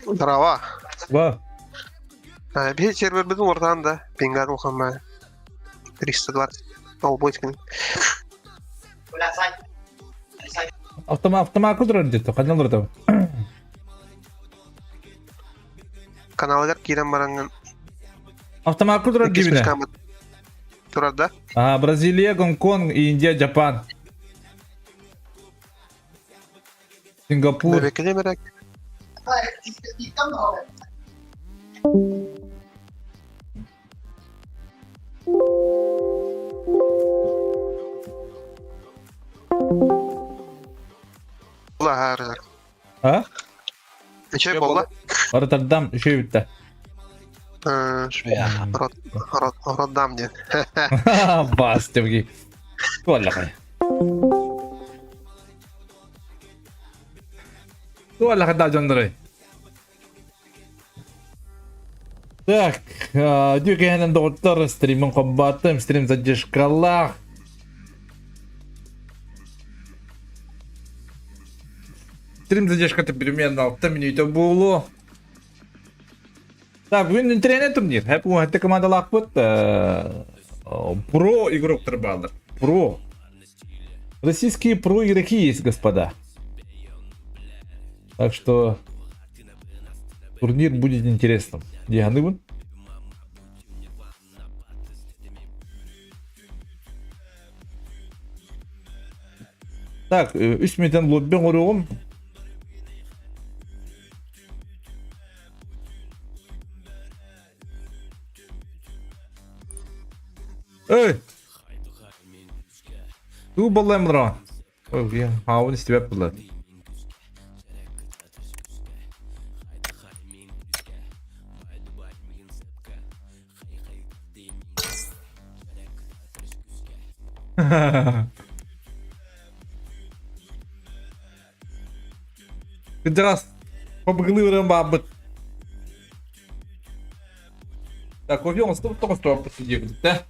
Здорово. Ва. Биһи сервербитин уларытан да пингат улахамма 320 толбойскин. Автомат турар деді, қайдан уларытабын? Каналыгар киирэн бараҥҥын Автомат турар иккис дибинэ. мешкаммыт турар да? А, Бразилия, Гонконг, Индия, Japan. Сингапур. Бэбэккэ бэрээк. Була А? Үчүгэй буолла. Роттердам үчүгэй бүттэ. Роттердам диэн. Бас деп Туаллахай. Туаллахай да дьоннорой. Так, дюкенен доҕоттор стримин хоббаттым, стрим задержкалаах. Стрим задержката примерно 6 минута буолуо. Так, бүгүн интернет турнир. Хеп уһатты командалаахпыт про игроктар баалар. Про. Российские про игроки есть, господа. Так что турнир будет интересным. Дианыбын. Так, үс мүнөтөн лобби оҥоруоҕум. Эй! Туу баллайм мыраан. Хаабын истибэт булар. Кырдьаҕас, хобугулууран баабыт. Так, кофе оҥостубут оҥостубаппыт диэбит да.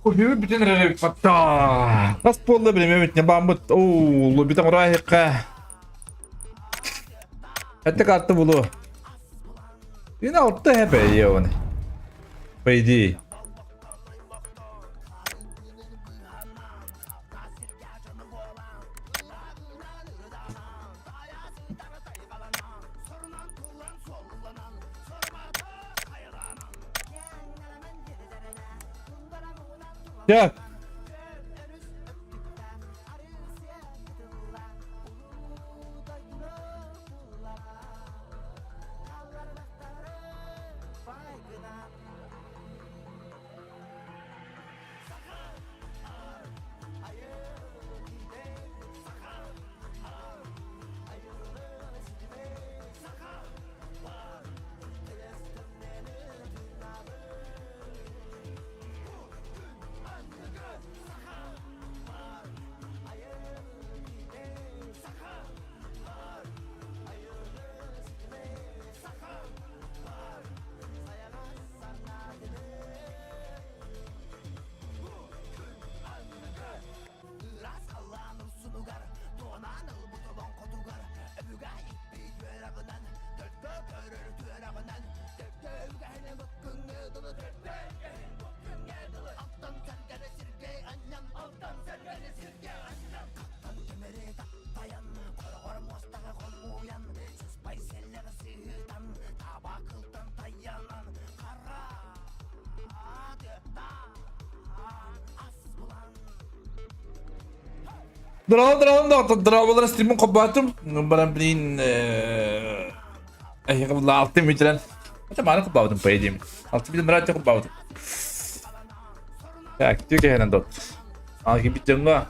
Кофебит бүтэн эрэр эбит батта. Хас буолла билимэбит не бааммыт. Оо, лоббитан ураайыкка. Этте карта булу. Yine altta hep iyi onu. По идее. Так. Дорообо, дорообо, дорооболор стримин холбоотум. Баран блин, эһиэхэ булла алты мүтүрэн. Это маны холбообутум по идее. Алты бүтүн радио холбообутум. Так, түк эһэнэн дот. Ал ким дьоҥҥо.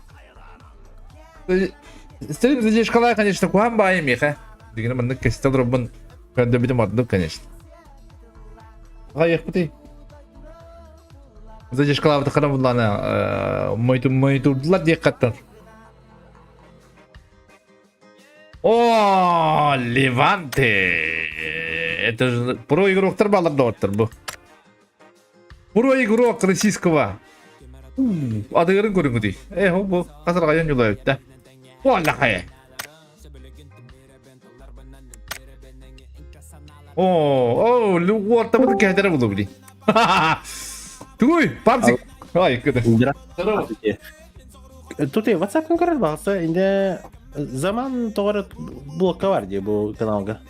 Стрим задержкалай, конечно, куһаан баайы миэхэ. Дигини маннык кэстэ олоробун көрдөбүтүм ордук, конечно. Хайыахпытый? Задержкалаабытаххына буллаана мойтурдулар диэххаттан. О, Леванте! Это же про игроктар балар доҕоттор бу. Про игрок российского. Адыгырын көрүҥүтүй. Э, бу хасарҕайан юлайытта. Уоллахай. О, о, уортабыт кэһэтэрэ булу били. Туй, папсик. Ай, кыды. Здравствуйте. Тут и WhatsApp көрөр бағыса, инде заман тоғыры блокка бар дии бу каналга.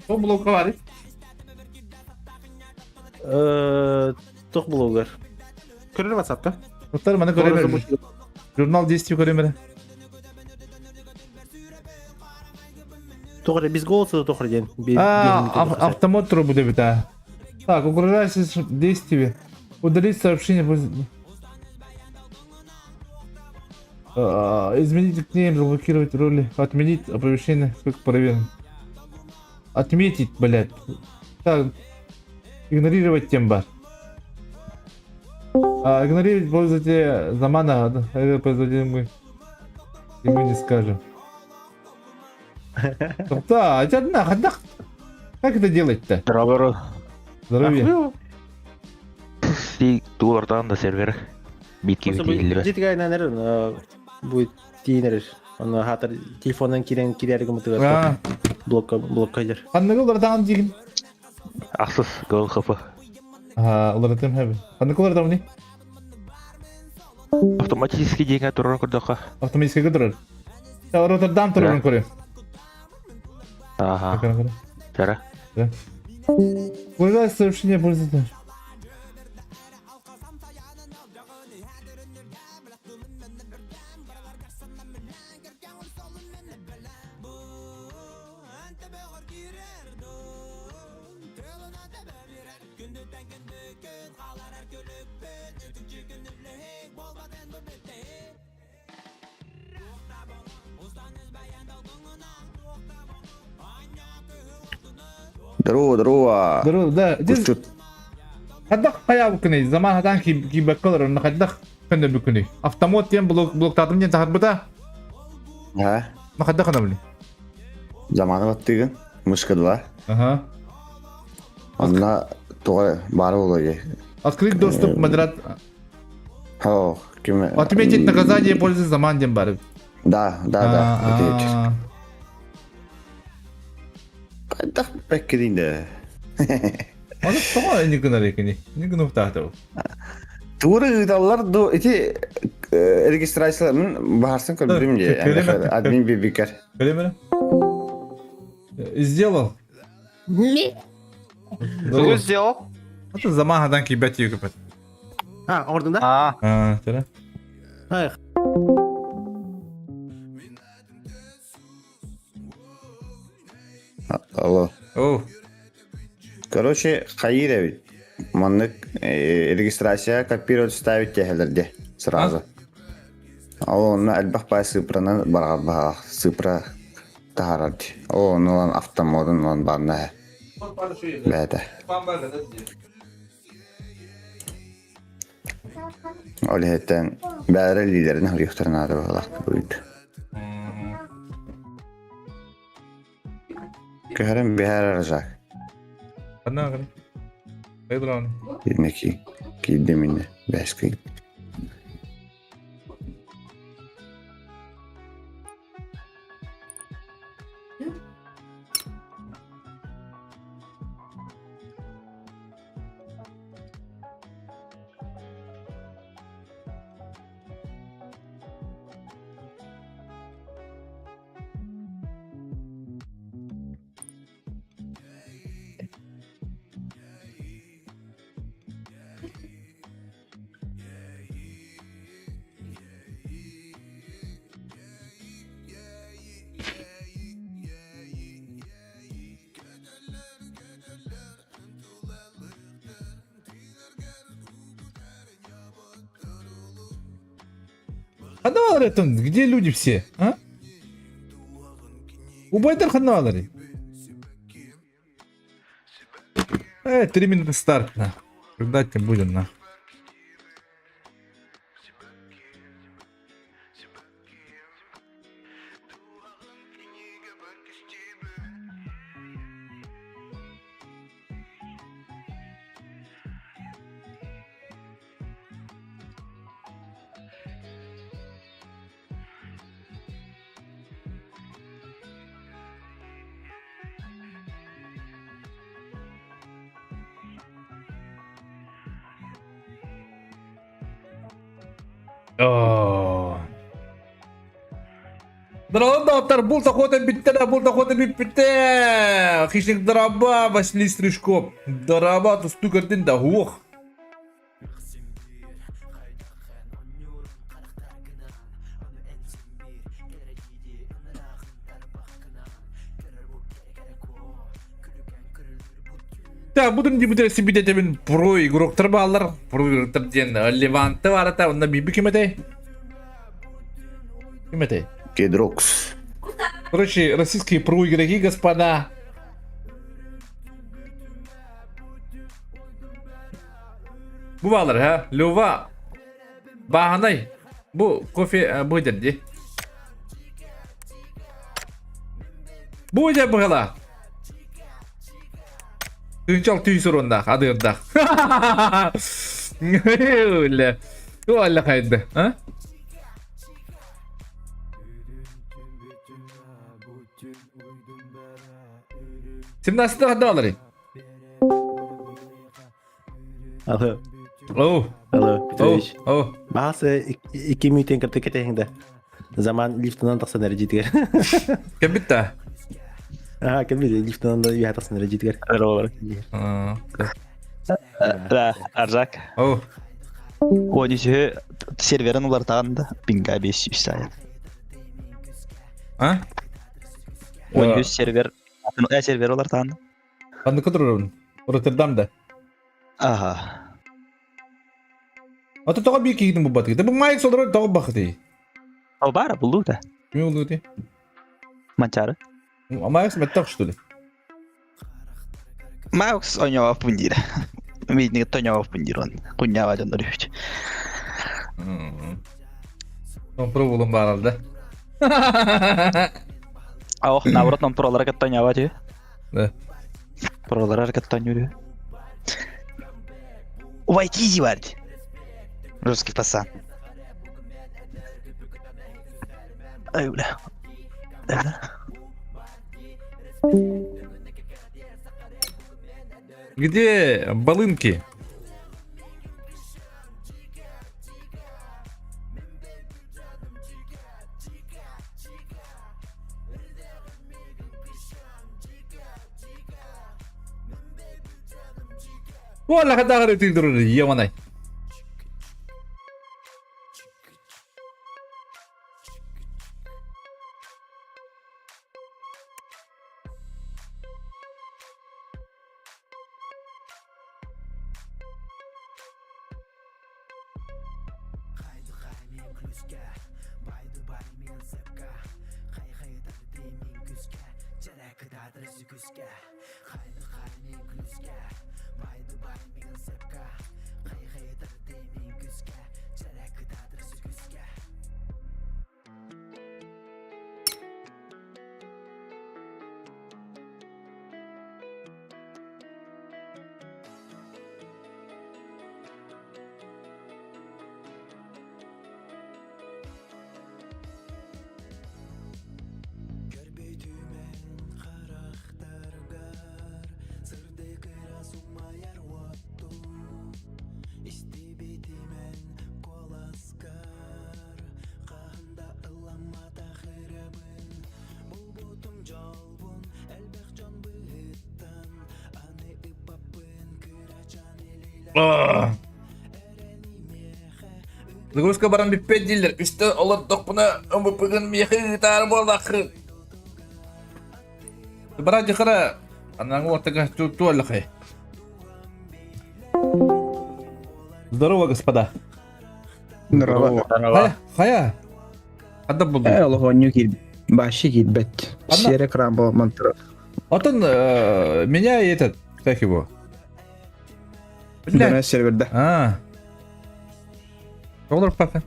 Ол блокка бар. Туох блогер. Көрөр WhatsApp-ка. Туттар маны көрөмөр. Журнал действий көрөмөр. Тоҕо без голоса тоҕо диэн. А, автомат трубу дебит а. Так, угрожающие действия. Удалить сообщение. Изменить никнейм, заблокировать роли, отменить оповещение, как проверим. Отметить, блядь. Так, игнорировать тембар. А, игнорировать пользователя Замана, это производитель мы, и мы не скажем. Да, одна, одна. Как это делать-то? Здорово. Здоровье. Туолартан да сервер. Битки битиллибэ. Дитгай нанер будет тиинер. Оны хатыр телефоннан кирен кирер гымытыгар. Блокка блокка дер. Ханныгы улардаан дигин? Ахсыс гол хп. Аа, уларатым хэби. Ханныгы улардам не? Автоматически диэҥэ турар көрдөххө. Автоматически турар. Роттердам турарын көрү. Ага. Тара. Вылезай сообщение пользователя. Здорово, здорово. Здорово, да. Кусчут. Хаддах хайа күнүй, заман хатан кибеккалар, онно хайдах көнө бүкүнүй. Автомат диэн блок блоктаатым диэн таһарбыта. А? Но хайдах гынабыный? Заманы баттыгын. Мышка 2. Ага. Онна туга бары болой. Открыть доступ модерат. О, ким... Отметить наказание пользы заман диэн бары. Да. Хайдах бэккирин да. Оны тоҕо инник гынар экини? Инник гынуктаата бу. Тугу ыыталлар ду ити регистрацияларын баһарсан көрдүм же. Админ бибикер. Көрөмөрө? Сделал. Тугу сделал? Это заман хадан кийбэт югупет. А, ордун да? А. А, тара. Ай. Алло. О. Короче, хайыр эбит. Маннык регистрация копировать ставить техелерде сразу. Ал онно элбэх бай сыпранан барҕар баһаах сыпра таһаарар дии. Ол онно ылан автомодун ылан барна бэйэтэ. Ол иһиттэн бэйэлэрэ илиилэрин хоруйуохтарын наада быһыылаах буйут. Көһөрөн биһээр Разак. Ханна гын? Хайдыран. Инники киирдим инне бэскин. Ханна баалар этон? Где люди все? А? Убайдар ханна баалар? 3 минуты старт, на. Ждать не будем, на. Оо. Дорогой доктор, булт охота бүттэ, булт охота бүппүтэ. Хищник дороба, Василий Стрижков. Дороба, тусту көрдүн да, ух. Так, бу дибүтэ сибитэтебин про игроктар бааллар. Про игроктар диэн Леванты барата, онно биби ким этэй? Ким этэй? Кедрокс. Короче, российские про игроки, господа. Бу баалар, ха? Лева. Бааһынай. Бу кофе бу дии. Бу дьэ быһыла. Тыынчал түй суруннаах, адыырдаах. Үлэ. Туалла хайды, а? 17 доллары. Алло. Оу. Алло, Петрович. Оу. Баасы икки мүйтен кырты кетехиңде. Заман лифтынан тахсан эрэ дьиэтигэр. Кэлбит да? Аа, кэлбит лифтынан да үһэ тахсан эрэ дьиэтигэр. Да, Аржак. Оу. Он үсүһү серверин уларытаҕын да пинга 500 сайын. А? 13 сервер сервер уларытаҕын. Ханныка турарбын? Роттердам да. Аха. Ата тоҕо биир киһитин булбатыгыт? Бу майк солорор тоҕо бахытый? О баара буллуу да. Кими буллуу Манчары. Майкс меттах что ли? Майкс оñооппун диир. Миитинигит тоньооппун диир он. Кунньаҕа дьоннор үһүт. Пробулум баарал да. Ох, наоборот, нам пролара кытта оñообат үһү. Да. Пролара кытта оñуур үһү. Вайтизи бар дии. Русский пацан. Ай, бля. Да. Где балынки? Уолла хатааҕар ытыыр Яманай. Загрузка баран бүппэт дииллэр. Үстэн олордохпуна МВП-гын миэхэ ыытаары буоллаххын. Бара дьыхара анаҥы уоттага туоллахай. Здорово, господа. Здорово. Хайа, хайа. Ханна булдуҥ? Э, олох оонньуу киир баащы киирбэт. Ханна? Сиэрэ экран буолан турар. Отон меня и этот, как его? Бля. Донес серверде. А. Олор папа.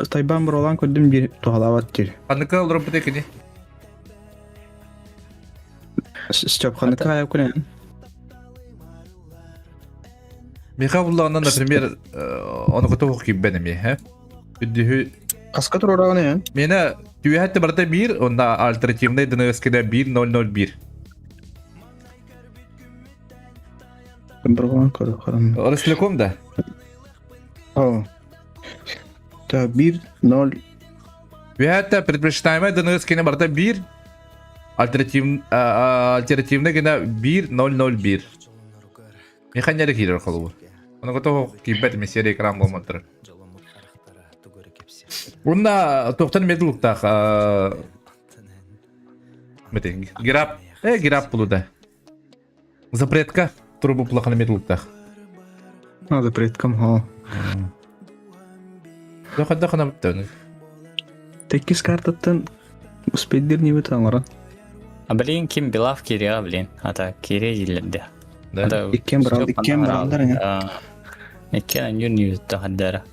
Тайбан бұралан көрдüm bir туһалаабат диир. Ханныка олорбут кини? Степ ханныка айап күнэн. Миха буллаҕына, например, ону кытта киирбэн эмиэ, һэ? Үрдүһү Хаска туруораҕын эн? Миэнэ түөһэттэ барыта биир, онно альтернативный ДНС-кэ 1.001. Бұралан көрө харам. Ростелеком да? О. Та 1 0 Түөһэттэ предпочитаемая ДНС-кэ барыта биир, альтернативный гына 1.001. Механер киирэр холобур. Ону кытта киирбэт эмиэ серия экран буолматтар. Уонна туохтан эмиэ тулуктаах гирап гирап булуда. Запретка трубу плохо эмиэ тулуктаах. А, запреткам хо. Дохадда ханабыттан. Теккис картаттан успейдир не бит аңара. А блин, ким Белав кириа, блин. Ата кире дилерде. Да. Иккен брал, иккен бралдар не. Иккен анюр не тахаддара.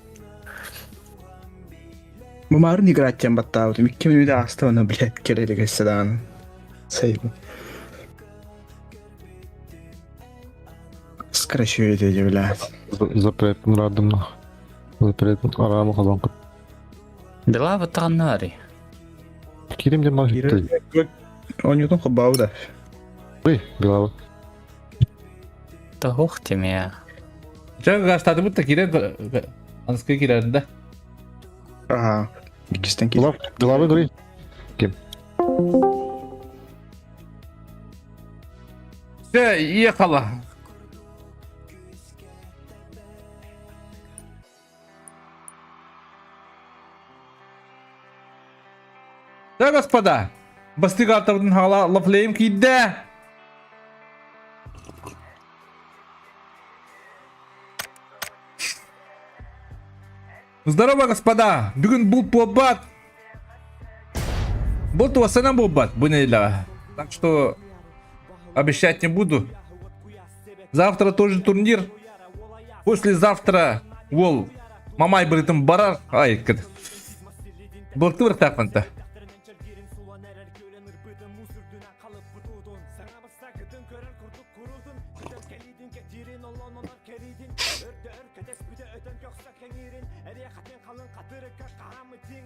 Бу марын играть тем баттаабытым. Икки мүнүүтэ ааста оны, блядь, кэлэ седан. Сейб. Скорочу эти, блядь. Запрет радым. Запрет арам халан. Белава танари. Кирим дем махитты. Онютун хоббауда. Ой, белава. Та хох теме. Ча гастаты бутта кирен анскы кирерин да. Ага. Иккистен киир. Белав, белава гри. Ким? Все, ехала. Да, господа, бастыгатовдын хала лафлейм кийдэ. Здорово, господа! Бүгүн булт буолбат. Булт уоссанан буолбат, бу неделя. Так что обещать не буду. Завтра тоже турнир. Послезавтра ол Мамай бырытын барар. Ай, Былты быртаақпанта.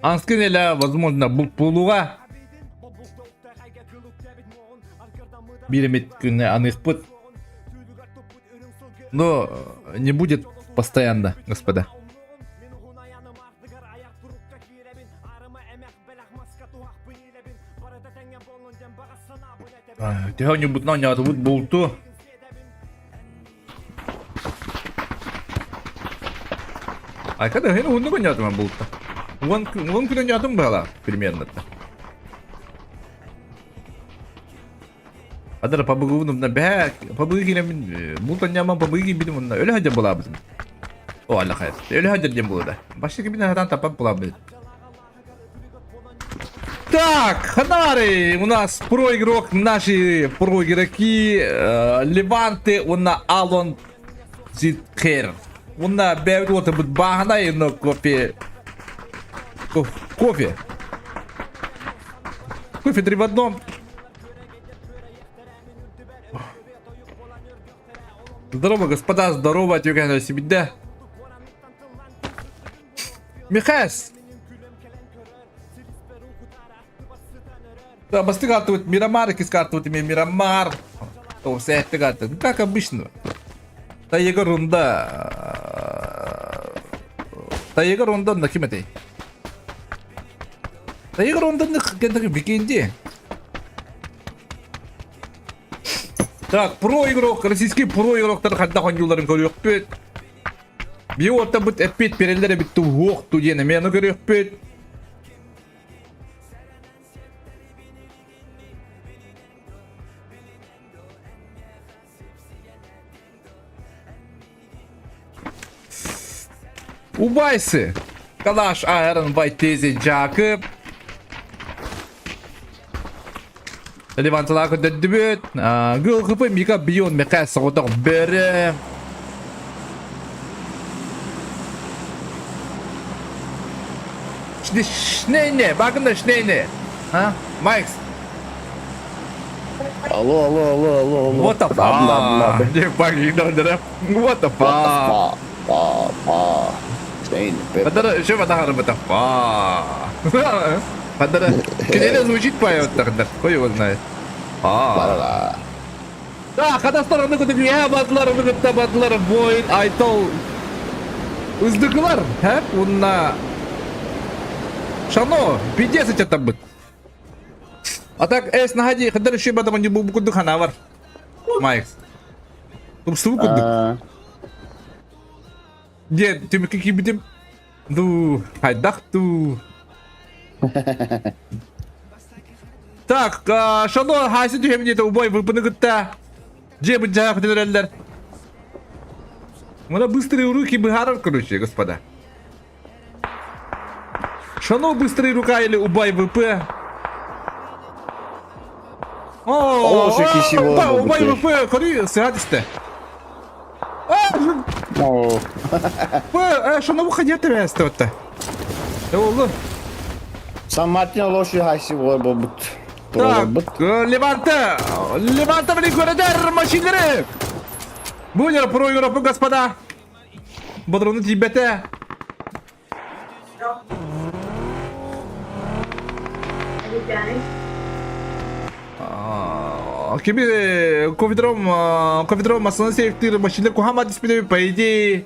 Анскын эле, возможно, булт буолуга. Биир эмит күнэ аныхпыт. Но не будет постоянно, господа. Төһө ньубутна оонньоотубут булту. Айка да хин уһуннук оонньоотум булта. Уон күн оонньоотум быһалаах примерно. Адара пабыгыбын умна бэһэ пабыгы киирэммин булт оонньоомон пабыгы киирбитим уонна өлө сылдьар буолаабытым. О, алла хайа. Өлө сылдьар диэн буолла да. Башка кимин сатаан таппат буолаабыт. Так, Ханары, у нас про-игрок, наши про-игроки, Леванты, уонна Алон Зиткер. Уонна бэйбит уотабыт бааһынай, но кофе. Кофе. Кофе три в одном. Здорово, господа, здорово, тюгэн себе. Михас! Да, бастык картабыт Мирамар, иккис картабыт эмиэ Мирамар. Тоҕус карта. Ну, как обычно. Тайга рунда. Тайга рунда на ким этэй? Тайга рунда на Викинди. Так, про игрок, российский про игроктар хайдах оонньуулларын көрүөхпүт. Биһи уолаттарбыт эппит переллер эбит туһуох ту диэн эмиэ көрүөхпүт. Убайсы! Калаш Айрон Вайтези Жакып. Леванталаа көрдөрдүбүт. Гыл Мика Бион Мека соҕотох бөрө. Шнейне, багында шнейне. А? Майкс. Алло, алло, алло, алло, алло. What the fuck? Деп багында What the fuck? Па, па. Шнейне. Бадара, еще бадара, what the fuck? Бадара, кинеде звучит поет тогда, хуй его знает. А. Барара. Да, хадастар аны көтеп я бадылар, аны көтеп бадылар, воин, айтол. Уздыклар, ха? Унна. Шано, пиздец это быт. А так, эс нагади, хаддар еще бадам не бу кудук ханавар. Майкс. Тупсу кудук. Дед, түмүккэ киирбитим. Дуу, хайдах дуу. Так, шано хаси түһэбин диэтэ убай выпыны кытта. Дьиэ быдьаах бүтүнэрэллэр. Мына быстрые руки быһаарар, короче, господа. Шано быстрые рука или убай ВП? О, убай ВП, көрүй, сыға түсті. Шано выходи от Олу. Сан Мартин лоши хайси болар болбут. Так, Леванте! Леванте, блин, көрөдөр машинleri! Буйнер про Европу, господа! Бодрону тибете! Кими ковидром ковидром масаны сейфтир машина кухама диспиде по идее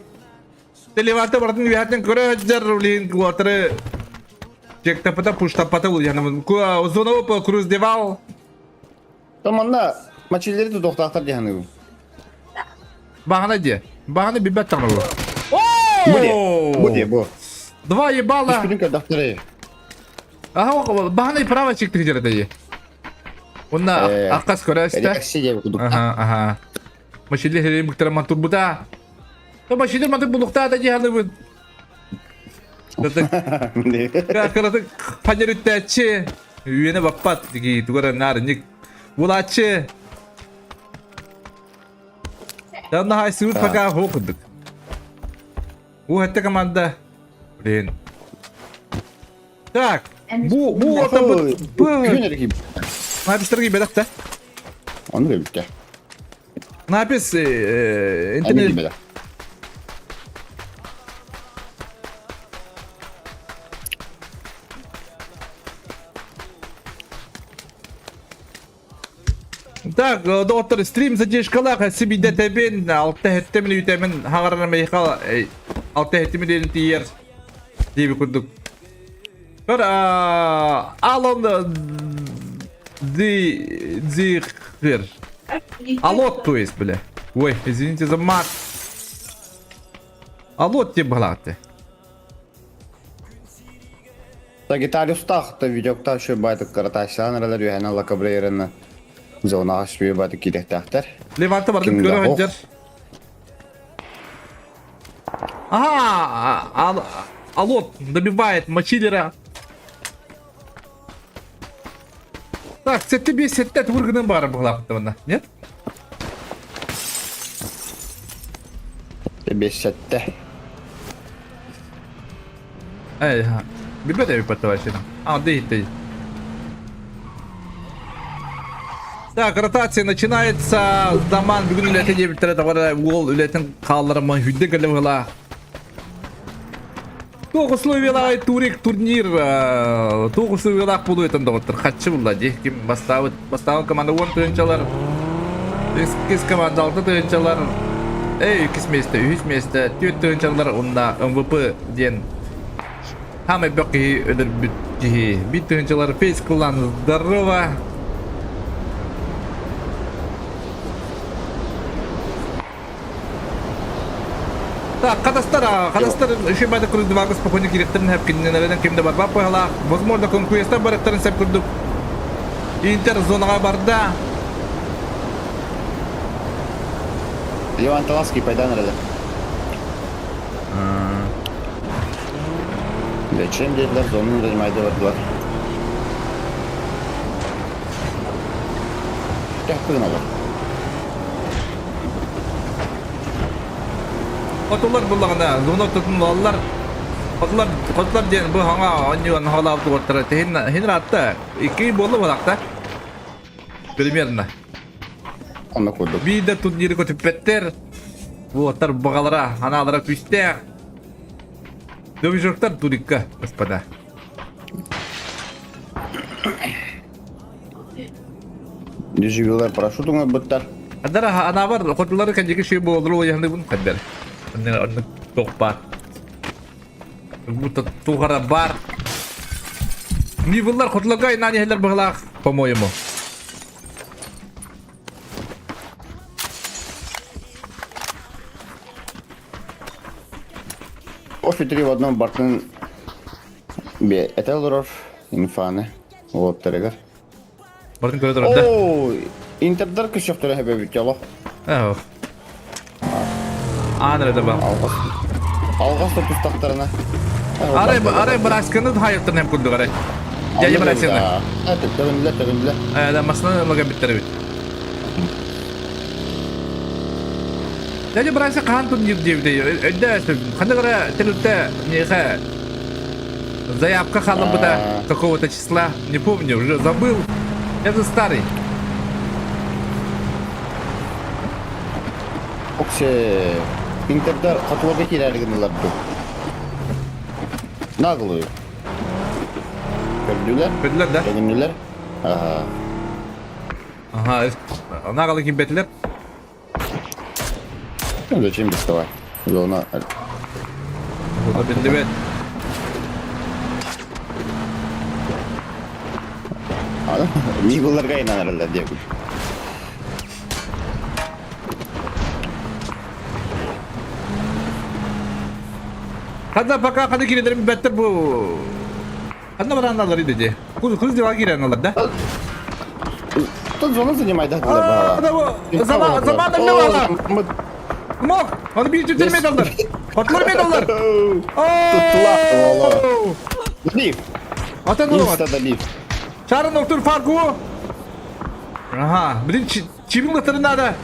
Леванте бартын виһаттан көрө блин куатры Чектапата пуштапата был яны зона по круз девал Таманна мачилleri тутуохтаахтар диһаныгым. Бағана де. Бағана бибәт таңы бу. Бу де. Бу де бу. Два ебала. Түспүтүн көрдөхтөрө. Ага, бағана право чекти жерде. Онна аккас көрөстө. Реакция деп кудук. Ага, ага. Машилер херем буктара матур буда. То машилер матур булукта да жиханы бу. Кыраты панерүттәчи. Үйене баппат диги тугара нар ник. Булачы. Данна хай сүүт пока хокудук. У хэтте команда. Блин. Так, бу бу орта бу. Напис торги бедах та. Оны битте. Напис интернет. Так, доктор, стрим задержкалаах сибидэ тэбин, алта хэттэмин үтэмин хагарана мейхал алта хэттэмин диэн тиийэр диэби курдук. Көр, Алон ди дихер. Алот, то есть, бля. Ой, извините за мат. Алот тебе балаты. Сагитариустаах та видеоктаах үчүгэй баайдык кыратааччылаан эрэлэр үөһэнэн лакабрейраны зонаҕа үчүгэй баайдык киириэхтээхтэр. Леванта бардым Ким да көрө ох. сылдьар. Ага, Алот добивает Мачилера. Так, сетте сетте тургынан бары буглапты Нет? Бес сетте. Эй, билбэт эбиппат вообще. А, да ты. Так, ротация начинается. Заман бүгүн үлэтин диэбиттэрэ тоҕо уол үлэтин хаалларыммын хүдде кэлэ быһыылаах. Туох условиялаах турик турнир туох условиялаах буолуйтан доҕоттор хаччы булла дии ким бастаабыт бастаабыт команда уон тыһыынчалар иккис команда алта тыһыынчалар эй иккис миэстэ үһүс миэстэ түөрт тыһыынчалар уонна МВП диэн Хаамай бөх киһи өлөрбүт киһи. Биир тыһыынчалар фейс кыллаан здорово. Так, хатастар, хатастар еще бада курдук спокойно кириэхтэрин сөп кинилэринэн ким да барбат быһалаах. Возможно, конкуренттар барыттарын сөп курдук. Интер зонаҕа барда. Иван Талаский пайдан эрэлэр. Зачем диэтилэр, зону занимайды бардылар. Тэхпигин олор. Хотулар буллаҕына, зона ортотун ылаллар. Хотулар, хотулар диэн бу хаҥа оонньууан хаалаабыт уоттара тиһин хин ыраатта. Икки буолла буолаахта. Примерно. Онно курдук. Биир да турниры көтүппэттэр. Уоттар баҕалара, анаалара күүстээх. Новичоктар турикка, господа. Деживилар парашют оҥорбуттар. Адара анаабар хотулары кэнники ши буоллар уйаһыныбын хаддар. Оннук туох баар. Будто туохара баар. Мивыллар хотуларга инан иһэллэр быһылаах, по-моему. Офи три в одном бартын бе этэ олорор инфаны уоттарыгар. Бартын көрө турар да. Оо, интердар көсөхтөрө хэбэбит яло. Оо. Аан эрэ да ба. Алҕас алҕас да тустахтарына. Арай арай брасканы хайыттан hem курдук арай. Дядя Брасина. Төгүнлэ төгүнлэ. Э, да масына лага биттер бит. Дядя Брася хаан турнир диэбитэ өйдөө ханна гара телүттэ миэхэ заявка хаалламмыта какого-то числа не помню уже забыл я же старый Оксе Интердар хотуга киирээри гыннылар дуу. Наглую. Көрдүлэр. Көрдүлэр да? Төгүннүлэр. Ага. Ага, нагалы кимбетилер. Ну, зачем доставать? Зона. Зона биллибэт. Мигуларга инанараллар диэбит. Ханна пока ханна киирэлэрин билбэттэр бу. Ханна бараналлар иди. Кыз дела киирэн да? Тут зону занимай, да? Заман заман не бала. Мох, оны bir түтер медаллар. Патлар медаллар. Туттулар. Лиф. Ата Инстада лиф. Чарын октур фарку. Ага, блин, чибин надо.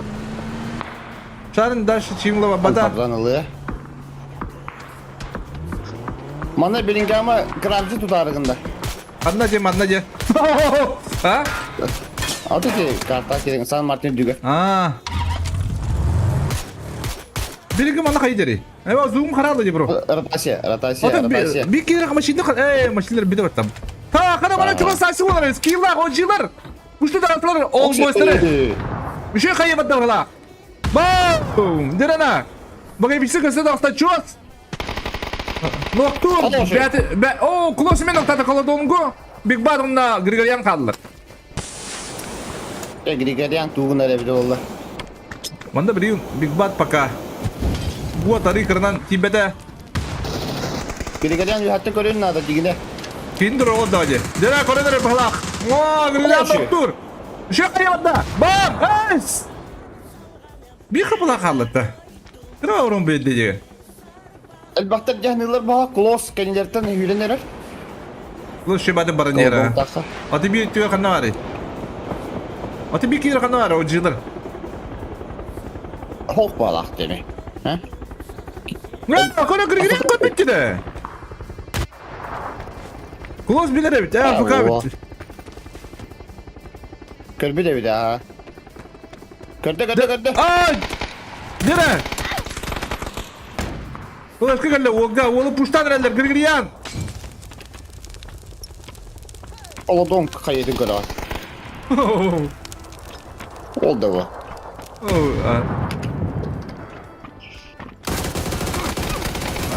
Чарын дальше чимлова бада. Ылы. Манна билингама крамчы тутарыгында. Анна же, манна же. А? Аты те карта керек Сан Мартин дүгө. А. Билиги манна хайдери. Эва зум харалы бро. Ротация, ротация, ротация. Би кирек машина, э, машиналар биде баттам. Та, кана бана чуган сасы болар, скиллар, ожилар. Ушты таратлар, ол бойстары. Еще хайы баттар Бум! Дерана! Багай бисі көсі дақта чуас! Ноктур! О, кулосы мен оқтаты колодонгу! Биг Бадымна Григорян қалдылар. Григорян туғын әрі олар. Манда біреу Биг Бад пока. Вот ары кырынан тибете. Григорян юхатты көрін надо дегіне. Киндер ол даде. Дера көрінер бұлақ. О, Григорян доктор! Еще қайымда! Бам! Эс! Bir kapıda kaldı. Kıra orun belli. Элбахтар дьаһанылар баха клосс кэнилэртэн үүрэн эрэр. Клосс шибады баранера. Аты bir tüye kanna var. Аты bir kere kanna var o jılır. Хок балах деми. Ха? Ne? Akara gırgırı kod bitti de. Клосс bilir evet. Ha, fuka bitti. Көрбү де ha. Көрдө көрдө көрдө. Ay! Nere? Ulaşka geldi. Olga, oğlu puştan erler. Gırgıryan. Олодон хайытын көрө. Ол да бу.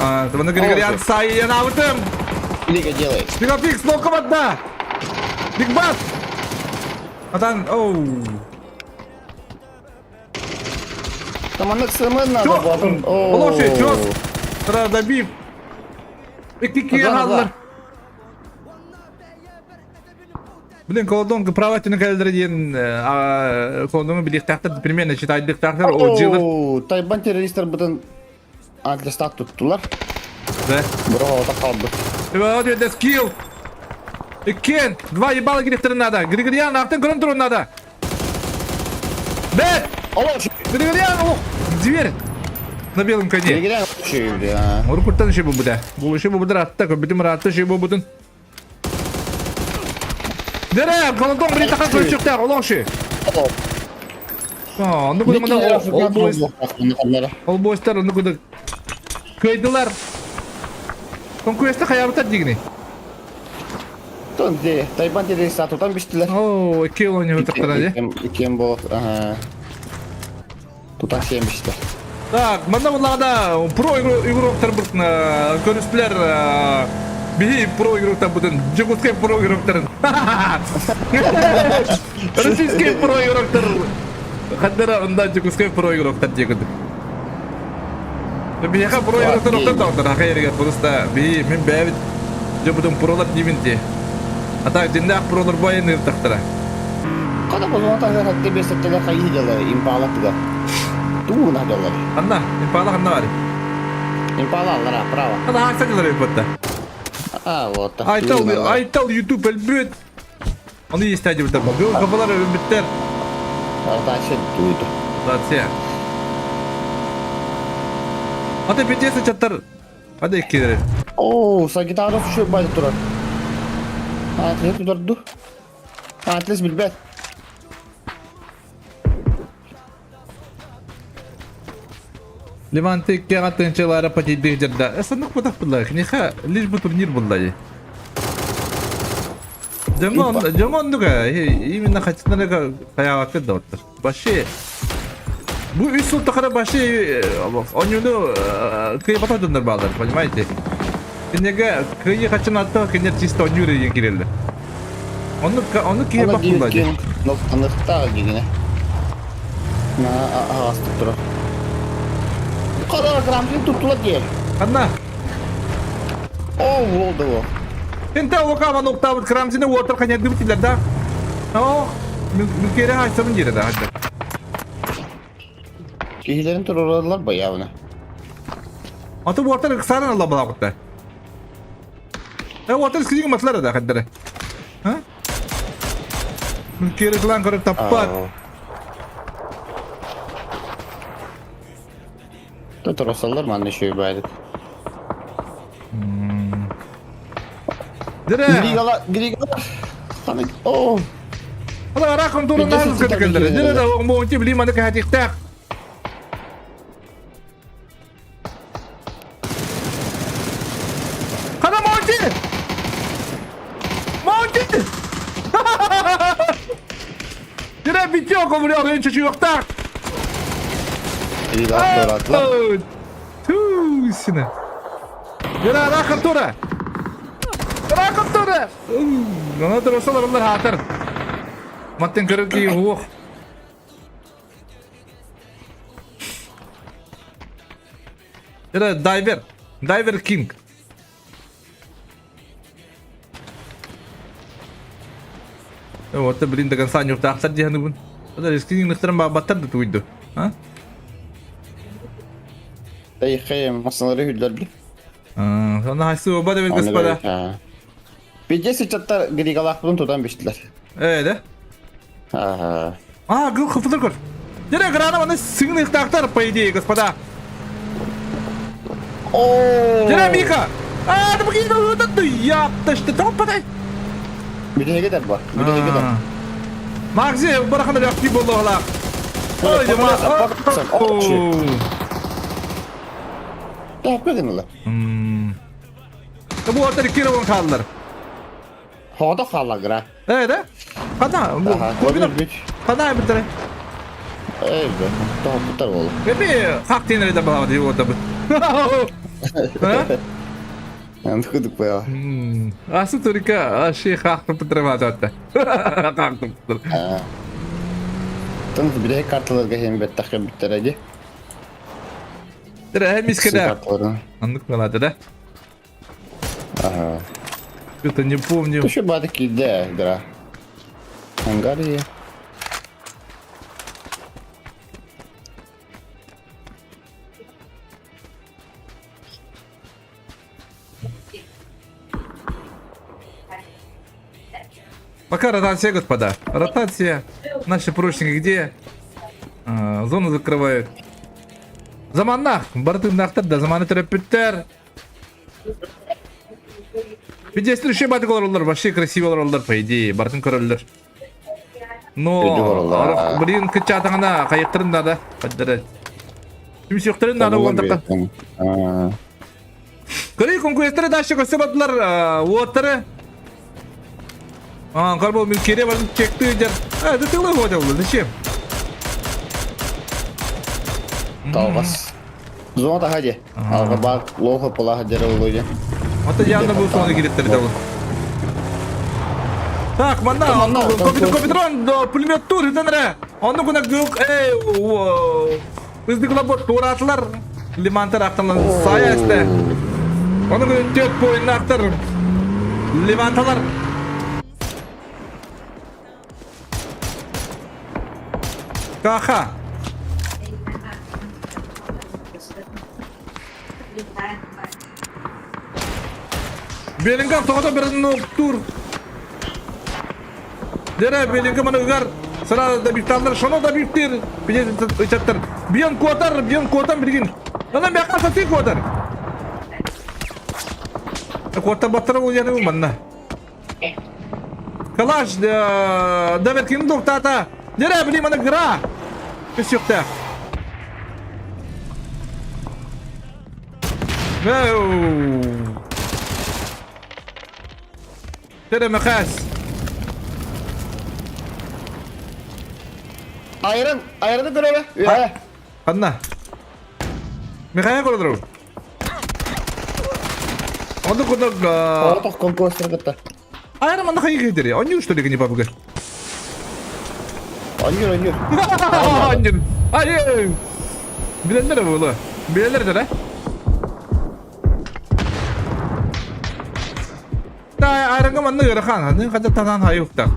А, Bunu Григорян сайын avdım. Лига делает. Мегафикс локоматда. Биг Бас. Атан, оу. Там аннык сымын надо было. Олоше, чё? Тра добив. Икки аллар. Блин, колодонка правательный калдыр диэн колодону билиэхтээхтэр примерно читайдыктаахтар о дьылыр. Тайбан террористер бытын антистат туттулар. Да. Бұрға ота қалды. Вот скилл. Иккен, два ебала грифтера надо. Григорьян, артын көрөн турун надо. Бэт! Григорьян, ох, дверь на белом коне. Григорьян үчүгэй бля. Урукуттан еще бу буда. Бу еще бу буда атта, көбүтүм ыраатта еще бу бутун. Дere, колонтон бир тахан көрчөктөр, олоңши. Онну куда мына ол бойс, ол бойстар онну куда кыйдылар. Конкурентте хаябыта дигини. Тон де, Тайбан де сатутан биштилер. О, эки оñу тактара де. Икем бол, ага. Тутан семишти. Так, манна буллаҕына про игроктар көрүстүлэр биһи про игроктар бутун Дьокуускай про игроктарын. Российский про игроктар. Хаддара онда Дьокуускай про игроктар диэкүт. Биһиэхэ про игроктар оттор да хакайырыгар просто биһи мин бэйэбит дьобутун пролар диибин дии. А так дьиннээх пролар бойын ыыртахтара. Kada bozona tagar hatta besetteler хайы дьалар импала тыгар. Тугуна дьалар. Анна, импала ханна бар. Импала аллара, право. Ана хаакса дьалар эбитта. А, вот. Айтал, Айтал YouTube өлбүт. Оны есть дебиттер. Бил капалар өлбүттер. Ротация туйду. Ротация. Ата петесе чаттар. Hadi ikkileri. Оо, Сагитаров şu байда турар. Атлет турду. Атлес билбет. Леванты иккига тыһыынчалаара патийдыы дьарда. Саннык бутах булла. Киниэхэ лишь бы турнир булла. Дьоҥҥо дьоҥҥо оннуга именно хачытнарга хайаабакка да оттор. Вообще бу үс сыл тухары вообще оонньууну кыайбатах дьоннор бааллар, понимаете? Кинигэ кыайыы хачын аттах кинилэр чисто оонньуур диэн киирэллэр. Оннук оннук киһи бах булла дии. Аныктаах дигине. На аҕастык турар. Кара грамм туттулар диэн. Ханна? О, болды ол. Энте окааман октаабыт Крамзины уотар ханьядыбыт да? О, мүккере хайсабын дире да. Киһилэрин турураллар баявына. Аты уотар ыксаран алла балаҕытта. Э уотар скринг матлара да хаддара. А? Мүккере кылан көрөр таппат. Турасаллар манна еще байды. Дире. Григала, Григала. О. Ала раком турун нарыз көтөкөлдөр. Дире да оңбоонти билим аны кахатихтаах. Хана Монти! Монти! Дире битё комуля орын чучуяктаах. Григала туратла. Тусина. Дире раком тура. Раком тура. Ана турасалар олар хаатар. Маттен көрөр ки уох. Дире дайвер. Дайвер Кинг. Вот, блин, до конца не утахтар диһаныбын. Это рискини нықтырын баттар да туйду. А? Тайхайым, масалары хүллер били. Онна хайсы оба да господа. Пиздец чаттар Григалах бұны тутан биштилер. Э, да? Ага. А, гыл хыфылыр көр. Дере грана оны сыңны тақтар, по идее, господа. О! Дере Мика! А, да покинь, вот это япта, что там подай. Бүтүнеге дер бар. Бүтүнеге дер. Макзи, барахана легкий был ла. Ой, ма. Так, көдүнүлөр. Bu otар кировон хааллар. Хода хааллагра. Э, да? Хана, бу хана битре. Эй, бе, топтар бол. Эми хак тенере да балава деп отабы. А? Аны күдүк бая. Асы турика аши хак битре бата. Хак битре. Тын бире карталарга хем бет тахы биттереди. Тире мискеде. Аннык балады да? Ага. Что-то не помню. Түшө бады киде, гра. Ангария. Пока ротация, господа. Ротация. Наши прочники где? А, зону закрывают. Заманнах. Бартыннахтар да заманы төрөппүттэр. Видео следующий батык олороллор, вообще красиво олороллор, по идее, бартын көрөллөр. Но, блин, кычаатаҕына хайыктарын надо, поддержать. Түмсүөхтэрин надо уонтарта. Көрүй конкуренттары дальше көстө бардылар, уоттары. А, карбол мен кере бардым чекти дер. А, это ты лыгодил, зачем? Талгас. Зона таха де. Алға бар лоха палаха дері олуйды. Ата явно был соны киреттер дал. Так, манна, компьютерон, пулемет тур, үтенре. Онны куна гүк, эй, Бізді клабот туратылар. Лимантар ақталан сая әсті. Оны күні төт бойын ақтар. Лиманталар. Каха. Белингам тоҕото бирин тур. Дere Белингам ыгар. Сразу добивталлар, шоно добивтир. Ычаттар. Бион куотар, бион куотан билигин. Ана мякка саты куотар. Куоттар баттара уяны манна. Калаш, Давид доктата. Дere билим ана гра. Үсүктә. Дere Мехас. Айран, айраны көрөбө. Үһэ. Ханна. Михаил көрдүрү. Онды кудак. Отох конкурстар кытта. Айран манна хайы кедери. Оню что ли не папка. Онюр, онюр. Онюр. Ай. Билелер була. Билелер да. Да, айранга манна ыарахан. Аны хата танан хайукта.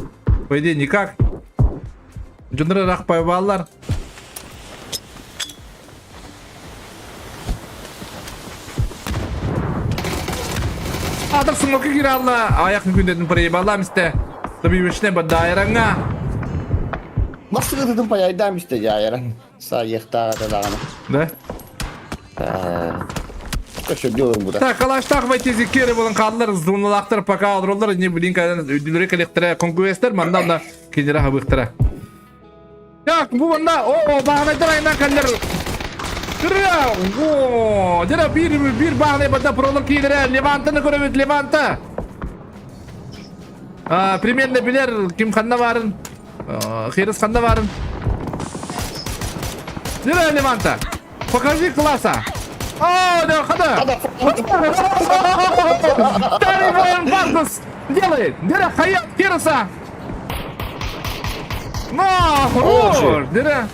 По идее никак. Дьоннор ыраах баллар. Атар смоки киралла. Аяк күндетін проебала мисте. Табибишне бадайранга. Nasıl кытытын паяйдам исте жайран. Сайыктага даганы. Да? Көшө диyorum буда. Так, калаштах вайтези кере болан қаллар, зуналақтар пока алролар, не блин, үдүлөрө келектер, конкуренттер манда на кенера хабыктара. Так, бу манда, о, баганайдар айна каллар. Кыря, о, дера бир бир баганай бада пролар килере, Левантаны көрөбүт, Леванта. А, примерно билер ким ханна барын, Хирис ханна барын. Дера Леванта. Покажи класса. О, да, хада. Старый воин Маркус делает. Дера Хаят Хироса. На, хорош. Дера.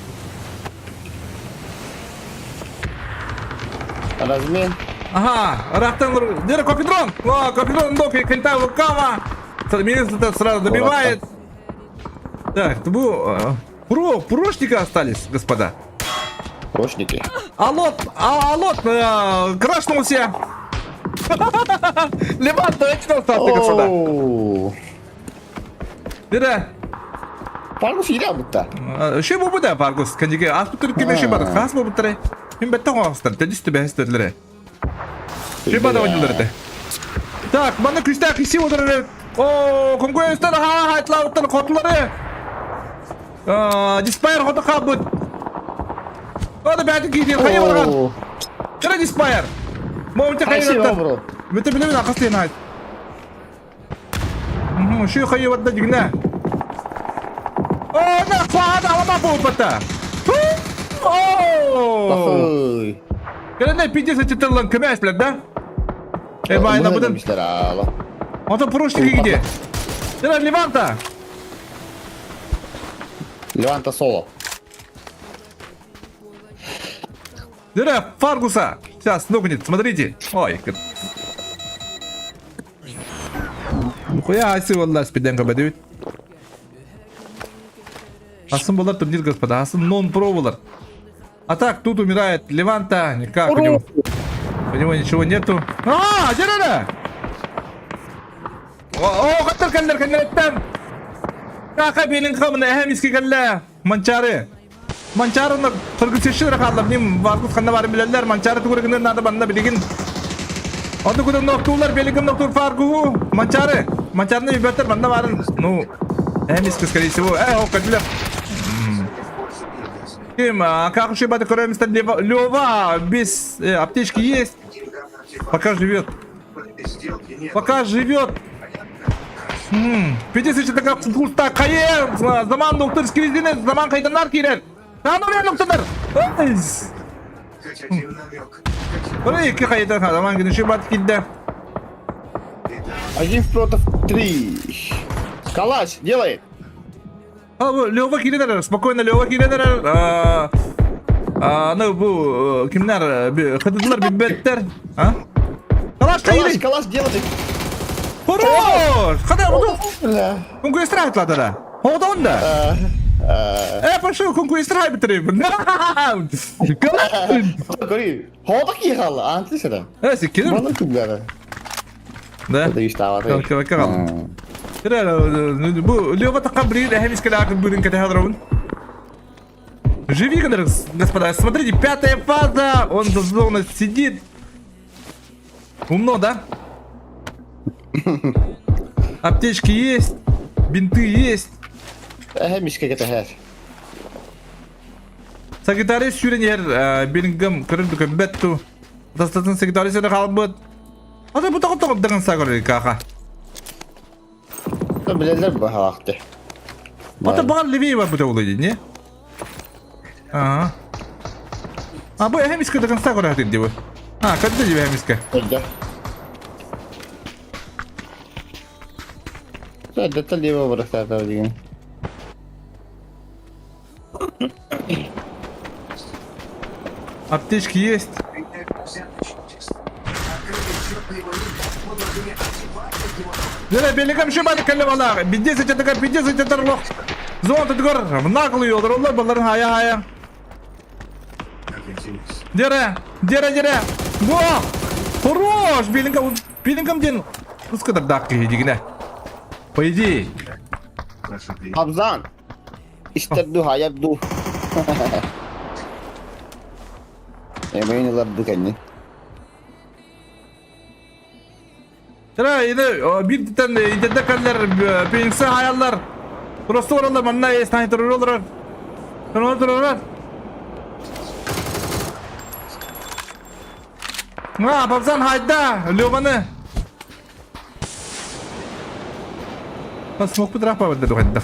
Размен. Ага, Рахтан, Дера Копидрон. О, Копидрон доки, Кента Лукава. Министр сразу добивает. Так, бу, про, прошника остались, господа. Прошники. Алот, а, Алот, крашнулся. Леван, точно остался, господа. Дера. Паргус ире бутта. Ши бу буда Паргус, кандиге ас бутыр кеме ши бар, хас бу бутыр. Хим бетте оңастар, төдүс төбәс төдләре. Ши бада ойнылар Так, мана күстә киси отырыр. О, конкуренттар ха хайтлауттар котлары. Диспайр хоты кабыт. Ода бәті кейден қайы барған. Кіре Диспайр. Моментте қайы барған. Мөте білемін ақасы лен айт. Шүй қайы барда дегіне. О, на қуады алама болып бата. О! Кіре пиздец этетерлан көмәс блядь, да? Э, байна бұдан. Ата прошники где? Кіре Леванта. Леванта соло. Дыра Фаргуса! Сейчас ногнет, смотрите. Ой, Нихуя аси валла спиденка бедют. Асын болар турнир, господа. Асын нон-про болар. А так, тут умирает Леванта. Никак у него. У него ничего нету. А, дерера! О, каттар каллар каллар там. Кака Беллингхам эһэм иске кэллэ. Манчары. Манчарыны кыргыз хаалла. Мин Варгус ханна барын билэллэр. Манчары тугурыгын надо банна билигин. Ону кудун ноктуулар Беллингхам ноктуур Фаргуһу. Манчары. Манчарыны билбэттэр манна барын. Ну, эһэм иске скорее всего. Э, о, кэллилэр. Ким, как уж ребята, кроме Лева, без аптечки есть. Пока живет. Пока живет. 50 такая куста кайер, заман доктор скризине, заман кайданар кирер. Тану доктор. Бары екі қайдан заман күні шибат кидді. Один против три. Калач делает. Лева киренер, спокойно Лева киренер. Ну бу кимнер хыдылар бибеттер. А? Калаш Калаш, калаш делает. Хорош! Хада буду. Конкурент хайтлады да. Хода онда. Э, пошел конкурент хай битереп. Көрүй. Хода кихал, антисера. Э, сиккенер. Маны күбәре. Да. Это иштаваты. Кал. Бу Лева такка блин, эһэмис кэлэ бүрін кэте хадырабын. Живи, господа, смотрите, пятая фаза, он за зоной сидит. Умно, да? Аптечки есть, бинты есть. Эһэмис кэте Сагитарий сүүрэн Беллингем көрүн көббетту. Тастатын Сагитарий сүүрэн хаалбыт. Ата бу тоҕо тоҕо сагыр каха. Билэллэр баһаахты. Ата багар левее бар бу олай не? Ага. А бу эһэмискэ даган сагыр хатыр диби. А, кадда диби эһэмискэ. Да. Да, это лево бросать деген. Аптечки есть. Дere Беллингем şu бады кэллэ бала. Бидде сететегер, бидде сететер лох. Зон тыгыр, в наглую олар баларын хая хая. Дере, дере, дере. Во! Хорош! Беллингем, Беллингем ден. Ускадар дак дигине. По идее. Абзан. Истерду хаярду. Эмейни ларды кэнни. Тра, иде бир тен иде каллар пенсия хаяллар. Просто оралар манна эстан турулар. Турулар. А, Бабзан хайда, Леваны. Бас мог быдырақ ба бідір хайда.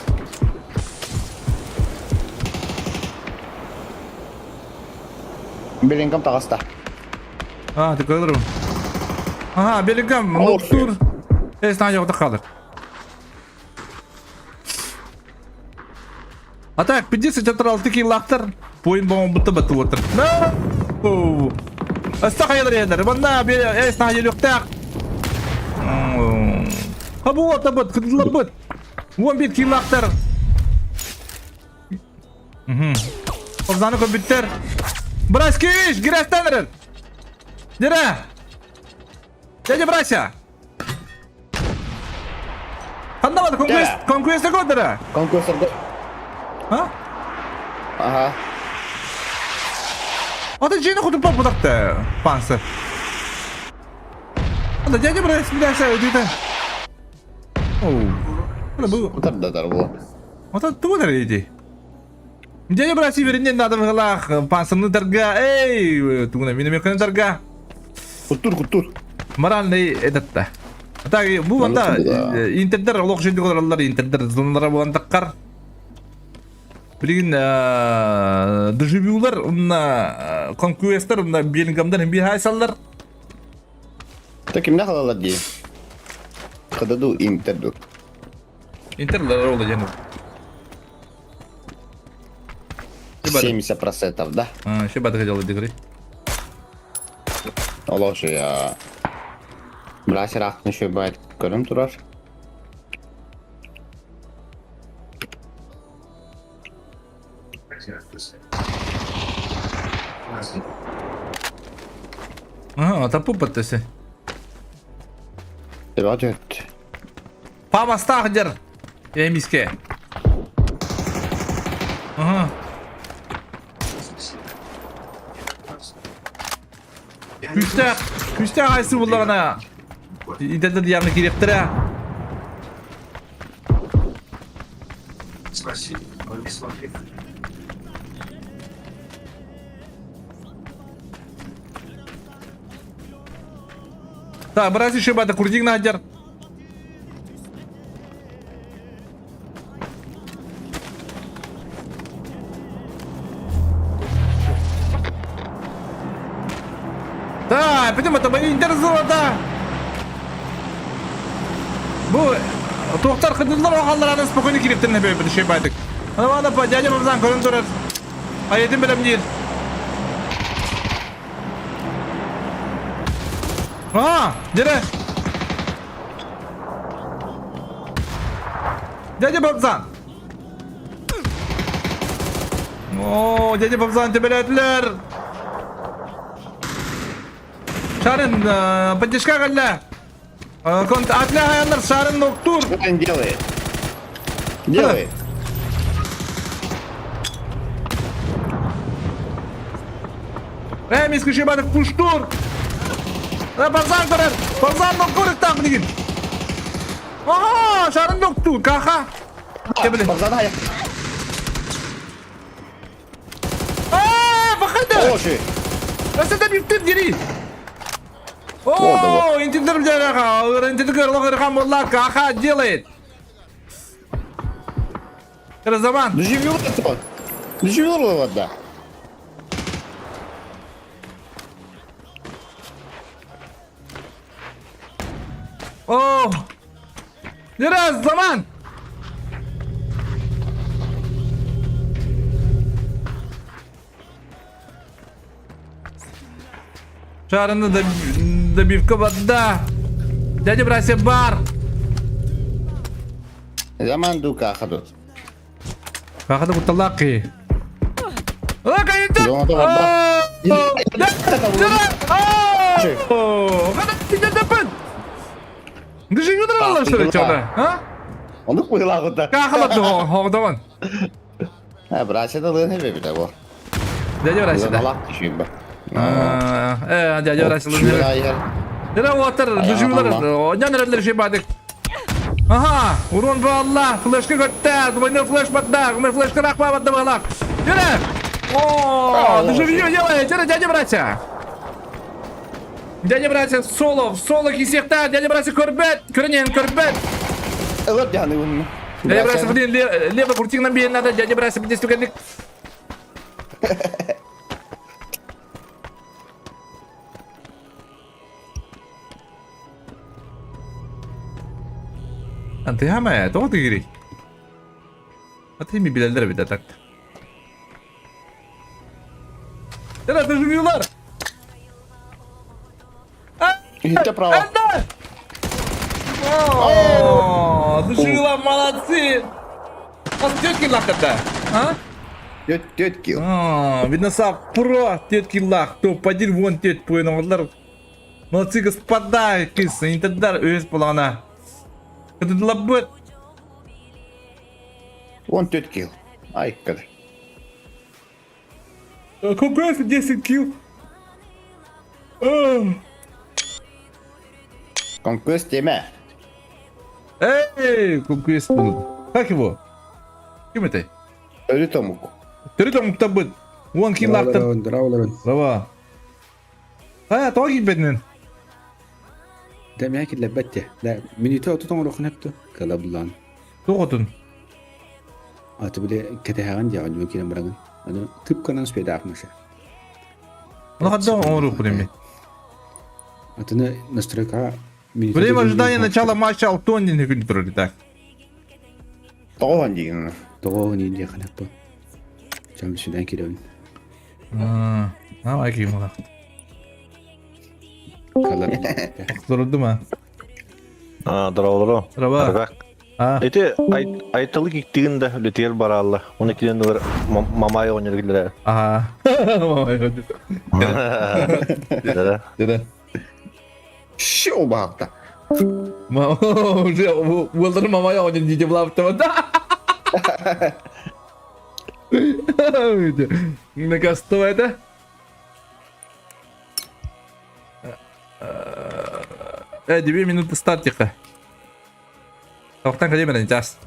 Беллингем таҕыста. А, ты көрдүм. Ага, Беллингем, Ноктур. Эстан жоқты қалыр. А так, 56 киллахтар. Поин бомба бұты бұты отыр. No! Аста хайылар едер. Банда эстан елюктак. А бу вот быт, кыдылар быт. 11 киллахтар. Угу. Обзаны көбүттер. Браскевич, Грастенер. Дере. Дядя Брася. Ханда конкурс конкурс көрдөрө. Конкурсорго. А? Ага. Ата жени кутуп будакты. Пансы. Анда дядя Брась билесе өтүтө. Оу. Ана бу. Утарда бу. Ата тугунар иди. Дядя Брась беринен надо выгалах пансыны тарга. Эй, тугуна мине тарга. Куттур, куттур. Моральный этот да. Так, бу ванда интердер олох жинди олороллар интердер зоналара буан таккар. Билигин дежавюлар унна конкуэстер унна Беллингемдер би хайсаллар. Та кимне халалар ди? Кададу интерду. Интерлер олды жана. 70%, да? А, еще бады хотел игры. Олох я. Брасер ахны еще байт көрүм турар. Ага, тапу подтеси. Өт. Памастах дер. Эмиске. Ага. Күүстээх, күүстээх айсы буллаҕына идэлэр диэҕинэ киириэхтэрэ. Так, братья Шибата, курдик надер. Да, пойдем, это Интер золота. Бу туохтар кыдыллар оҕаллар спокойно кириптен небе bir şey baydık. Ана па дядя Мамзан көрөн турар. Айытын билем диир. А, дere. Дядя Бабзан. О, дядя Бабзан тебелетлер. Шарын поддержка кэллэ. Конт атля хаяннар Шарын доктор. Что он делает? Делает. Эй, мискуши бадык пуштур. Бабзан көрөр. Бабзан доктор там деген. Ага, Шарын доктор, каха. Тебеле. Бабзан ая. А, бахады. Оши. Өсөдө биптер дири. О, интендер бляха, интендер лохер буолла, каха делает. Разаман. Живет он. Живет да. О! Раз, Заман! Шарыны добивка вода. Дядя Брася бар. Заман дука хадут. Кахады куталаки. Оны куйлагыда. Кахалат хоғдаван. Ha, Брася да лын хебе бит бу. Дядя Брася да. Алак түшүм ба. Э, дядя Брася лын. Дера отыр, дужулар, онян рәдлер шей бадык. Ага, урон балла, флешка көтті, двойной флеш батда, мы флешка рахма батда балак. Жүре! О, дужевью делает, жүре, дядя братья. Дядя братья, соло, соло кисекта, дядя братья көрбет, көрінен көрбет. Ылып яны уну. Дядя братья, блин, лево крутик нам бей надо, дядя братья, здесь түгенлік. Антыхама, тоҕо тигирий? Аты ми билэллэр эбит так. Тара доживюлар! Хитте право. О, доживюла, молодцы! Вас тетки лах-то, а? Төт төт кил. А, видно сам про тетки лах, топ-1 вон тет пойнолар. Молодцы, господа, кис, интендар өс булана. Это лабыт. Он төт кил. Айккады. Какой 10 килл? Конкурс теме. Эй, конкурс был. Как его? Ким это? Өлі томук. Төрүт омукта быт. Уон килл лахтар. Браво. А, тоги беднен. ده معاك لبته لا من تو رخنبته كلابلان Тоғытын. Аты кэтэ عندي عندي كده مرغن انا تبقى ناس بيدعف مشا Ну, хотя он руку прими. Атына настройка Время ожидания начала матча Алтонин не вроде так. Тоған деген. Тоғын инде ханаппа. Жам сүдән киләвен. А, айки мала. Калар. Зорду ма. А, доролоро. Раба. А. Эти айтылы киктигин да үлетигер баралла. Оны киден дылар мамай ойнор килер. Ага. Мамай Да. Да. Шоу бағытта. Уже уолдер мамай ойнор диде булап да. Накастовай это? 2 минуты старт тихо. Тоқтан кэлиэ час.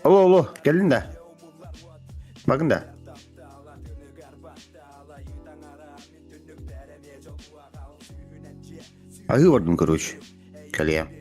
Алло, алло, кэллин да? Багын да? Аһыы бардым, короче. Кэлиэм.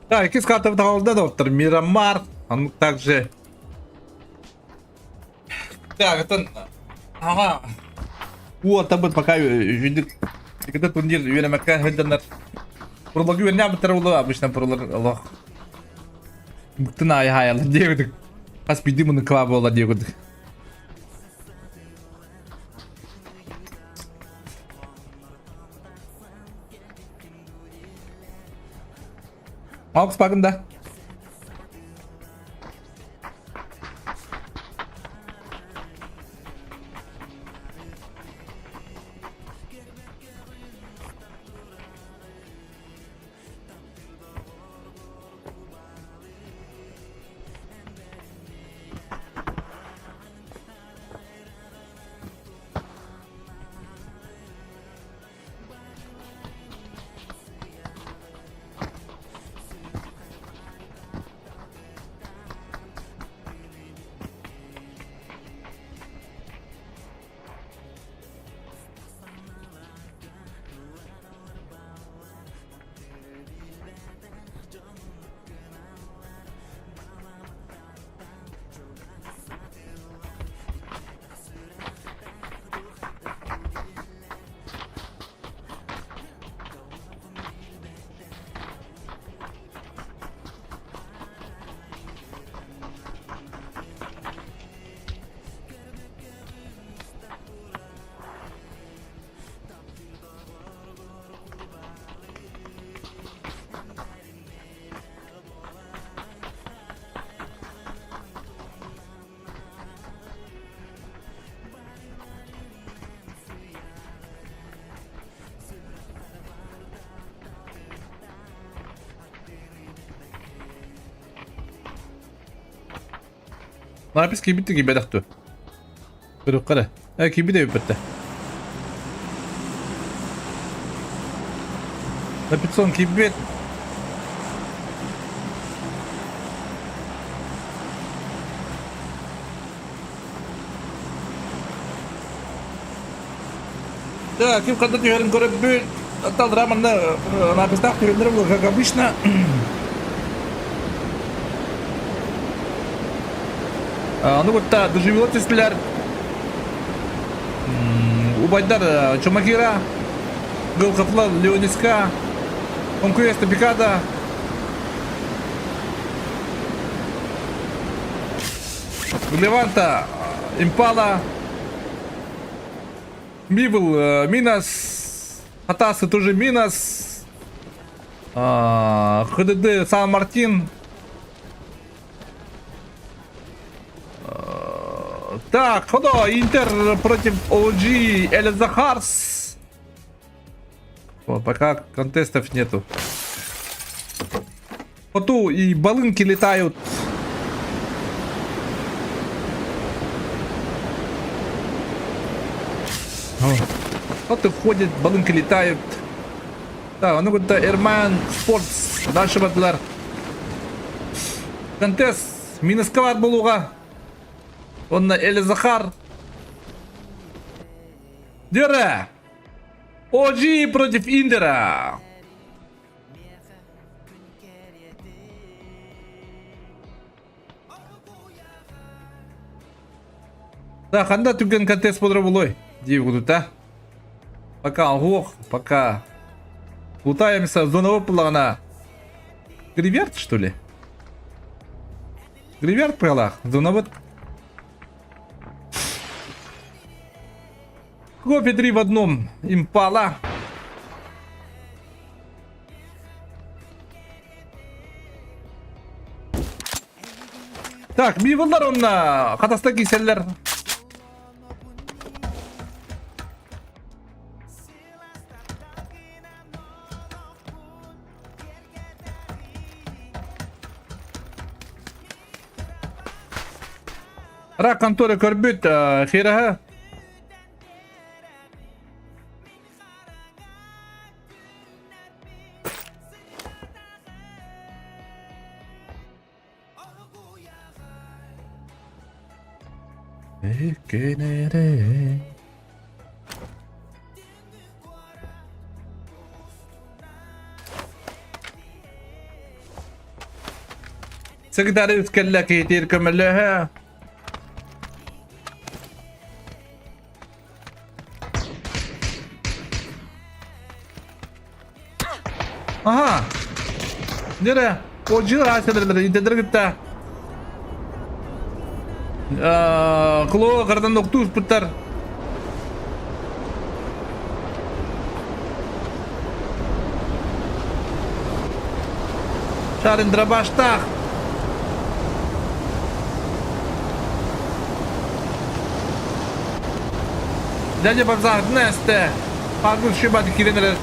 Так, иккис картабыт аҕалда доктор Мирамар, он также... Так, это... Ага. Уотабыт пока үһүндүк Иккитэ турнир үөрэмэккэ сылдьаннар Прологы үөрэнээбиттэр буолуо обычно пролог олох мыктын аайы хаайаллар диэбитик. Хас биирдии муннукка буолар диэбитик. Алкс багында. Лапис киирбит киирбэтэх дуо? Көрүөххэ эрэ. Э, киирбит эбиппит да. Лапицон киирбит. Да, ким ханна түһэрин көрөбүт. Талдыра манна напистаах түһэллэрэ буолар, как обычно. Аны кытта доживело түстүлэр. Убайдар Чумакира, Гылкапла Леониска, Конкуэста Пикада, Леванта, Импала, Мибл Минас, Хатасы тоже Минас, ХДД Сан Мартин. Так, ходо, Интер против OG Эльзахарс. Пока контестов нету. Поту и балынки летают. Вот и ходит, балынки летают. Да, ну вот Эрман Спортс. Дальше бадлар. Контест. Минусковат булуга. Онна Эли Захар. Дера. OG против Индера. Да, ханда түгэн контест болор булой. Дии кудута. Пока ох, пока. Лутаемся, зона выпала Гриверт, что ли? Гриверт пролах. Зона вот. Кофе три в одном. Импала. Так, мивыллар онна хатаста киселлер. Рак контора көрбүт хираһа. Сыгдары үскэллэ киһитиир көмөлөһө. Аха. Нere? О жыл аселерлер интендер кытта. Клоо кардан октуус буттар. Шарын дробаштах. Дядя базарны эсте. Пагыл шибат кирен эрэр.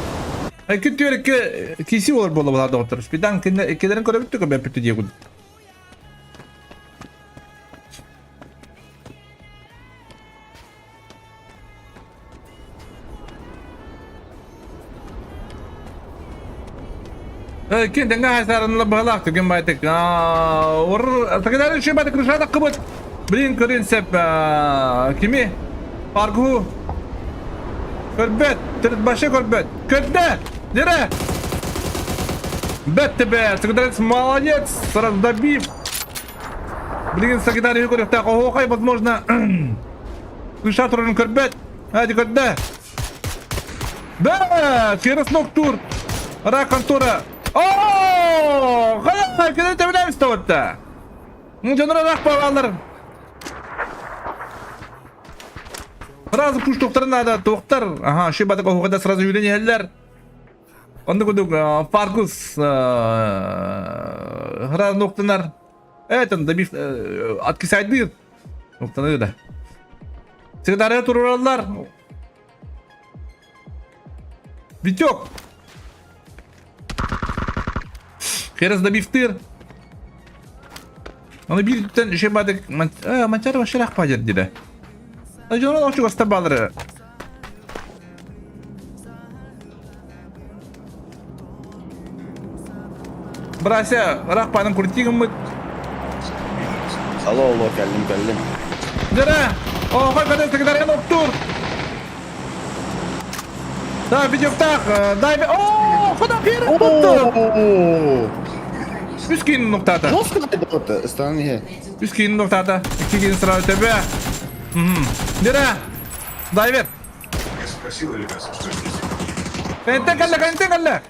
Күн түөрекке киси олар буола буолар доҕоттор. Спидан килерин көрөбүт көбө бүттү диэгун. Кин тэҥҥэ хайсаарынла быһалаах түгэн байтык. Тогда еще байтык крышата кыбыт. Блин, көрүн сеп кими? Паргу. Көрбөт, башы көрбөт. Көрдө! Нере? Бэт тебе, Сагдарец молодец, сразу добив. Блин, Сагдарец көрүөхтээх оһуохай, возможно, крыша турарын көрбөт. Hadi көрдө. Да, через тур. Рак контора. О, хайа, кеде тебелеміз таватта. Дьонор рак балалар. Сразу пуш тоқтар надо, тоқтар. Ага, шибатык оһугада сразу үйренелер. Онда кудук Фаргус сразу ноктанар. Это добив откисайдыр. Ноктаныр да. Сигдары турураллар. Витек! Херес добив тыр. Оны бииртэн үчүгэй баадык Манчаары вообще ыраах баадьар диирэ. Дьонун очугастар баалары. Брася, ыраах баанын крути гыммыт. Алло, алло, кэллим, кэллим. Дьэрэ! Оохой кадас тыгдарыгын оттуур! Да, видеоктаах, дай... О, куда первый бутту? Үс киин нуктаата. Жестко дайдота, станан иһэ. Үс киин нуктаата. Икки киин сразу төбө. Дьэрэ! Дайвер! Кэнтэн кэллэ, кэнтэн кэллэ!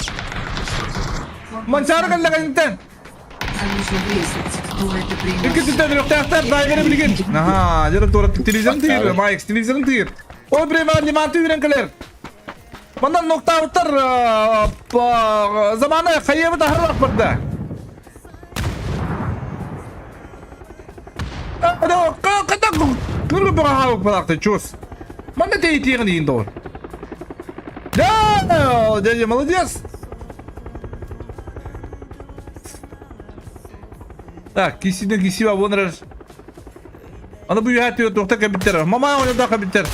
Манчаары кэллэ кэнтэн! Икки түттэн үрүөхтээхтэр дайверы билигин. Аха, дьэ туора телевизорын тыыр, Майкс телевизорын тыыр. Ой, время лиманты үүрэн кэлэр. Манна ноктаабыттар заманы хайыабыт аһарылах барда. Чус. Манна тэйитиэҕин иин доҕор. Да, дядя молодец. Так, кисине кисиба вонрар. Аны бу үһэ түө туохта кэбиттер. Мама ойнодо кэбиттер.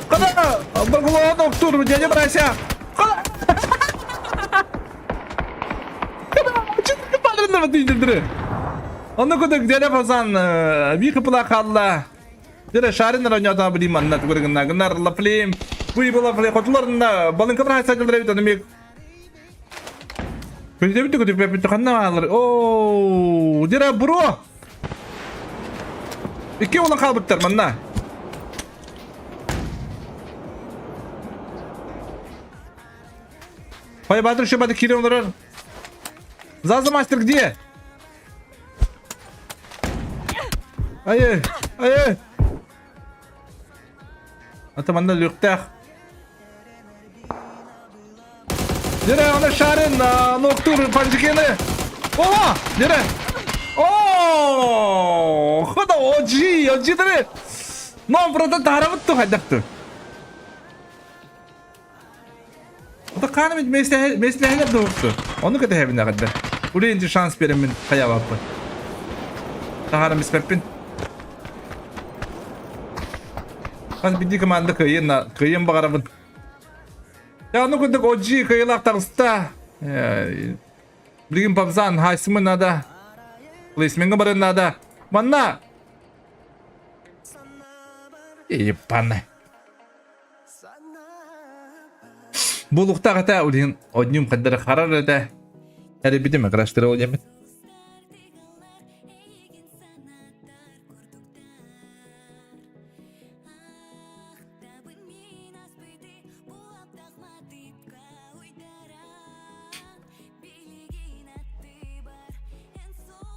Кана, Баргулова доктор, дядя Брася. Кана. Кана, чүтүк падрында бит Онно кудук дядя Фазан биир кыпыла хаалла. Дьэ шарин оронньоото билим манна тугургынна гынар лаплим. Буй була фле хотуларына балынка бір хайса жылдыр эбит оны мек. Көтөбүт көтөбүт ханна баалар. Оо, дьэ бро. Икки уолан хаалбыттар манна. Пай Батыр еще бады кире олорор. Заза мастер где? Ай, ай. Ата манна лүктэх. Дере, аны шарын, ноктур панжикені. Ола, дере. О, хода, оджи, оджи дере. Ном братан тарабыт хайдакты. Ата хаана меслэһэлэр дуурту. Ону кэтэһэбин эҕэрдэ. Улейинчи шанс биэрэммин хайаабаппын. Таһаарам испэппин. Хас биирдии команда кыайыан кыайыан баҕарабын. Я ону курдук OG кыайыылаах таҕыста. Билигин Павзан хайсымы надо. Плейсменга барыан надо. Манна! Ебаный. Буолуохтаах этэ, ол иһин одним хаддара харар этэ. Эрийбитим, краштырыл диэммит.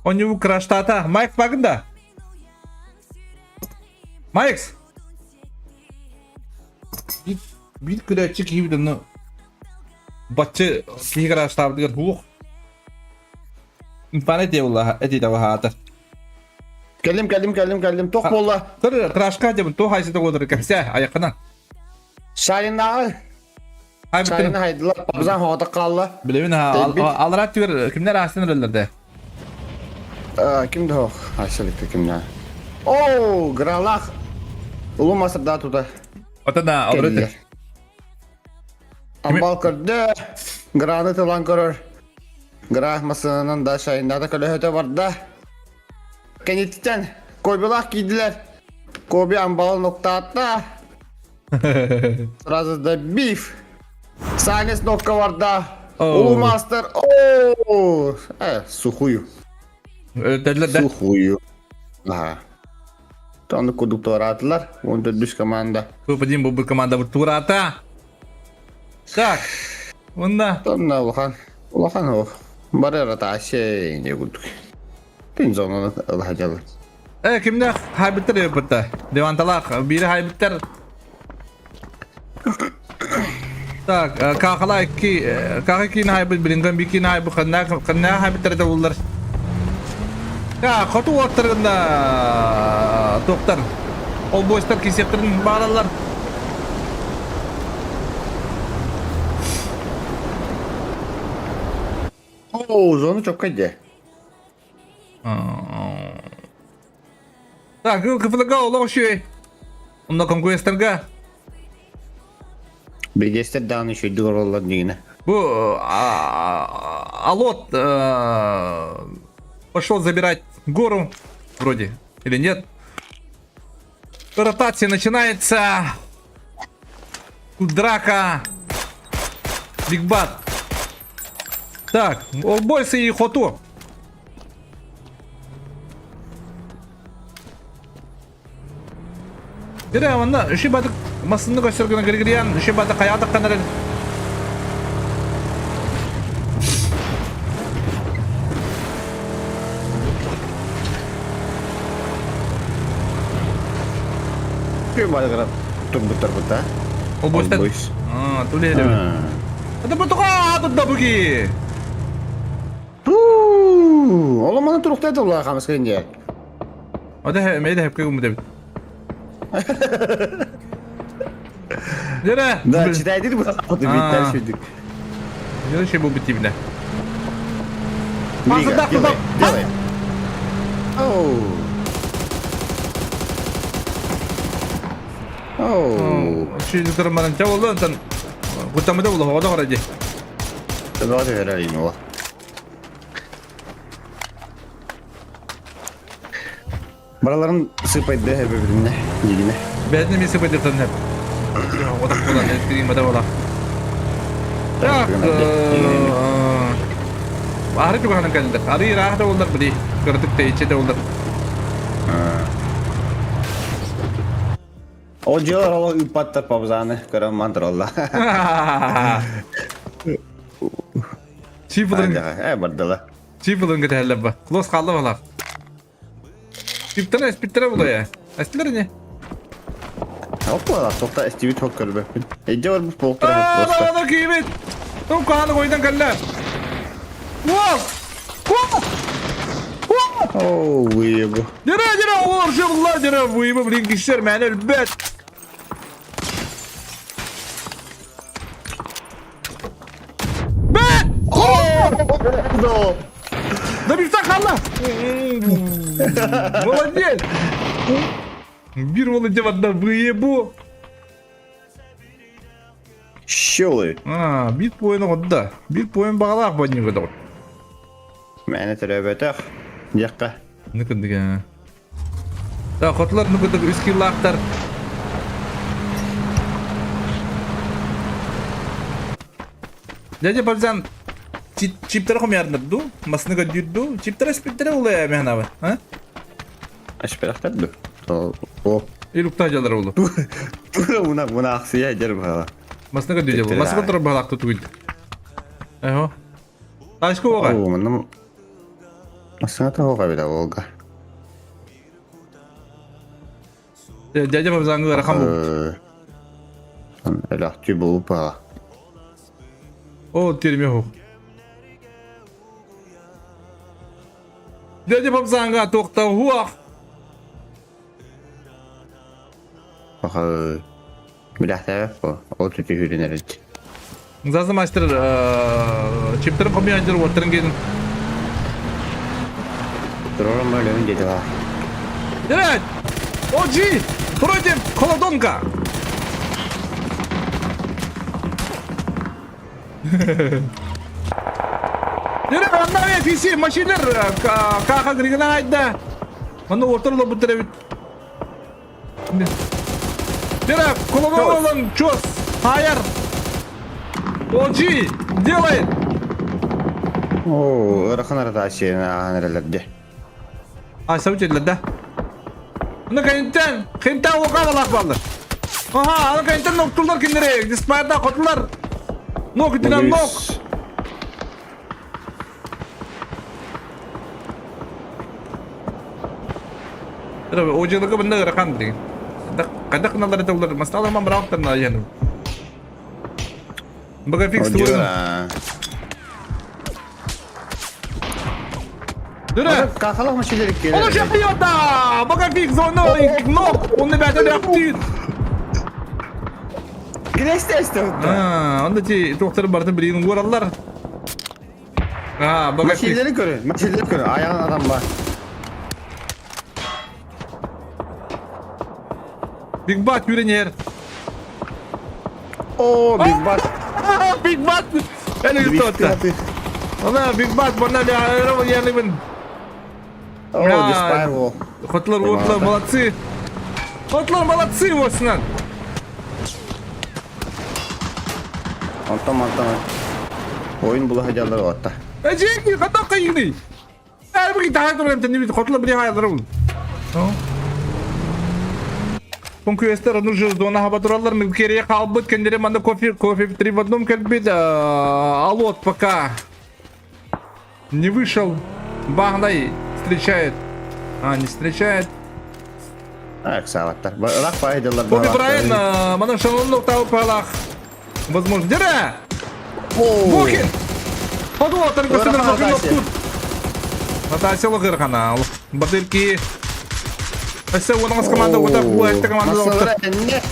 Онньуу краштаата. Майк багында. Майкс! Биир күлээччи киһибит онно баччы киһи гаражтаабытыгар суох. Инфана этиэ булла этиитэ баһаатар. Кэллим, кэллим, кэллим, кэллим. Тох буолла. Көр крашка дебин туох хайсыта буолар кэпсээ айаккынан. Шаринааҕы. Шарина хайдылар, пабзан хоҕотох хаалла. Билэбин аллараа түгэр кимнэр аастын өлөллөр Ким да Айсалыкта кимнэ? Оо, Гралах улуу масырдаа тута. Отана алрыты. Амбал көрдө, Граны тылан көрөр. Гра масынынан да шайында да көлөһөтө барда. Кэнниттэн Кобилах киирдилэр. Коби амбалын октаатта. Сразу добив. Санес нокка барда. Улуу мастер. Оо, сухую. Өлтөрлөр да. Сухую. Ага. Тону кудук туораатылар. 14 команда. Выпадим бу команда туораата. Так. Онна. Тонна улахан. Улахан ох. Бары ротация не кудук. Тин зонаны ылһадьалар. Э, кимнээх хайбыттар эбиппытта. Деванталаах биири хайбыттар. Так, каахала икки, кааха киин хайбыт, билинган би киин хайбыт, ханна ханна хайбыттар это буллар. Я, хоту уоттарында тоқтар. Ол бойстар кисептерин бааралар. О, зону чокка де. Так, КФЛГ олох үчүгэй. Онно конкуренттарга Билгэстер даҕаны үчүгэйдик олороллор дигинэ. Бу Алот пошел забирать гору, вроде, или нет? Ротация начинается. Тут драка. Биг Бат. Так, Олбойсы и Хоту. Дирэ онно үчү батык массыны көстөр гына Григорьян үчү батык хайаатахтан эрэн Үчү батык турбуттар бута. Олбойстан. Аа, туле Это бутуга тут дабыги. Туу, Оломаны туруктай да улаа хамыс кэнде. Ода мейде хепке гумдебит. Дere. Да, читайдыр бу. Биттер шүдүк. Дere şey bu bitibine. Лига, делай, делай. Оу. Оу. Шүдүк манан чабылды онтон кутамыда булу ода карады. Давай верали его. Бараларын сыпайды биринне, дигине. Бәдне мен сыпайды төннеп. Ода була, тирин бада була. Так, Ары туганын кэлдер. Ары ыраах да болдар били. Кырдык тэйче да болдар. О дьылар оло ыппаттар пабзаны көрөн мантыролла. Чипылын. Э бардала. Чипылын кэтэллэр ба. Клосс хаалла балар. Чиптара эспиттэрэ була Эстилер не? Опа, тоқта эстибит хок көрбөппүн. Эдже бар бу полтора просто. Ана кийбит. Том кааны койдан кэллэ. Вау! Вау! Оу, выебу. Дера, дера, олар жыбылла, дера, выебу, блин, кишер, мәне өлбөт. Бэт! Да бифта халла! Молодец! Бир молодец, одна выебу. Щелы. А, бит поин да. Бит поин бағалақ бадни гыдыр. Мәне төрөбөтөх. Дияққа. Ныкындыга. Да, хотлар ныкындык үс киллактар. Дядя Бальзан чиптер хомярныр масныга дюрду, чиптер спиттер улы мехнабы, а? Ашпирахтар О. Илукта жалар улы. Тура муна муна аксия жер бала. Масныга дюрду. Масныга тура балакты тугил. Эхо. Ташку ога. О, мына Масына та ога бит Волга. Дядя Бальзанга рахам бу. Элахти бу па. О, терме хо. Дядя Бальзанга тохта хуах. Аха. Билахта бу. О түтү хүрүнерит. Зазы мастер чиптерин комьян жер оттырын келин. Турором бөлөмүн деди ба. Дерет! Оджи! Против Холодонка! Дерет, анна фиси машинер каха григана айда. Маны ортарлы бұттыры Дерет, Холодонка чос, хайр. Оджи, делает! О, ырахан ротация анрелерде. А, сәүтелер да. Аны кайынтан, кайынтан оқа балақ балды. Аха, аны кайынтан ноктулар киндере, диспайда котулар. Нок динам нок. Ожилыгы бында ырахан деген. Кайда кыналар это улар, масталар ман бирауктар на яны. Бага фикс тугын. Дүрэ! Кахалах машилер келер. Он уже бьет, да! Бага фикс, он нок, он ребята реактив. Гресте А, онда ти тохтар барды билин гораллар. А, богатырь. Масилleri көрün, масилleri көрün. Ayağın adam var. Big Bat yürünер. О, Big Bat. Big Bat! Эле үтті. Ана Big Bat бана ялыбын. О, Диспайр Хотлар, отлар, молодцы. Хотлар, молодцы, осынан. Онтон мантан. Ойын була хадялар отта. Эжеки, хата кайгны. Әрбі тахай турган тенни хотлар бри хаялар ул. Конкуэстер ну же зона хабатуралар милкере қалбыт кендере манда кофе кофе три в одном кэлбит алот пока не вышел. Багнай встречает. А, не встречает. Так, саваттар. Рак пайдалар. Коби Брайан, мана шалонлық тауып алақ. Возможно. Дера! Бокин! Подула только сыныр Бокин тут. Натасия Лығырғана. Батырки. Өсі оныңыз команда өтіп, бұл әтті команда өтіп.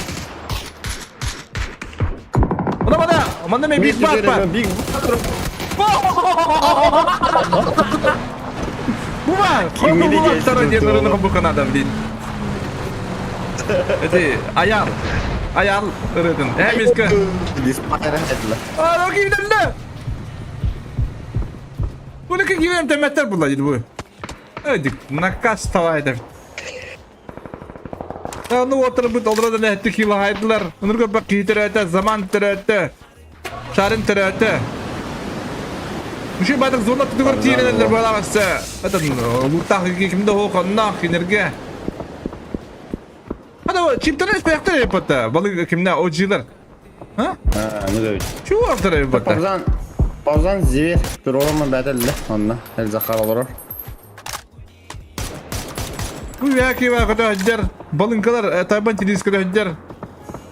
Мына мына, мына мен Биг Бат бар. Биг Буба, Буба второй день рынок Буханада в день. Эти, аял, аял рытын. Эмиска. А, ну кимден Bunu кимден теметтер була дейді bu. Ödük, наказ тавайды. Ну отырып олдырады нәтті килахайдылар. Өніргі бақ кейтірәті, заман тірәті, шарын тірәті. Мүше бадық зона түгір тиенелер баламасы. Это лутах кимді хоқанна кинерге. Ана чемпионат паяқтар епата. Балы кимне ожилар. А? Ну да. Чего автор епата? Павзан Павзан зверь. Туролма бәдәлле. Онна. Эл Захар олорор. Вяки вакыта Балынкалар тайбан телескер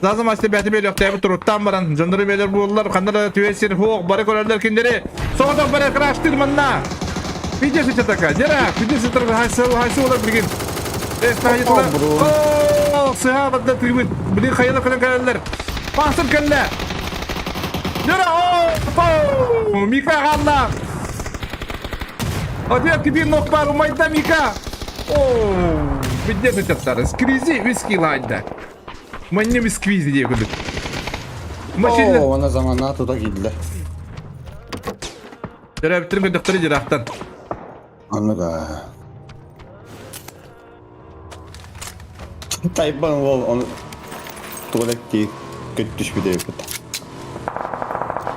Зазым асты бәті бел өқтәбі тұруттан баран. Жондыры белер бұлылар, қандары түесір хоқ, бары көрерлер киндері. Соғыдан бары краштыр манна. Видишь такая, дера, видишь это хайсы хайсы олар білген. О, сыға бадда трибут. Блин, хайылы көлін кәлелер. Пасыр кәлле. Дера, о, Мика қалла. Ответ тебе ног пару майда Мика. О, видишь это Скризи виски ладда. Манне висквизи дей күдік. Машина. О, она замана туда килде. Дера бітірген доктор дирақтан. Аны да. Тайбан ол оны туалетти көттүш бит бит.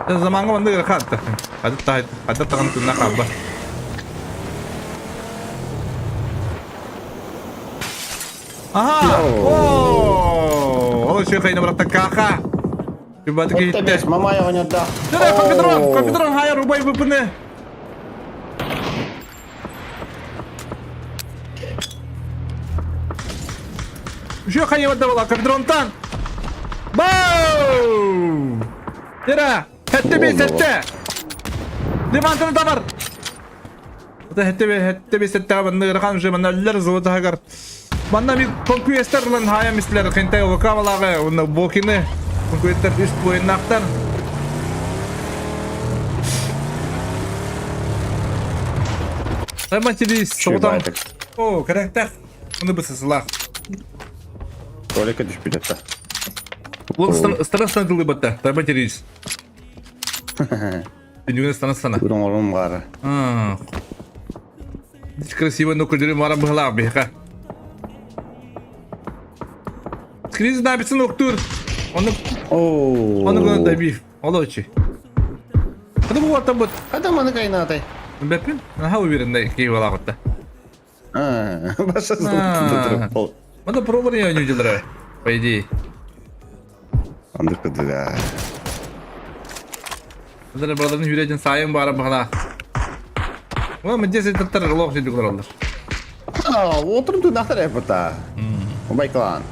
Заманга манды хатта. Хадат та хадат таган тунна хаба. Ага! О! Ол еще хайна брата каха. Ребята, какие Мама я не да. Да, компьютерон, компьютерон хая рубай выпны. Еще хая давала компьютерон тан. Бау! Дера, хетте бес хетте. Левантын табар. Это хетте бес хетте бес хетте банны ракам же манна золото хагар. Манна ми конкуэстер лан хая мислер хентай вокалага, уна бокины конкуэстер үст буйнактар. Тайматили соғдан. О, керектер. Оны бісісілақ. Туалетке түшіп кетті. Ол страстан дылы батта. Тайматили. Дүнүйін страстана. Үрін орын бары. Красиво, ну күдірі мара бұғыла бейха. Скриз набитsin октур. Оны Оны гына добив. Олочи. Hadi bu vatan bu. Адам аны кайнатай. Бәпин? Аха уверен да кейіп алағытта. Баша золото Мында пробор не ойнайдылар, по идее. Андыр кыдыга. Мында брадарын жүретін сайын бары бағана. О, мінде сеттер лох жедік олар. А, отырым ту нахтар эпота. Байклан.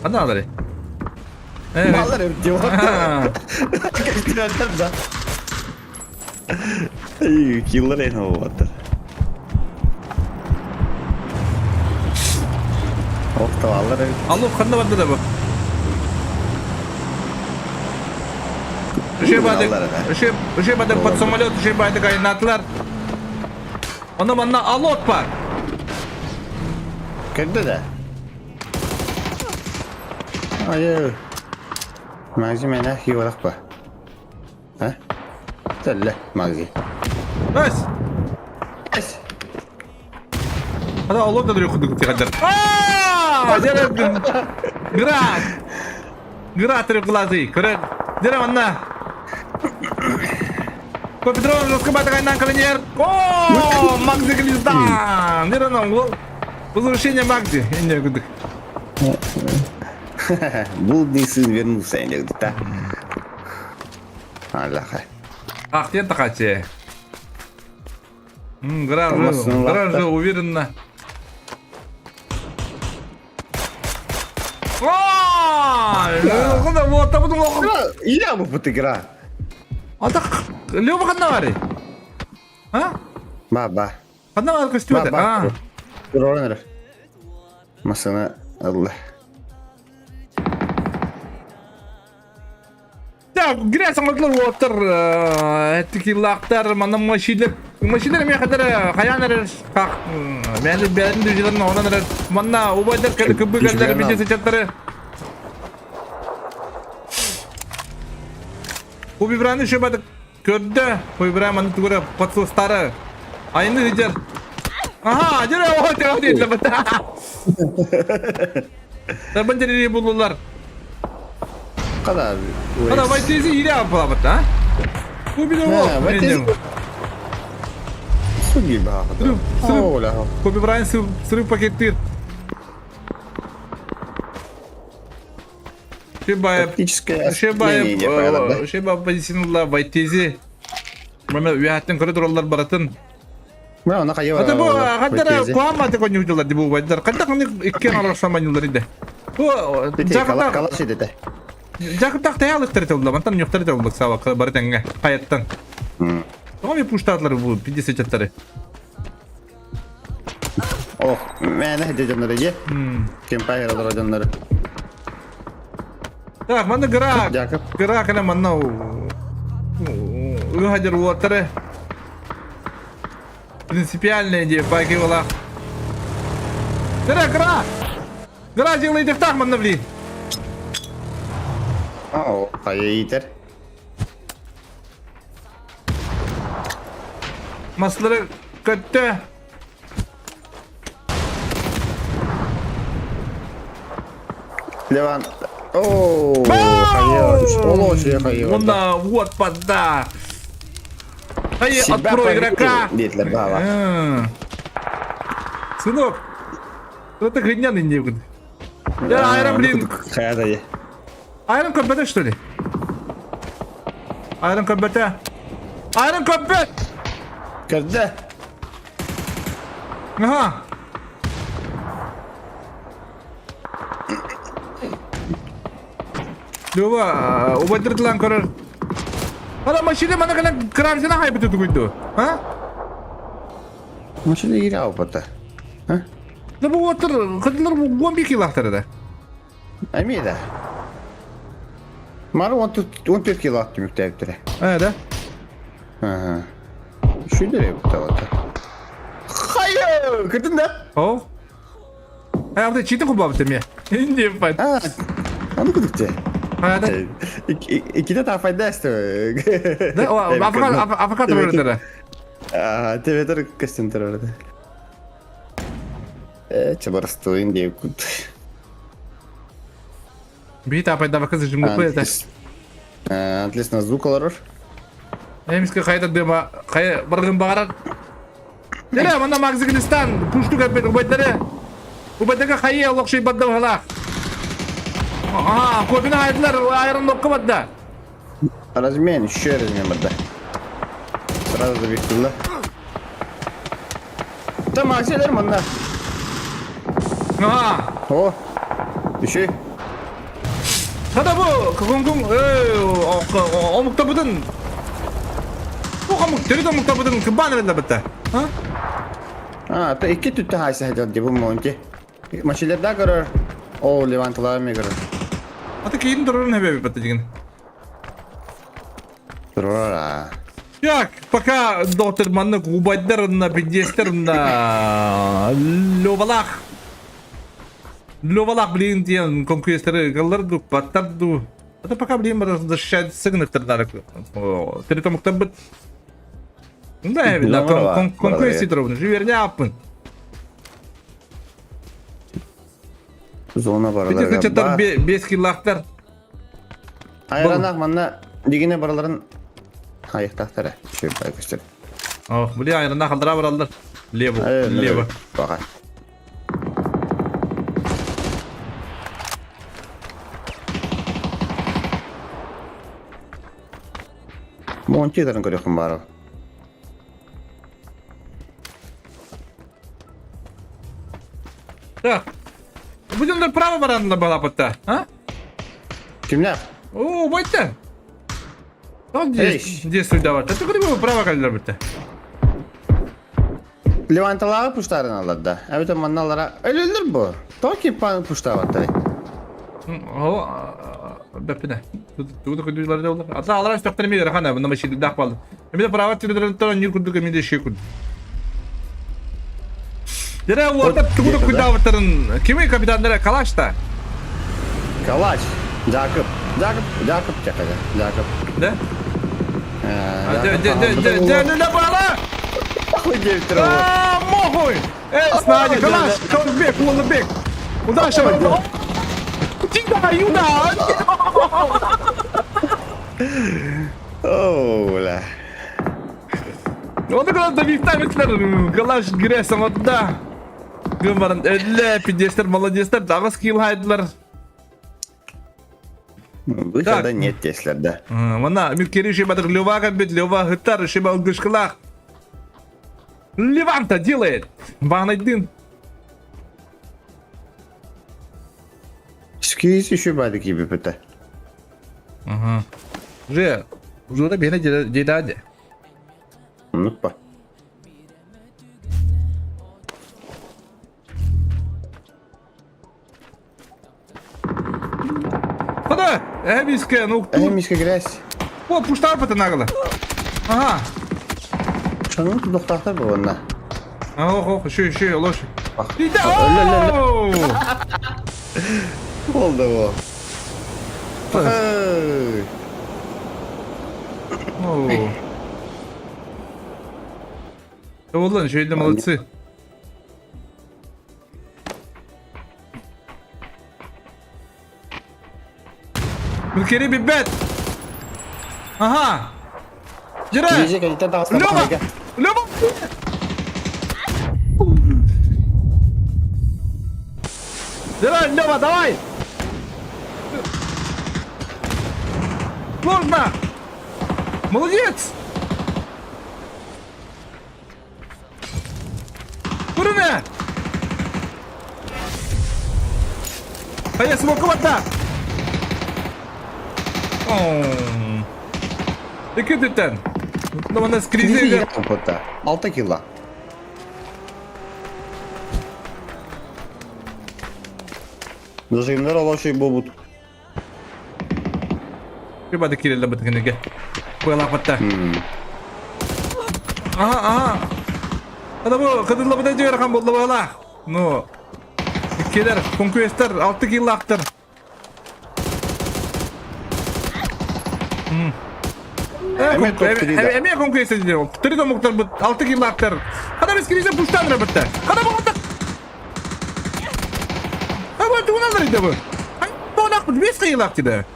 Қанда алар? Балар эп деп да. Эй, киллер эйн болуптыр. Оқталалар эп. Алло, қанда барды да бу? Үшей бадык под самолет, үшей бадык айнатлар. Оны манна алот бар. Көрдө да. Айы. Магзи мені хиолақ ба? А? Тәлі, Магзи. Өс! Өс! Ада алот да үрі күдік тиғадар. Ааа! Град! Град үрі құлазы. Көрі. Дәрі манна. Петров раскабатывает колоньер. О, Магзи Глиздан! Возвращение Магзи. Блудный сын вернулся, да? Аллаха. Ах, ты такая. Гража уверенно. Я бы игра. А так, Лёва ханна А? Ба-ба. Ханна бар костюм это. А. Ронер. Масына Алла. Так, грязь оңотлор уоттар, тикилактар, манна машилер, машилер мен хатар хаян эрер как мен бәрин дүжелерин онан эрер. Манна убайдар кәлі күбі кәлләр бите сечаттары. Куби браны шөбәдік көрді. Куби бран манна түгірі подсостары. Айны жер. Ага, жүре о тео дейді бата. Тарбан жере булулар. Када. Ана вайтези ире апалабыт, а? Куби де о. Суги баҕа. Коби Брайан сырып пакеттир. Шебаев, Шебаев позиционла вайтези. Мана уяттын көрө тураллар баратын. Мына она кайы Ата бу хаттара куаматы конюждалар ди бу вайдар. Канда каны иккен арасама нюлар иде. Бу жакта калаш иде. Жакта таялыктар толда. Мантан нюктар толдык саба баратанга каяттан. Томи пуштатлар бу 50 чаттары. Ох, мен дедемнер е. Кем пайралар адамнары. Так, манда гра. Гра кана манна. Ухадер уоттары. Принципиальная идея, пакивала. Гра, гра! Гра делает так, манна, блин. О, хайыр. Маслары көттө. Леван. О, хайыр. Хайыр. Онда вот пода. Хайыр от про игрока. Сынок, это хрень не будет. Я айрон, блин. Айрон КБТ, что ли? Айрон КБТ. Айрон КБТ! Когда? Ага. Лёва, убадырдлан көрөр. Ала машина мана калан крамсына хайбыты тугуйду. А? Машина ире албата. А? Да бу отыр, кыдылар 11 кило да. Амида. Мары 14 кило атты мүктәптірі. А, да? Ага. Шүндер ебіп Хайыр! Кірдің да? О. Ай, абды читин кубабы теме. Не пат. А, аны күдікте. А, да. Икиде тафайда эсті. Да, африка турары. А, тебетер костюм турары. Э, чабарстуин деп күт. Бит апайда бакыз жимгы это. Отлично, звук алар. Эмиске кайда дема, кай баргын багарар. Дере, мана Магзиглистан, пушту капет убайдары. Убайдага хайы локши бадда халах. Ага, кобина айдылар, айрон локка бадда. Размен, еще размен бадда. Сразу забихтулла. Там акселер манна. Ага. О, еще. Хада бу, кунгун, омукта будын. Бу хамук, төрөт омукта будын, кыбан эбелде битте. А? А, то икки түттэ хайса хадал деп монте. Машилерда көрөр. О, Леванталар ме көрөр. Ата кейин турурун хебе битте деген. Турара. Так, пока доктор маннык убайдар на пиздестер на Левалах. Левалах, блин, диэн конкуренттары галлар ду, баттар ду. Это пока, блин, защищать сыгнаттар Территомуктар быт. Да, видно, конкуренция дробны. Живерняпын. Зона Бити бараларга кычаттар бар. бес киллахтар. Айранах манна дигине бараларын айыктахтара. Шөй көстөр. О, бля, айранах алдыра баралдар. Лево, лево. Баха. Монтидарын көрөкүн бары. Так. Будем направо баранна была пота, а? Кимнәк? О, бойта. Он здесь, здесь давать. А ты куда право калдар битте? Леванталары пуштарын алар да. Әбите манналара өлөлдөр бу. Токи пан пуштабаттар. О, бәппине. Тугу көдүлөр да олар. Ата алар стоктор мидер хана, бу намаши дах бал. Эмиде право тилдер тора нюр курдук эмиде шей курд. Дера уорта тугу кудаваттарын. Кими капитандара Калашта? Калач. Жакып. Жакып, Жакып чакада. Жакып. Да? Де де де де де де бала! А, мохуй! Эй, Снади, Калаш, Калбек, Улыбек! Удачи! Тида, Юда! Оу, бля. Оны кала да вифтамитлер, Калаш гресом отда. Гымбарын элле, пидестер, молодецтер, дагы скилл хайдылар. Выхода нет теслер, да. Мана, миккери шибадыр Лева бит, Лева гытар, шиба гышкылах. Леванта делает. Бағанайдын. Скиз еще бады киби пыта. Ага. Же, уже бене дедаде. Ну па. Хода, эмиске, ну Э, тут. миска грязь. О, пуштар пыта нагла. Ага. Шанын тудуктактар бу онна. Ох, ох, еще, еще, лошадь. Болду бу. Эй. Олан, еще и молодцы. Милкери бибет. Ага. Жира. Лёва! Лёва! Давай, Лёва, давай! Можно! Молодец! Курина! А я смог вот Икки Ну, скризига. 6 кило. Зажимнар алашай бобут. Шибады кирилла бытыгыныга. Куялапатта. Ага, ага. Ада бу кыдылла быда жер хан болду бала. Ну. Иккилер, конквестер 6 киллактыр. Эме конквестер диде. Три домуктар бут 6 киллактыр. Хада без киризе пуштан бытта. Хада бу хада. Аба туналар иде бу. Ай, бонак бут 5 киллак диде.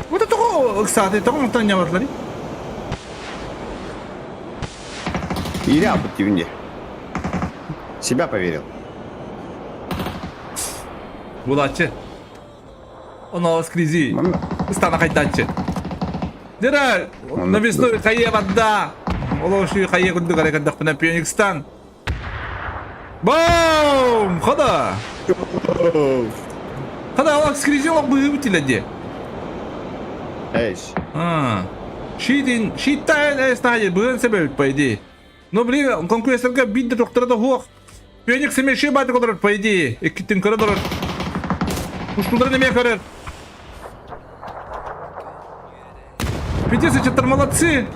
Вот это кстати, того мутан няматлары. Или абыт дибинде. Себя поверил. Булачы. Оны скризи. Стана кайтачы. Дера, навесной хайе вода. Олоши хайе кунду карай кандак пына Пионикстан. Бум! Хода! Хода, алак скризи олак быгы бутиледи. Эйш. А. Шитин, шиттайын эстади, быгын себеп, по идее. Но, блин, конкурентлерге бидде тоқтырады хуақ. Феникс еме ши байды колдырыр, по идее. Эккиттин көрі дұрыр. Уштулдыр неме көрір. Битес ыччаттар молодцы!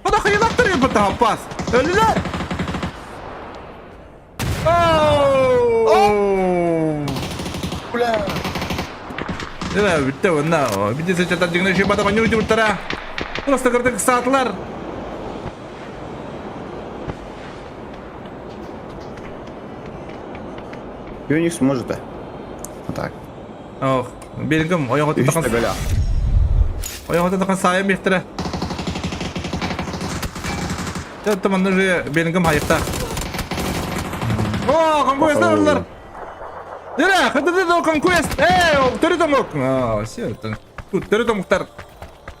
Ода хайылаттар ебата пас! Өлүлэр! Бля! Э, бүттэ онна. Битес ыччаттар дьиҥнэ шибата манньу утуруттара. Просто кырдык саатылар. Юникс может, да? Вот так. Ох, Белгим, ойоҕотун Үс тахан төбөлөөх. ойоҕотун тахан саайан биэхтэрэ. Дьэ, манна же Белгим хайыктаах. О, конквест аллар. Дира, хатыды до конквест. Эй, төрүт омук. А, все, тут төрүт омуктар.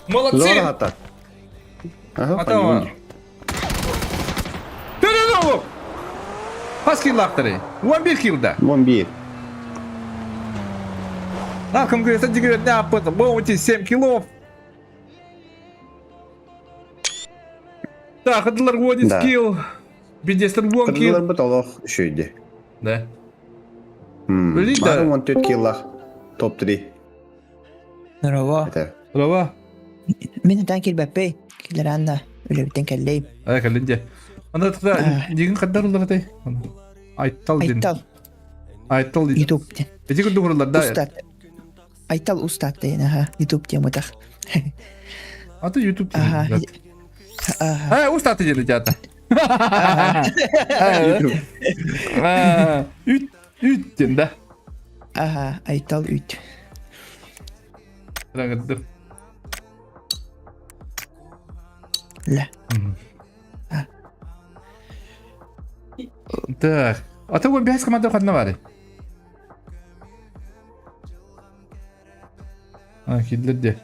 Молодцы. Зора хата. Ага, Ата. Төрүт омук. Хас киллаахтары? 11 килда. 11. На, конквест дигерне аппыт. Боунти 7 килов. Так, хадылар 10 Да. килл. Бидестер 1 килл. Кырдыларбыт олох үчүйді. Да. Билий да. Бары 14 киллах. Топ-3. Здорово. Это. Здорово. Мин ытан килбэппэй. Киллэрэн да үлэбиттэн кэллэйм. Ай, кэллин дьэ. Анда тогда дигин хаддар улар этэй. Айтал дин. Айтал. Айтал дин. Ютуб дин. Эти курдук урулар да. Устат. Айтал устат дейин, аха. Ютуб тематах. А ты Ютуб Аха. дин. Аха. Э, устаты дин ребята. Үт, үт дин да. Аха, Айтал үт. Рагырдым. Ла. Так. А ты он бяс команда хадна бары. А, киллерде.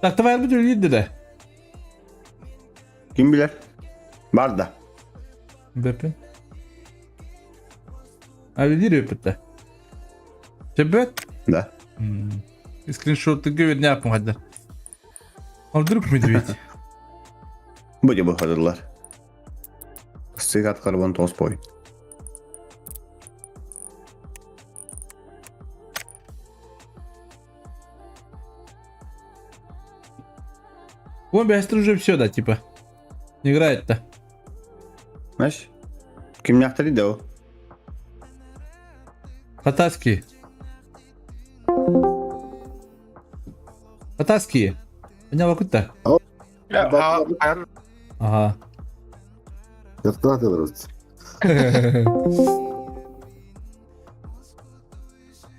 Так, давай бу үлүйдү да. Ким билэр? Бар да. Бэппин. А үлүйдү өпүтте. Тебет? Да. Скриншот говорит, не аппын А вдруг медведь? Бу бу хадылар. Сыгат карбон тоос бой. Вон бястр уже все, да, типа. Не играет-то. Знаешь? Кимняхтары да ол? Хатаски. Хатаски. Меня вакута. Ага.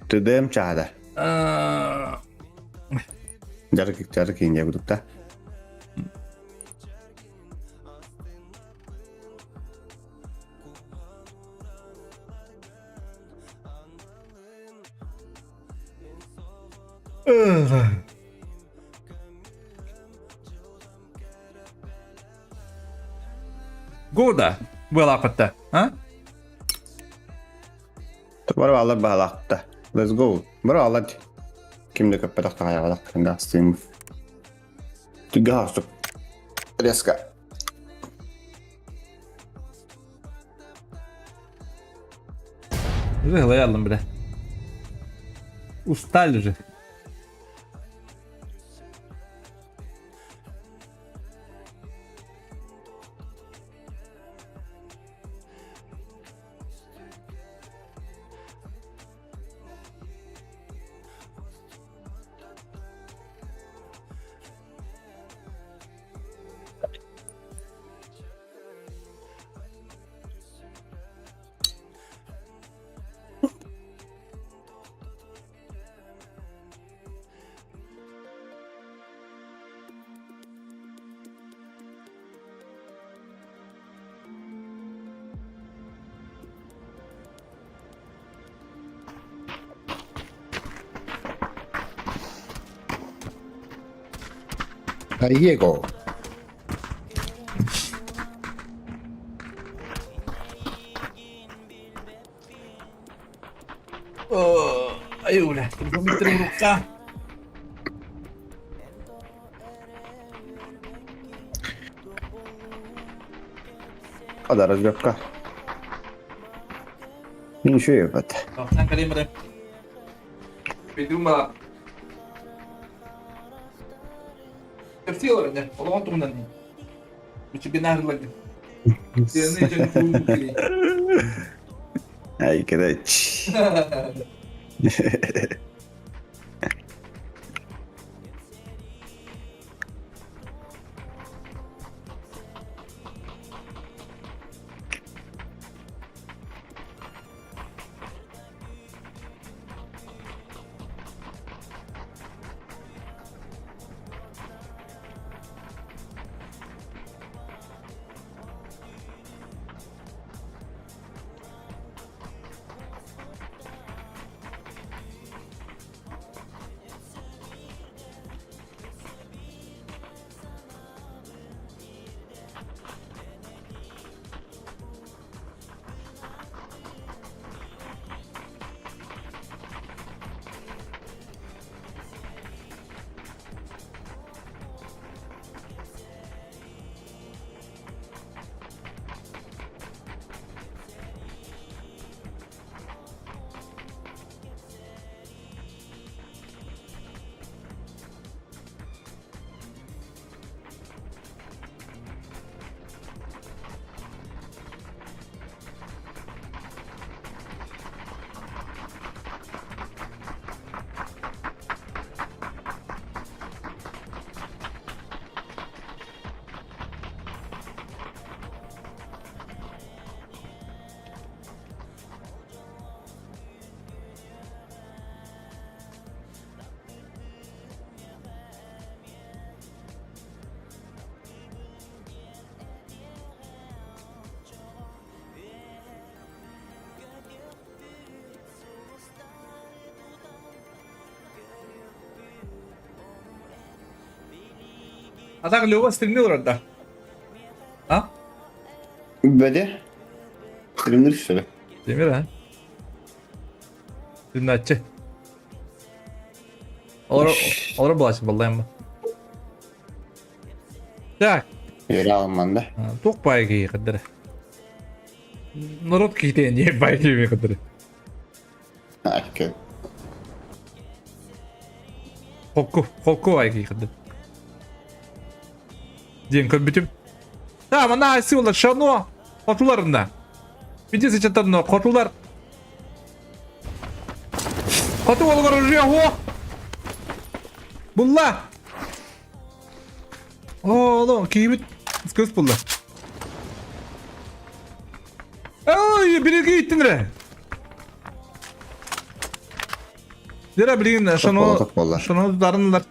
ТДМ чаада. Жарык жарык инде будукта. Года была патта, а? Бар алар баалаакта. Let's go. Бар алар. Кимде көппөтөх тагаябадак кында стим. Түгө хастык. Резко. Уже лаялым, бля. Устали уже. Диего. Ай, бля, телефон рука. Ада разбепка. Мин үчүгэй бат. Тохтан кэлин бары. Бедум бала. Кэпсии олорон дьэ, олоҕун туһунан дии. Бичигинаарыларгын. Сиэни дьон куун кили. Ай, короче. А так Лева стримнил да? А? Бөде. Стримнир что ли? Стример, а? Стримначчы. Олар олар булаачы баллайм. Так. Yere alınman да. Туох баай киһи кыдыры. Народ киһитэ не баай киһи кыдыры. Окей. Холку, холку баай киһи кыдыры. Диэн көрбүтүм. Да, манна айсы болар, шано. Хотуларында. Видите, сейчас хотулар. Хоту олгор уже хо. Булла. О, оно, киһибит скөс булла. Ой, билиги иттин ре. Дера билигин шано шано дарынлар.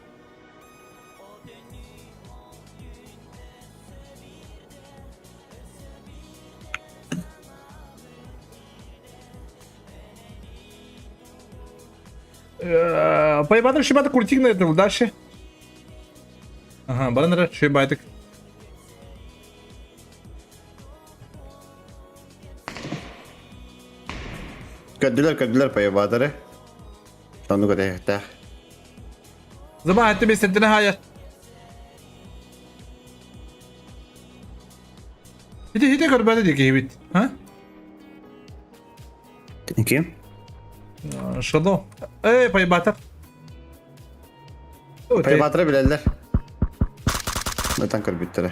Пайбатык шибатык куртигна это дальше. Ага, баран шибатык. Көрдүлэр, көрдүлэр пайыбаатары. Сонну көтөһүөхтээх. Зама этти бесеттine hayır. Хити хити көрбөтө диэки бит. А? Ким? Шадо. Эй, пайбатар. Пайбаатары билэллэр. Натан көрбүттэрэ.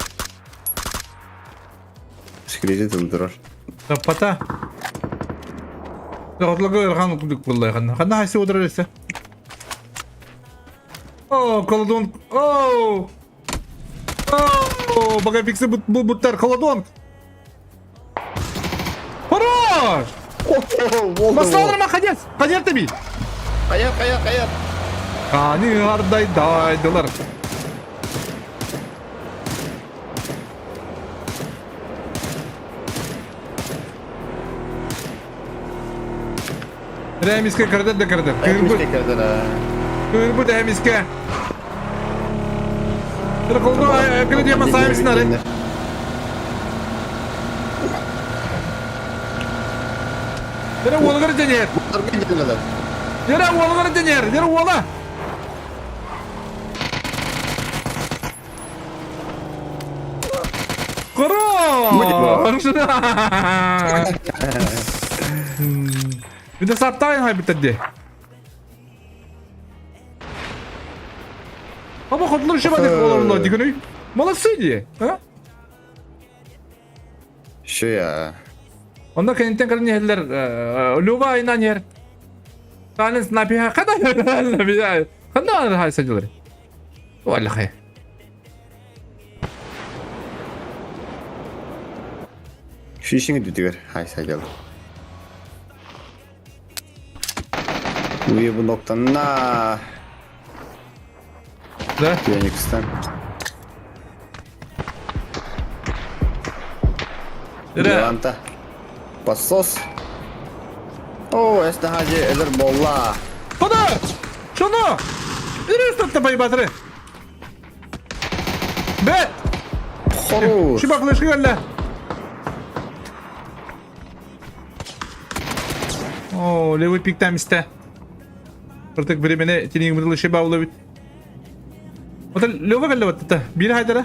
Скризит турар. Таппата. Отлага ырхан кудук буллай ханна. Ханна хайсы отырар эсе. О, колодон. О! О, бага фиксы буттар колодон. Хорош! Басалар конец! Конец тебе! Каяр, каяр, каяр. Ани ардай дайдылар. Ремиске кірді де кірді. Ремиске кірді да. Кырбы ремиске. Кыркылды кірді яма сайымсın ары. Yere oğlu denер. Yere oğlu denер. Yere oğlu. Хорош! Бүтэ саптаайын хайбыттар дии. Аба хотулар еще бадык олорлор дигүнүй. Молодцы дии. А? Şu ya. Онно кэнниттэн кэлэн иһэллэр Люба айынан иһэр. Тааныс напиха хана хана хай садилар. Валлахай. Şu işini düdüğür. Hay sayalım. Uyu bu noktanın na. Да? Феникстан. Леванта. Посос. О, это хаджи эдер болла. Куда? Шоно? Ирис байбатры. Бет! Хорош. Шибак лышкы кэллэ. О, левый пик там истэ. Ыртык времени тинигин шиба улыбит. Вот Лева кэллэ вот это. Бир хайдара.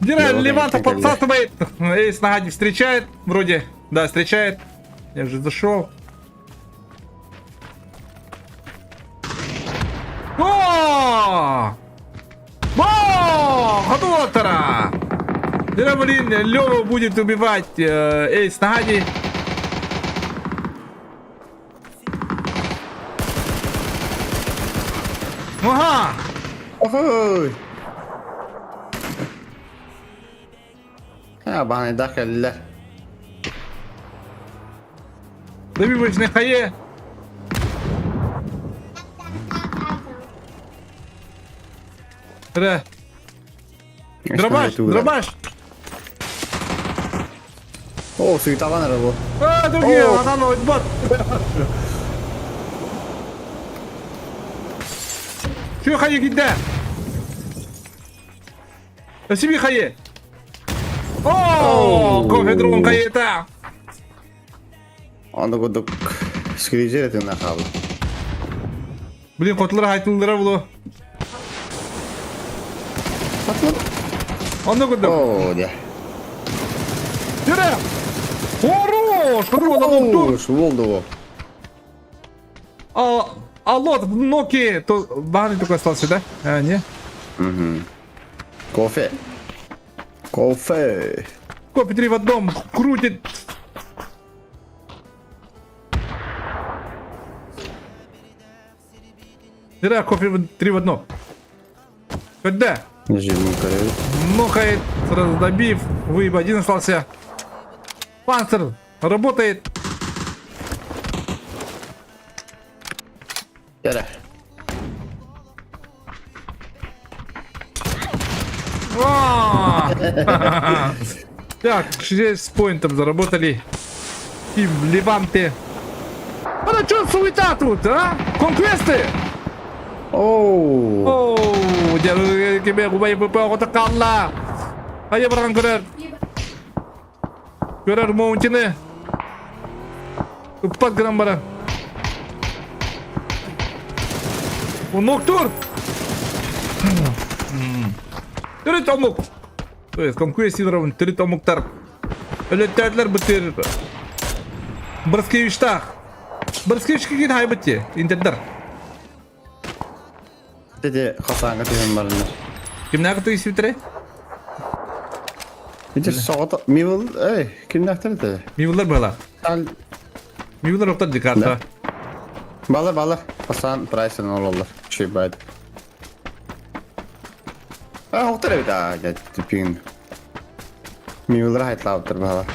Дира Леванта подсасывает. Эйс на встречает. Вроде. Да, встречает. Я уже зашел. О! О! Ходотера! Дира, блин, Лева будет убивать Эйс Нагади. Ага! Ой! Ha, баһанайдаах кэллилэр. Добивочный хае. Ра. Дробаш, дробаш. О, суеталан эрэ бу. А, другие, анан бот. Шү хайы кидде. Спасибо, хайы. О, кофе дрон хайыта. Аны курдук скрижер этин хаалла. Блин, котлар хайтылдыра булу. Онно курдук. О, дьэ. Жүре! Хорош! Хорош! Хорош, болду А, алло, Ноки, то баны только остался, да? А, не? Угу. Кофе. Кофе. Кофе три в одном крутит. Да, кофе три в одном. Когда? Нокает, сразу добив, выеб один остался. Панцер работает. Так, 6 с поинтом заработали. Тим Леванте. А ну что суета тут, а? Конквесты! Оу! Оу, тебе губай ПП калла. А я баран көрөр. Көрөр Маунтины. Уппат гынан баран. Ноктур! Төрүт омук. То есть конкуренция сидоровын төрүт омуктар. Өлөттөөтлөр бытыр. Бырскевичтах. Бырскевичке кин хайбытте. Интердер. Деде хасаңга түһэн барыннар. Кимнәге түйсүтре? Ити соҕото Мивыл, эй, кимнээхтэр этэ? Мивыллар была. Мивыллар октар дикарта. Балар, балар. Хасан прайсын ололлар. Чүй байд. А, октар эбит, а, дядь, типин. Мивыллар хайтлаабыттар баһалар.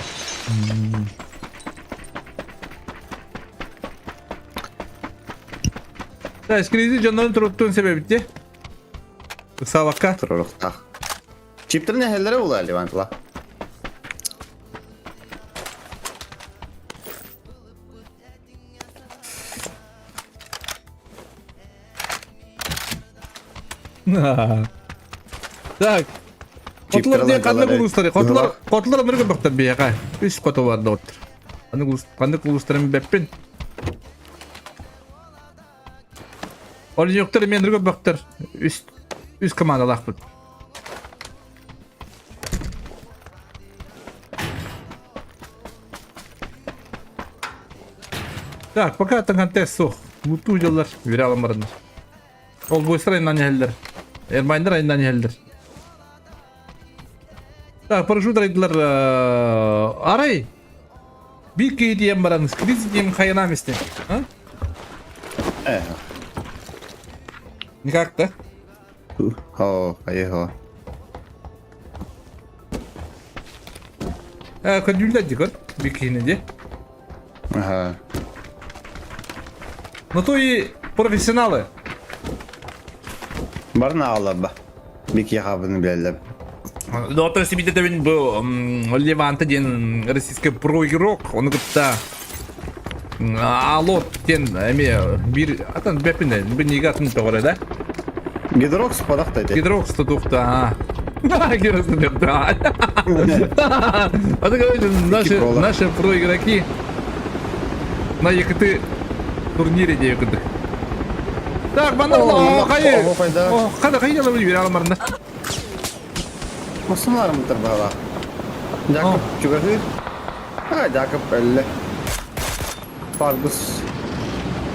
Да, скризи дьоннорун туруттун себебитти. Ыксаабакка. Туруруктаах. Чиптерин эһэллэрэ буолаа Левантла. Так. Хотулар диэн ханнык улуустары? Хотулар, хотулар ынырык бөхтөр биһиэхэ. Үс хоту бар доҕоттор. Ханнык улуус, ханнык улуустарын билбэппин. Оленёктар эмиэ ынырык бөхтөр. Үс, үс командалаахпыт. Так, пока таҥхантес суох. Лутуу дьыллар үөрэ алан бараннар. Ол буйстар айынан иһэллэр. Эрмайндар айынан иһэллэр. Так, парашют арайдылар. Арай! Биир киһи диэн баран, скриз диэн хайанаам истэ. А? Э. Никак да? О, поехала. Э, көдүүллэр дикор, биир киһини ди. Ага. Ну то и профессионалы. Барын аҕаларба. Бики хабын билэллэр. Доктор Сибитетовин бу Леванта диэн российский проигрок, ону кытта Алот диэн эмиэ биир атын бэппин бу атын тоҕо да? Гидрокс падахта ити. Гидрокс тутухта. Гидрокс да. А ты короче, наши, наши проигроки на ЕКТ турнире диэкыты. Так, манна хайы. Хада хайы ла бир аламарында. Масымларым тырбала. Жакып чугахыр. А, Жакып әлле. Фаргус.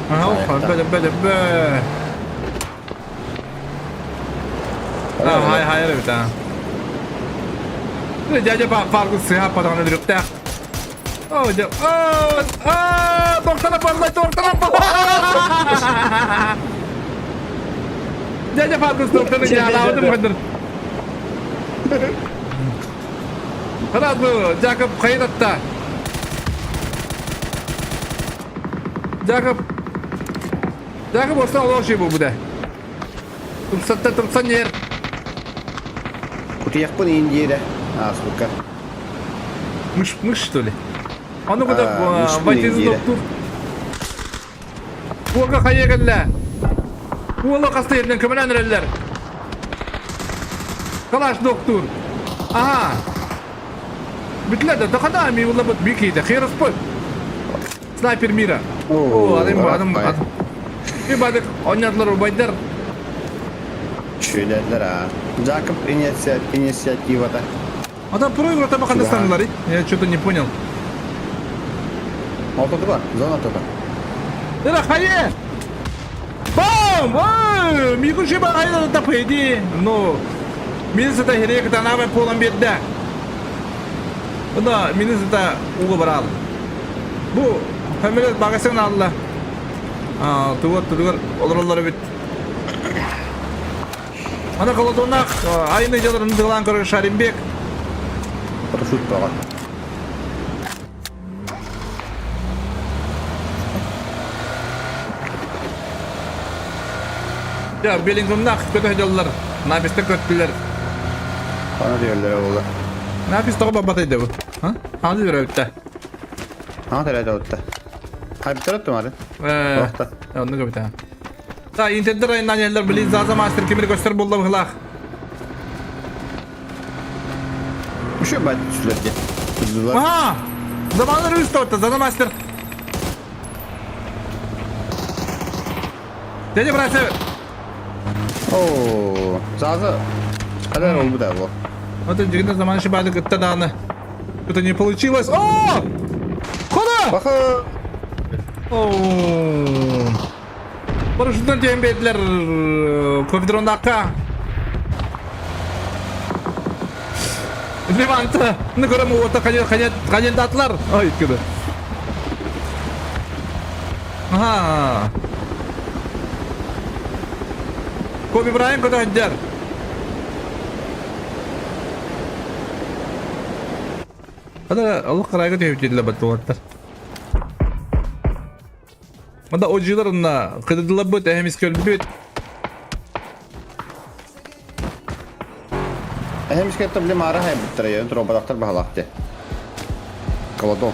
Ага, бе бе бе. А, хай хай эбит а. Дядя Фаргус сыха паданы дүрүктәк. О, дя. О, а, доктора парлай, доктора парлай. Дядя Фаргус докторы дялаудым хадыр. Рад бу, Жакоб хайратта. Жакоб. Жакоб орса олоши бу буде. Тупсатта тупсан ер. Кутуякпын индире. А, сука. Мыш, мыш что ли? А ну куда войти за доктор. Уолга хайа кэллэ. Уола хаста yerden көмөлөөн эрэллэр. Калаш доктор. Ага. Бүтлер да тахана ми улабыт бикиде. Хероспой. Снайпер мира. О, адам адам адам. Bir бадык ойнадылар убайдар. Чүйләләр а. Жакоб инициативата. Адам проиграта бакандастанлар. Я что-то не понял. Ортоду бар, зона ортоду. Эра хайе! Бам! Ой, Микушиба айда тапыди. Ну, минусата херек танабай полон бедде. Да, минусата угу барал. Бу фамилия багасын алла. А, тугар тугар олороллар бит. Ана колодонах айны жаларын дылан көрөр Шаримбек. Парашют бага. Я Беллингтоннах көтө жаллар. Написте көттүлөр. Ана дияллар болду. Напис тоҕо бабатайды бу. А? Аны берөптө. Ана терәдә отта. Хайптырат тумары. Э, онны көбүтэ. Та интердер айынан еллер билин заза мастер кимир көстөр булла быхлах. Еще бат сүлерде. Тузлар. Ага! Заманlar üst orta, Заза мастер. Дядя братья. О, Заза. Кадар ол бу да бу. Вот это заман шибады кытта Это не получилось. О! Куда? Баха. О! Парашюттан тиэн бэйдилэр ковидрондакка. Леванта, ну көрөм уота кандидатлар. Ой, кыды. Ага. Коби Брайан куда хаддер? Hadi Allah karayga teyip баттылаттар. Манда ожилар онна кыдыдылар быт, эхемис көлбүт. Эхемис кетті білем ара хай буттар я, тробадактар бахалакты. Колодон.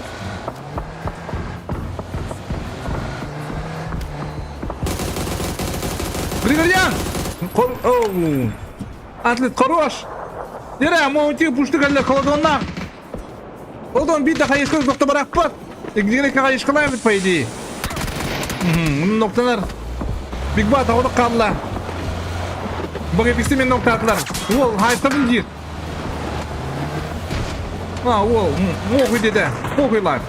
Григорьян! Оу! Атлет хорош! Нере, мо ти пушты калле колодонна. Колодон бит хайышкы доктор баракпат. Игдигене хайышкылай бит по идее. Ноктанар. Биг Бат ауды қалла. Багай пикси мен ноктатылар. Ол хайыстабын дир. А, ол, охуй деді. Охуй лайф.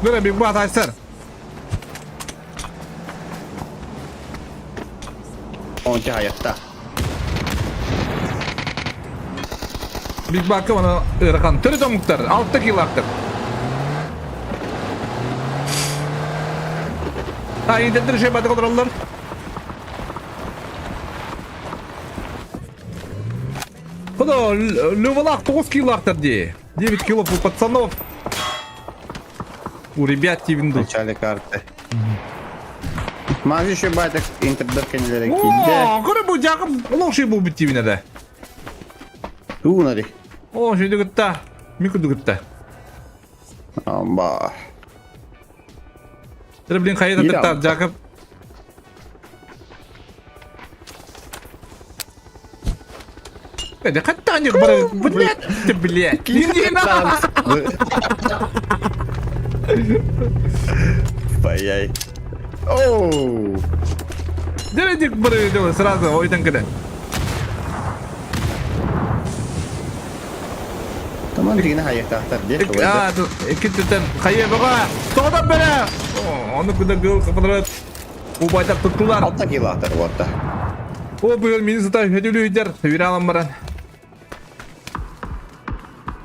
Бere Big Bat айсар. Онча хаятта. Big Batка оны ыарахан. Төрүт омуктар, 6 килоактар. А, интердер şey батык олороллор. Куда, Левалах 9 килоактар дии. 9 килов у пацанов. У ребят В тивинду. начале карты. Маз еще байтак интердер кенелere киирдэ. О, көрө бу жакып олох шей бу бит тивинеде. Туунари. О, шейди кытта. Микуду кытта. Амба. Тире блин хайда Ира. тырта Жакып. Эде каттан yok бары. Блядь, ты блядь. Не на. Паяй. Оу. Дередик бары делай сразу ойдан кеде. Таман дигини хайыктаахтар дии. А, иккитен хайы бага. Тоғдан бере. Оны куда гыл капыдырат. Убайтар туттулар. Алта килоактар буотта. О, бүгін мені зата хөділі үйдер. Вира алам баран.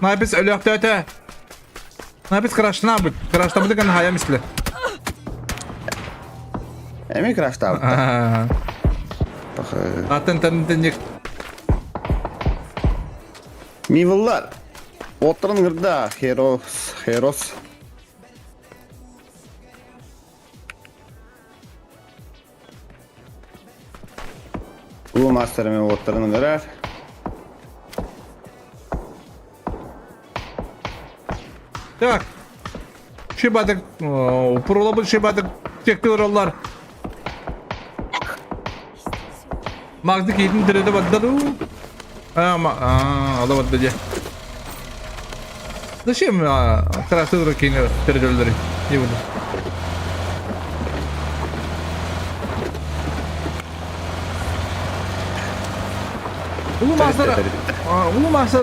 Напис өлөктөтө. Напис крашна бит. Крашта бит ган хая мисле. Эми краштаабыттар. Атын тан тенек. Мивыллар. Оттарын гырда Херос, Херос. Улуу мастерами оттарын гырар. Так. Шибадык, пролобын шибадык тектироллар. Магды кейтин тиреде баддаду. А, а, ала бадда же. Зачем красты кейни тиределери? Не буду. Улуу мастер, улуу мастер,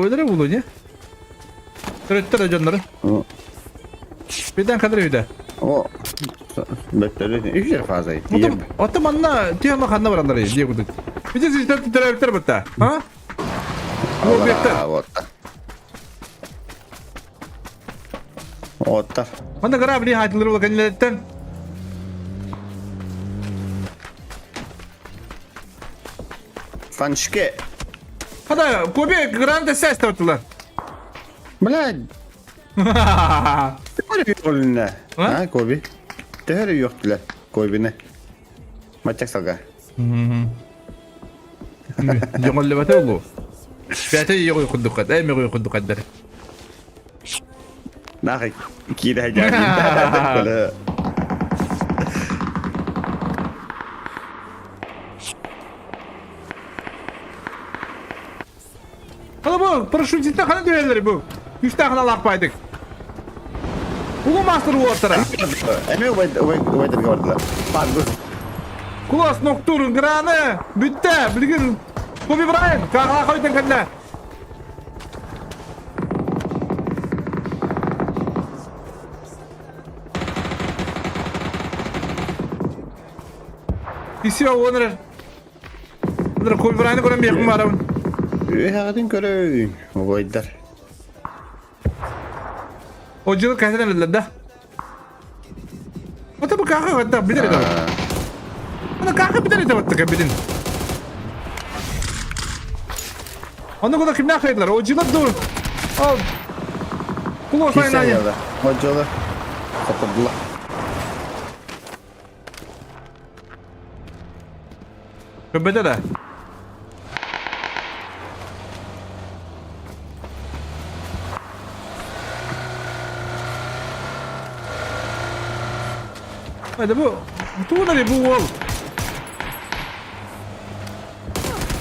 ödere булу не? Төрөттөр жоннору. Биден кадыр үйдө. О. Бөттөрү үч фаза. Ото манна тема ханна баралар дие кудук. Биде сиздер төрөптөр бутта. А? Вот. Оттар. Манна грабли хатылыр бол кенлеттен. Фаншке. Хада Коби гранта сес тартылар. Блядь. Төһөрү юк А, Коби. Төһөрү юк дилер. Кобини. Матчак салга. Жоңоллебате болу. Бәте йогой кудукат, әй мегой кудукат дер. Нахай кире жагин. Хала бу, парашютистте хана дүйелер бу. Үстә хана лакпайдык. Улу мастер уортара. Эми убайдырга бардылар. Пангус. Кулас ноктурун граны. Бүтте, билгин Коби Брайан, кагла койдun кенде. Исио оныр. Оныр Коби Брайаны көрөн беким барабын. Үһәгәтин көрөйүн. Убайдар. О жылы кайсыдан эле да. Ата бу кага ката билер эди. Ана кага билер эди баттык билин. Аны куда кимне кайдылар? О жылы дур. Ал. Куло сайнай. О жылы. Сатырдылар. Көбөдө да. Hadi bu. Tuğla bu oğul.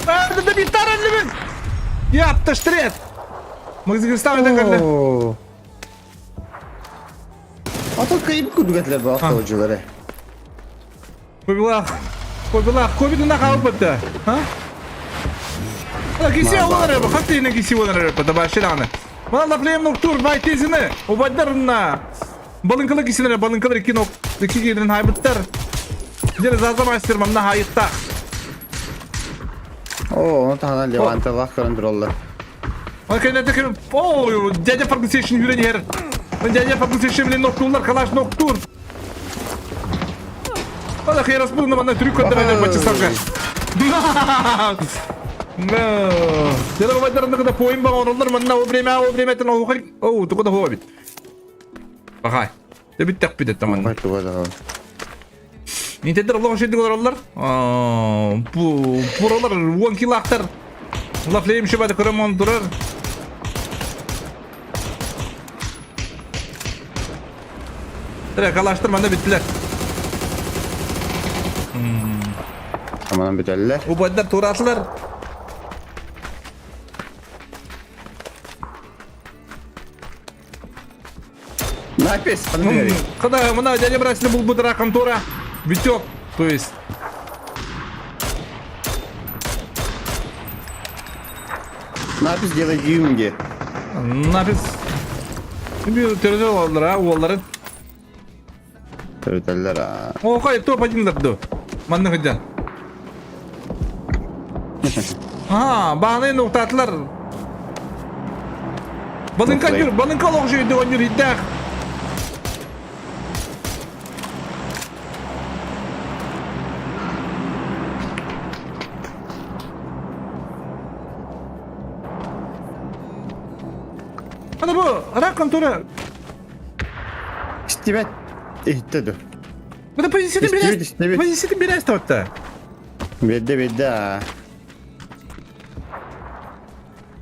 Nerede bir tane elimi. Yaptı ştret. Магдигристан калды. Ата кыйып күдүгәтләр бу автоҗылары. Кобилах. Кобилах, кобидuna калып бетте. Ха? Киси олар, хатты не киси олар, да башиланы. Мына лаплем нуктур байтезини. Убадарна. Балыҥкалар кисилэр, балыҥкалар икки нок, икки киирин хайбыттар. Дьэ, Заза мастер манна хайыттаах. О, ону таһынан Леванталаах көрөн тураллар. Ол кэннэ ким О, дядя Фаргусешин жүрен иһэр. Дядя Фаргусешин блин ноктуулар, калаш ноктуур. Ана херас буну манна трюк көрдөрөр бачысарга. No. Дядя бабайдарында куда поим ба оҥороллор манна о время о время тен оһуохай о тугу да хуа бит. Бахай. Де бүттэх бит манна. Нитедер олох шедик олороллор. Пуролар 10 килоактар. Лафлейм шибады көрөм турар. Тре калаштыр манда биттилер. Аманан бүтэллэр. Убайдар туратылар. Напис, Андрей. Когда мына дядя Брасли был бутыра контора, Витек, то есть. Напис делай дюймге. Напис. Bir terörü oldular ha, oğulların. Төрүтэллэр а. О, хай, топ один дапду. Манны хыджан. Ага, бааны нуктатлар. Балынка жүр, балынка олох жүйді ойныр иддах. Ана бу, рак контора. Истибэт. Иһиттэ ду. Мына позицияны Истибит, берес. истибит. Позицияны берес тотта. Биэрдэ биэрдэ аа.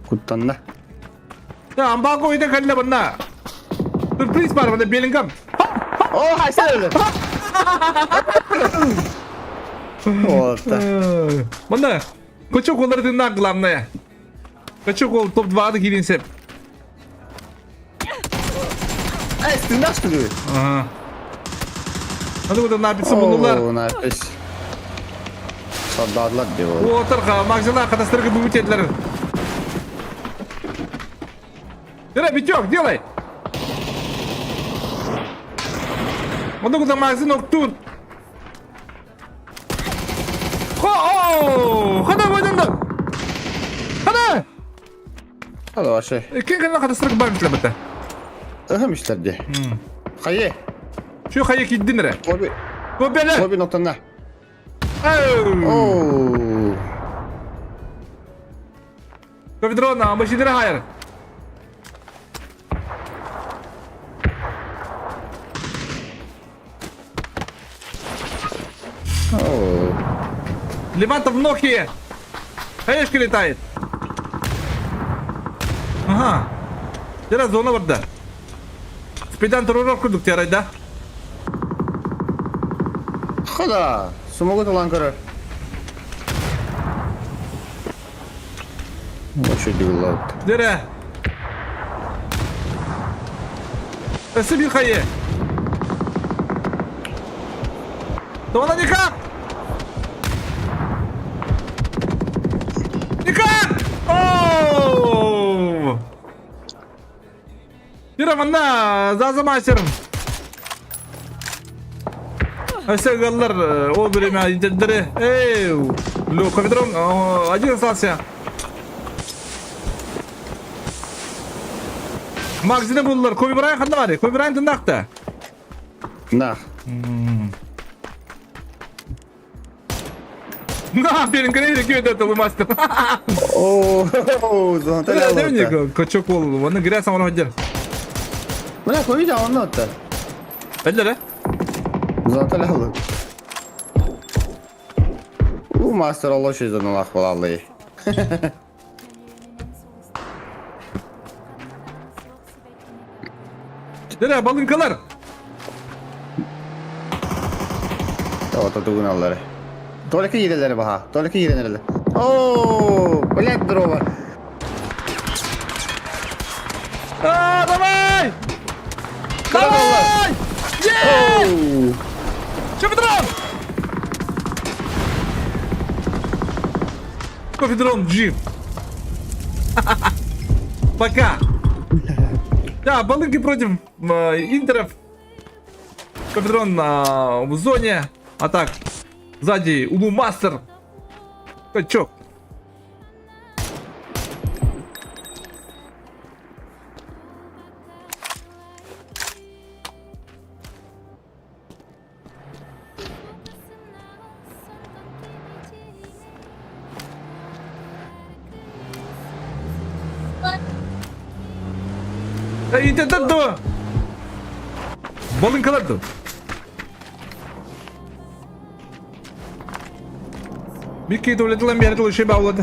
Куттанна. Да, амбаго ойда кэллэ манна. Сюрприз бар манна Беллингам. О, хайса өлө. Ота. Манна Кочок олар тынна главное. Кочок ол топ-2 киирин сеп. Эй, тыннах что ли? Ага. Аны куда написы булдулар. О, напись. Солдатлар деп ол. Отыр Максина катастрофа бүгүт етілер. Давай, Витек, делай! Онда куда Максин октур. О, хана ойданда. Хана! Hadi вообще. Кин кана катастрофа бар бит бата. Ыхым ишлерди. Хайе. Şu хайы киддин ре. Оби. Кобеле. Оби ноктана. Оу. Ковидрона, машина хайр. Оу. Левантов в Нокии. Хаешка летает. Ага. Дера зона барда. Спидан турурок курдук терайда. Хада. Сумогу талан көрөр. Вообще дигыллаут. Дера. Өссө хайе. Тона никак! Никак! Оу! Дера манна заза мастер. Өссө галлар о время интердери. Эй, лё, ковидрон один остался. Магазины булдылар. Коби Брайан ханда бар. Коби Брайан тындакта. Нах. На, берин кene кем это мастер. О, зона Кочок ол, оны грязь оны хадер. Бля, ковид онно отта. Беллер, Зона алды. У мастер Алла шезен Аллах балалы. Дere балынкалар. Тавата тугун аллары. Только иделери баха. Только иделери. О, блядь, дрова. А, давай! Давай! Е! Кофедрон! Кофедрон G. Пока. Да, балынки против э, интеров. Капитрон в зоне. А так, сзади Улу Мастер. Качок. Интернет дуо? Балыҥкалар дуо? Бикки туалетылан биэрэ тыл үшей баулады.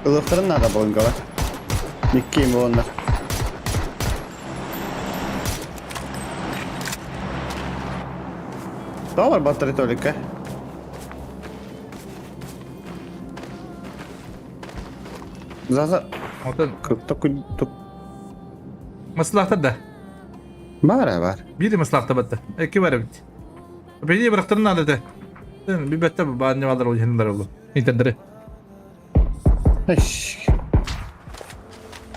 Ылыхтарын наада балыҥкалар. Микки буоланнар. Тоҕо барбаттар туалекка? Заза. Отон Тук маслахтар да. Бар бар. Биир маслахта батта. Эки бар эбит. Бени бырахтарын наада этэ. Билбэттэ баанньабалар ол иһин ол. Интердери.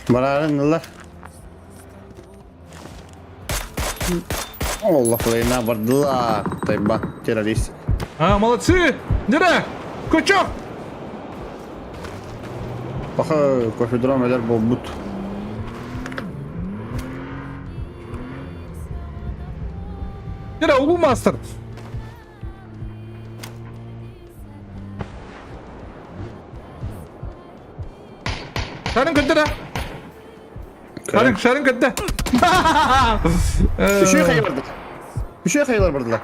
Барарын ылар. Аллах война бардылар. Тайба террорист. А, молодцы! Нера! Кучок! Паха кофедром эдер болбут. Нера, улуу мастер! Шарын көттө да. Шарын, шарын көттө. Үшөө хайы бардылар. Үшөө хайылар бардылар.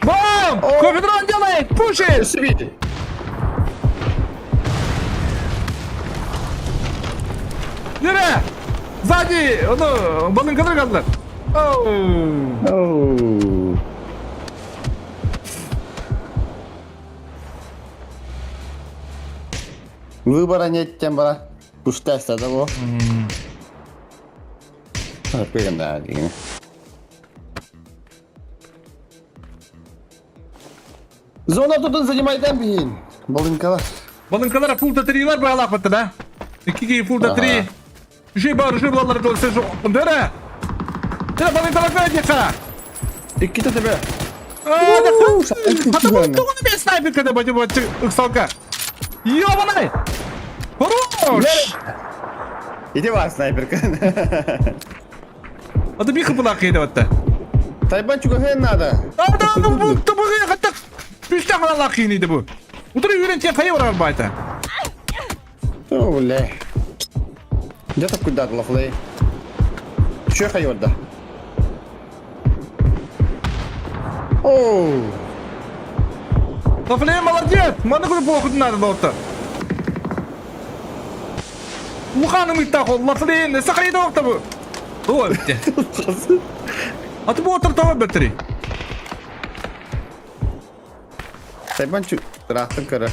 Бам! Кофедрон делает! Пушит! Өссө Нера! Сзади! Ону балыҥкалар kaldılar. Оу! Оу. Выбора нет, тем бара. Пустая да бу. Көргөн да деген. Зона тутун занимайдан биин. Балынкалар. Балыҥкалар фулта 3 баалаахпыт да. Икки фулта 3. Үчүгэй баар, үчүгэй буолаллар туолса Дөре! Дөре балыҥкаларга диэххэ! Иккитэ төбө. Хата бу тугуну бе снайпер када бачы бачы ыксалка. Ёбаный! Хорош! Иди бар снайперка. А ты бихы была кейде батта. Тайбан чугаһын надо. А да ну бу тубыгы хатта Үстә халалах кийин бу. Утыры үйрен тен кайы барар байта. О, бля. Где-то куда-то лохлей. Че хайорда? Оу. Лафлей молодец! Маны күріп оқытын надо болыпты. Улаханым ыттах ол Лафлейн сахайда оқта бу. О, бітті. Аты бу отыр тауып бітірі. Тайбан чу ыраахтан көрөр.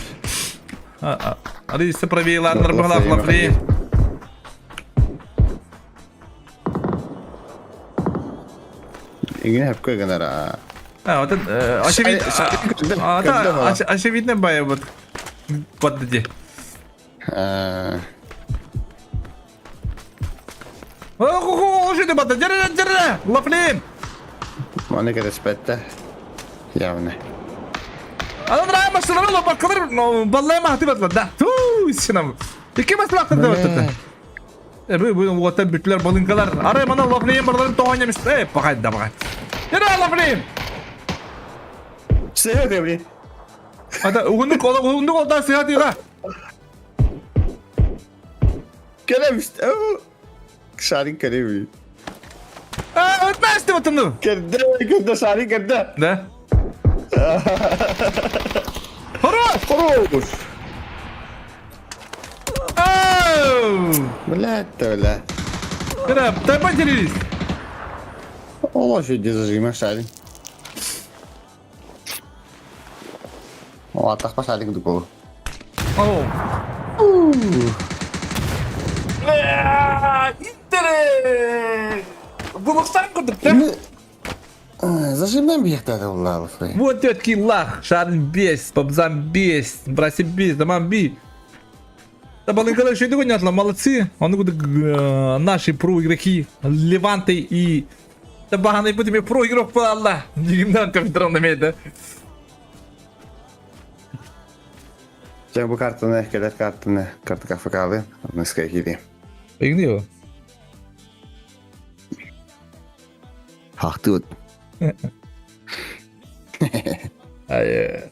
Алиса правиларнар быһалаах Лафлей. Игин хапка гынара. А, вот это очевидно. А, да, очевидно бая вот. Подди. О, уже бата, держи, держи, Лафлин. Маны кэрэспэттэ. Явно. Анан машиналар лопакалар баллай махты батла да. Ту, синам. Икки маслактар да батта. Э, бу уота бүтлер балынкалар. Арай мана Лафлин барларын тоғанеміз. Э, пахай да пахай. Yürü Лафлин. Сыһа блин. Ата угундук угундук олдан сыһа тыга. Кэлэмist. Шарик кэлэби. А, өтмәсті батынды. Кэрдэ, кэрдэ, шарик кэрдэ. Да. Хорош! Хорош! Оу! Блядь, бля. Кыра, тайпан террорист. Олох иди зажима шарик. О, атах шарик дугу. Оу. Интере! Булыксан кудук, да? Зажимнан биэхтэ уллаалыф. Вот тетки лах, шарын бес, бабзам бес, браси бес, дамам би. Да, балынкалар еще и молодцы. Он наши про игроки, Леванты и... Баһанайбыт эмиэ про игрок буолла. Дигимнэн компьютером эмиэ Дьэ бу картаны, кэлэр картаны, карта кафекалы, аныска киириэм. Игни Хахтыбыт. Ай.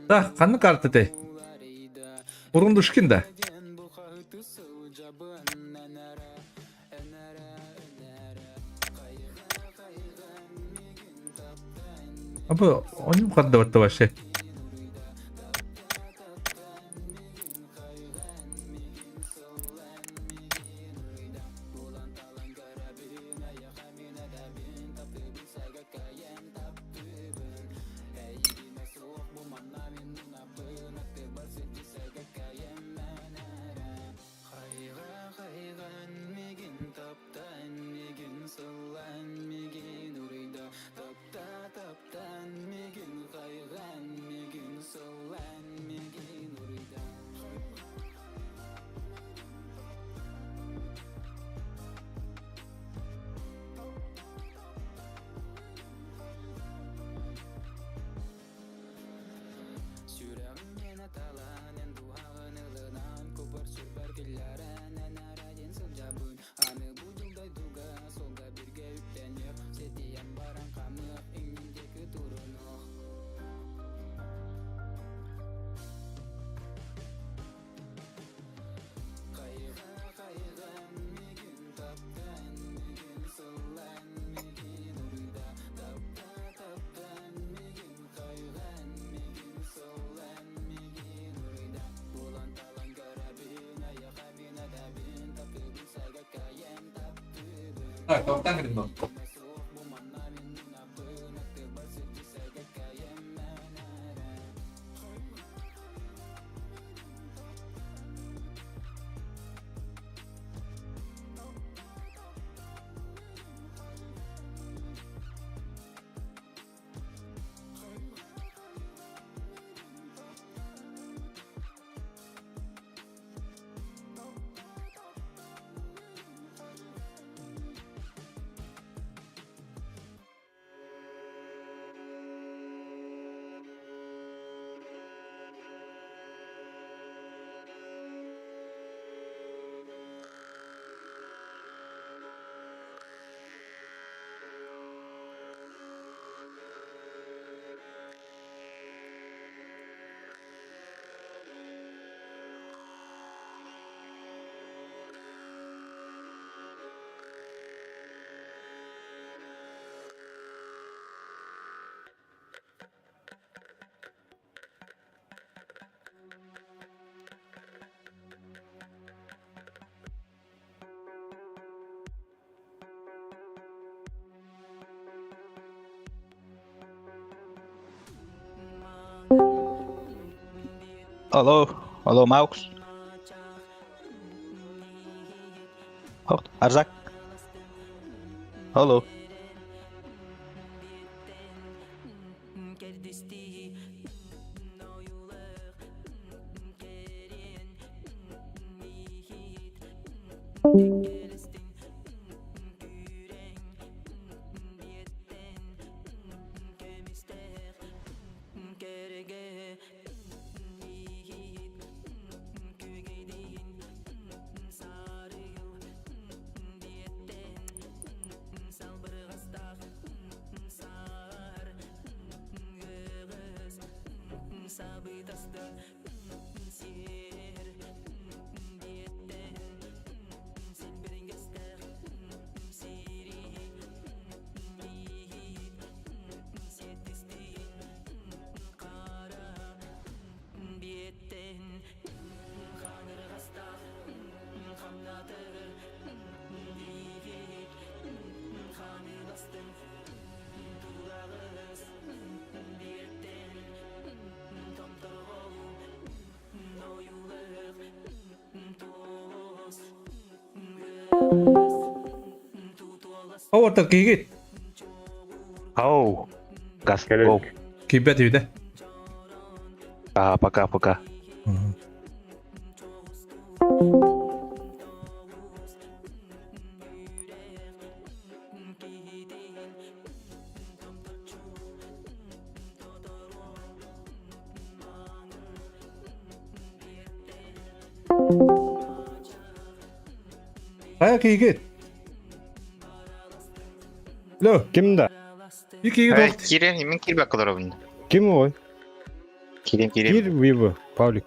Да, ханнык карта этэй? Урундушкин да? А бу онньум хардабатта вообще. Так, тоқтаң гринбол. Алло, алло, Маукс. Арзак. Алло. Оҕотор киһигит. Ау. Газ. Go. Киирбэт үһү да. А, пока, пока. Хайа киһигит? Алло. Ким да? Икиги Э, Кирен, мин кирбек олоробун. Ким ой? Кирен, кирен. Кир вива, Павлик.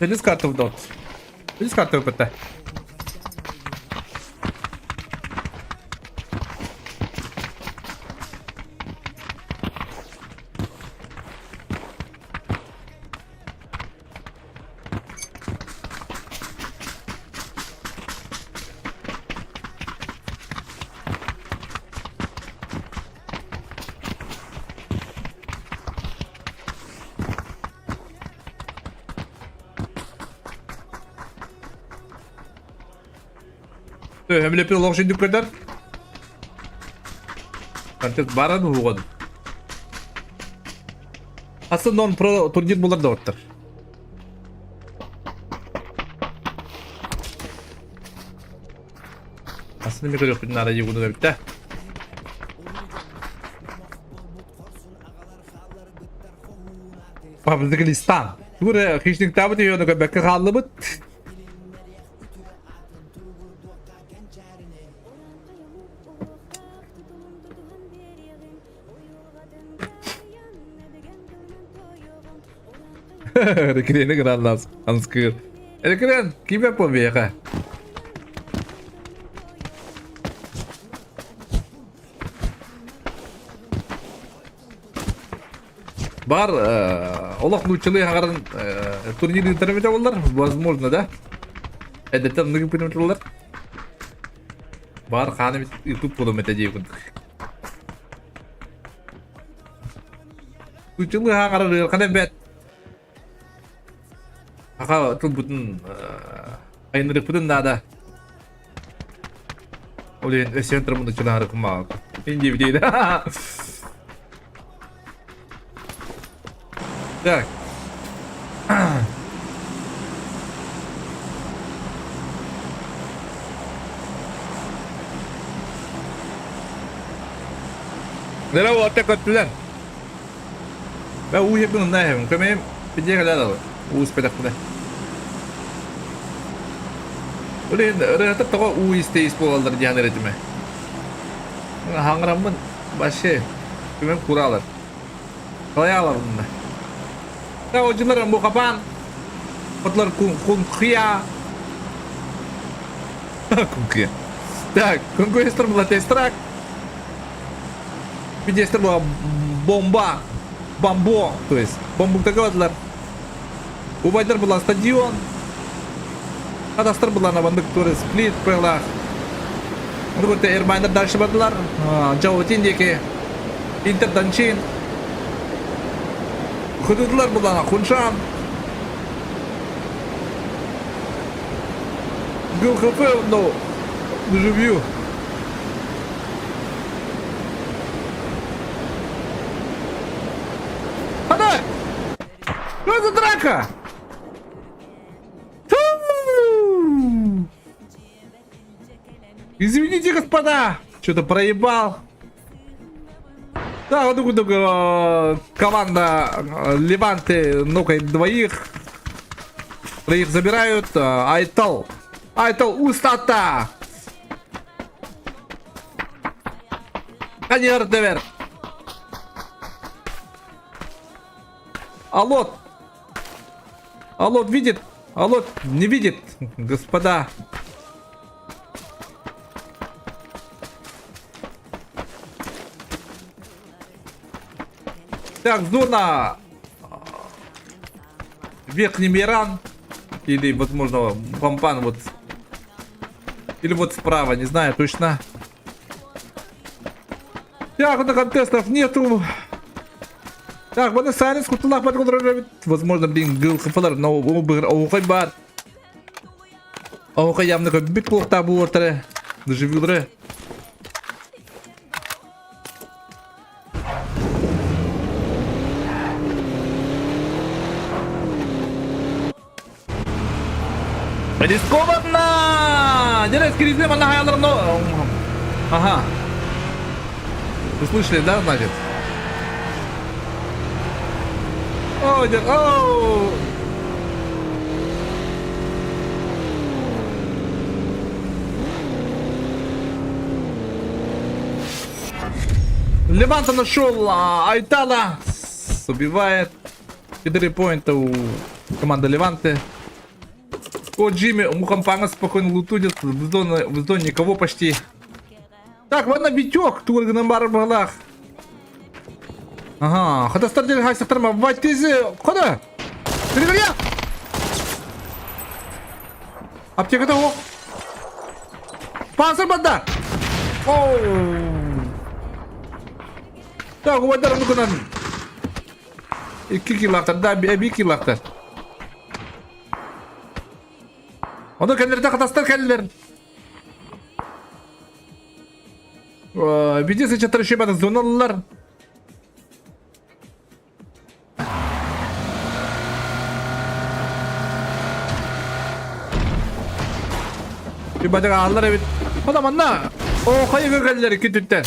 Телес карта в дот. Телес карта ПТ. Өмлепи олох жиндүк көдөр. Контент баран угон. Асы нон про турнир булар да оттар. Асын ми көрөк бүтүн ара югуну өбүттэ. Пабзыглистан. Тура хищник табыт йону көбөккө хааллыбыт. Рекрени гранлас. Анскыр. Рекрен, киме побега. Бар, олох нуччалыы хаҕарын турнир ыытар эбитэ буоллар, возможно, да? Эдэттэн оннук ыппыт эбитэ буоллар. Бар хаан эбит ыыппыт буолуом этэ дии курдук. Нуччалыы хаҕарар ыархан эбээт. Аха тылбытын айынырыкпытын наада. Ол иһин өссө турмун нуччалаары кумаҕа. Индивидиэйдэ. Так. Здорово, атта көттүлэр. Бә уу хеппин онна эһэбин. Көмөйүм пидиэ кэлэ далы. Уу испэтэхпинэ. Ол иһин ырыаһыттар тоҕо уу истэ ис буолаллар диэн этимэ. Хаҥыраммын вообще көмөм кураалар. Салайааларбын да. Одьулар мухапаан отлар кунхия. Кунхия. Так, конкуренттар была тестрак. Пидестер была бомба. Бамбо, то есть бамбуктагалар. Убайдар была стадион. Кадастр была на бандык туры сплит пылах. Нургуте Эрмайндар дальше бардылар. Жаутин деки. Интер Данчин. Худудлар была Хуншан. ГХП, ну, живью. Хана! Что за драка? Фу! Извините, господа, что-то проебал. Да, вот только команда Леванты нокает двоих. Троих забирают. Айтал. Айтал устата. Каньер Алло. Алло, видит? Алло, не видит, господа. Так, зона Верхний Миран. Или, возможно, Пампан вот. Или вот справа, не знаю точно. Так, вот контестов нету. Так, вот Сайленс кутулах Возможно, блин, гыл но оухай бар. Оухай явно как бит плохта буортары. Доживилры. Рискованно! Дерез кризим, она но... Ага. Вы слышали, да, значит? О, оу! Леванта нашел Айтала. Убивает. 4 поинта у команды Леванты. О, Джимми, Мухампана спокойно лутудит. В зоне никого почти. Так, ладно, Витек, Турган Барбалах. Ага, хада стартер хайсактарма, ватизе, хода! Перегоря! Аптека того! Панцир банда! Оу! Так, убайдар нукунан. Икки килактар, да, би килактар. Оны кәллерде қатастар кәллер. Видесы чатыр шебада зоналар. Шебада аллар evet. Адам анна. О, хайы кәллер күтүттен.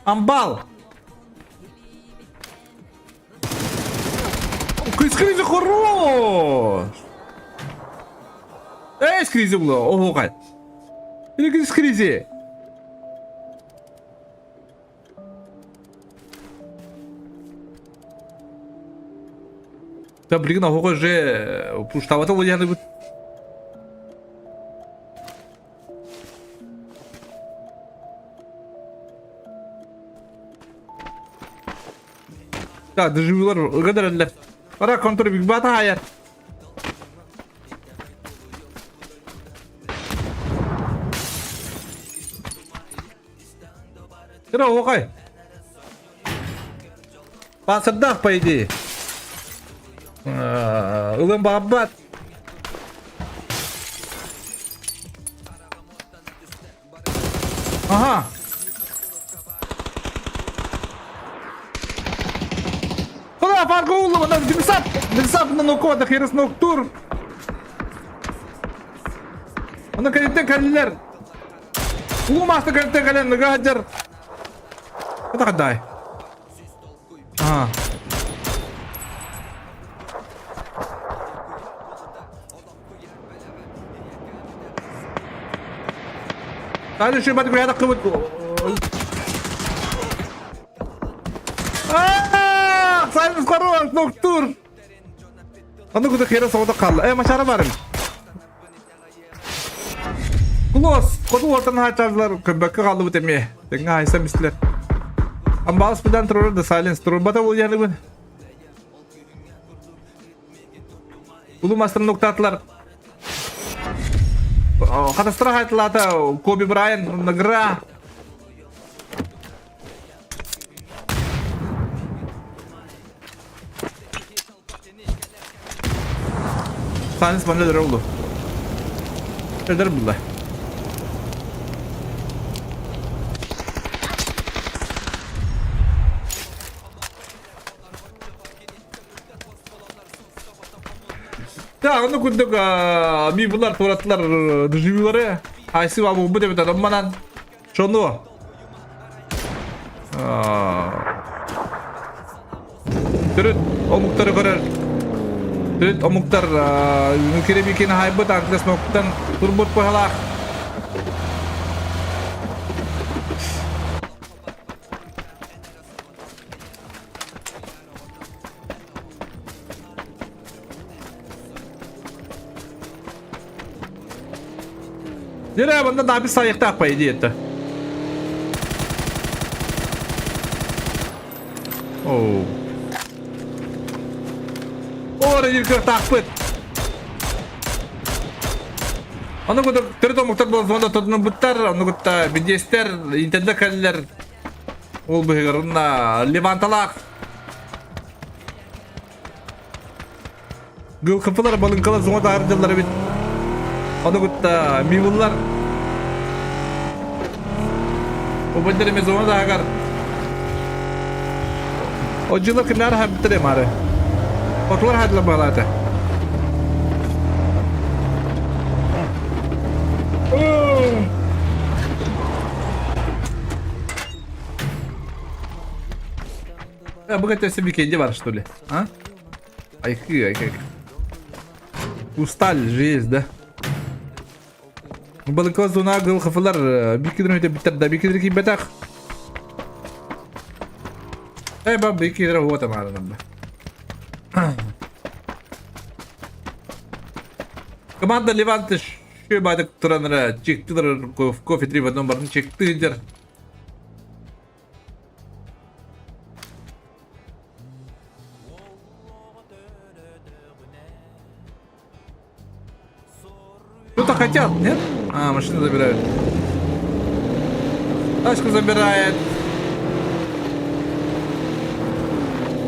Амбал. Скризи хорош! Эй, скризи было, ого, кай. Или скризи? Да, блин, ого же, пуштавата лояны бут. Да, деживилар, ыгадыраллар. Ара контр биг бата хайар. Кыра окай. Пасырдах, по идее. Ылым бабат. Ага. Куда паркулу, на димсап, димсап на нукода херес ноктур. Оны калите каллер. Улумасты калите кален гаджер. Это кадай. Ага. تعالوا شو بدك هذا قوة. آه صاير قرار دكتور. أنا كنت خير صوت قال إيه ما شاء الله Клосс, кодуортан хачалар көбөккө қалды бут эме. Теңге хайса мислер. Амбалс быдан турur да silence турur бата бол яны бун. Улу мастер ноктатлар. Катастрофа айтылата Коби Брайан награ. Silence bana oldu. Öder buldu. Так, ону курдук мибулар туратылар дежавюлары айсы бабы деп этер манан шону Төрүт омуктары көрөр. Төрүт омуктар керебикин хайбыт англис ноктан турбут быһалаах. Дere bunda daha bir sayıqta по идее это. Оу. Ора иркер тақпыт. Аны куда төрт омуктар болзонда тодун буттар, аны кутта бидестер, интернет кэллер. Ол быһыгар Леванталаах. Гылкыпылар балыҥкалар зоҥа таһырдьаллар эбит. Ону кытта мивыллар. Убайдар эме зоҥа таһыгар. Одьылар кимнээр хаһбыттар эмаары. Отулар хаһдылар баҕалаата. Бу өссө бикенди бар, что ли? А? Айкы, айкы. Устали же есть, да? Балыкла зона гыл хафалар бикидер өтө биттер да бикидер кийбэтэх. Э ба бикидер вот амарынан ба. Команда Леванте шөбадык туранара чектилер кофе 3 в одном барын чектилер. Что-то хотят, нет? А, машину забирают. Тачку забирает.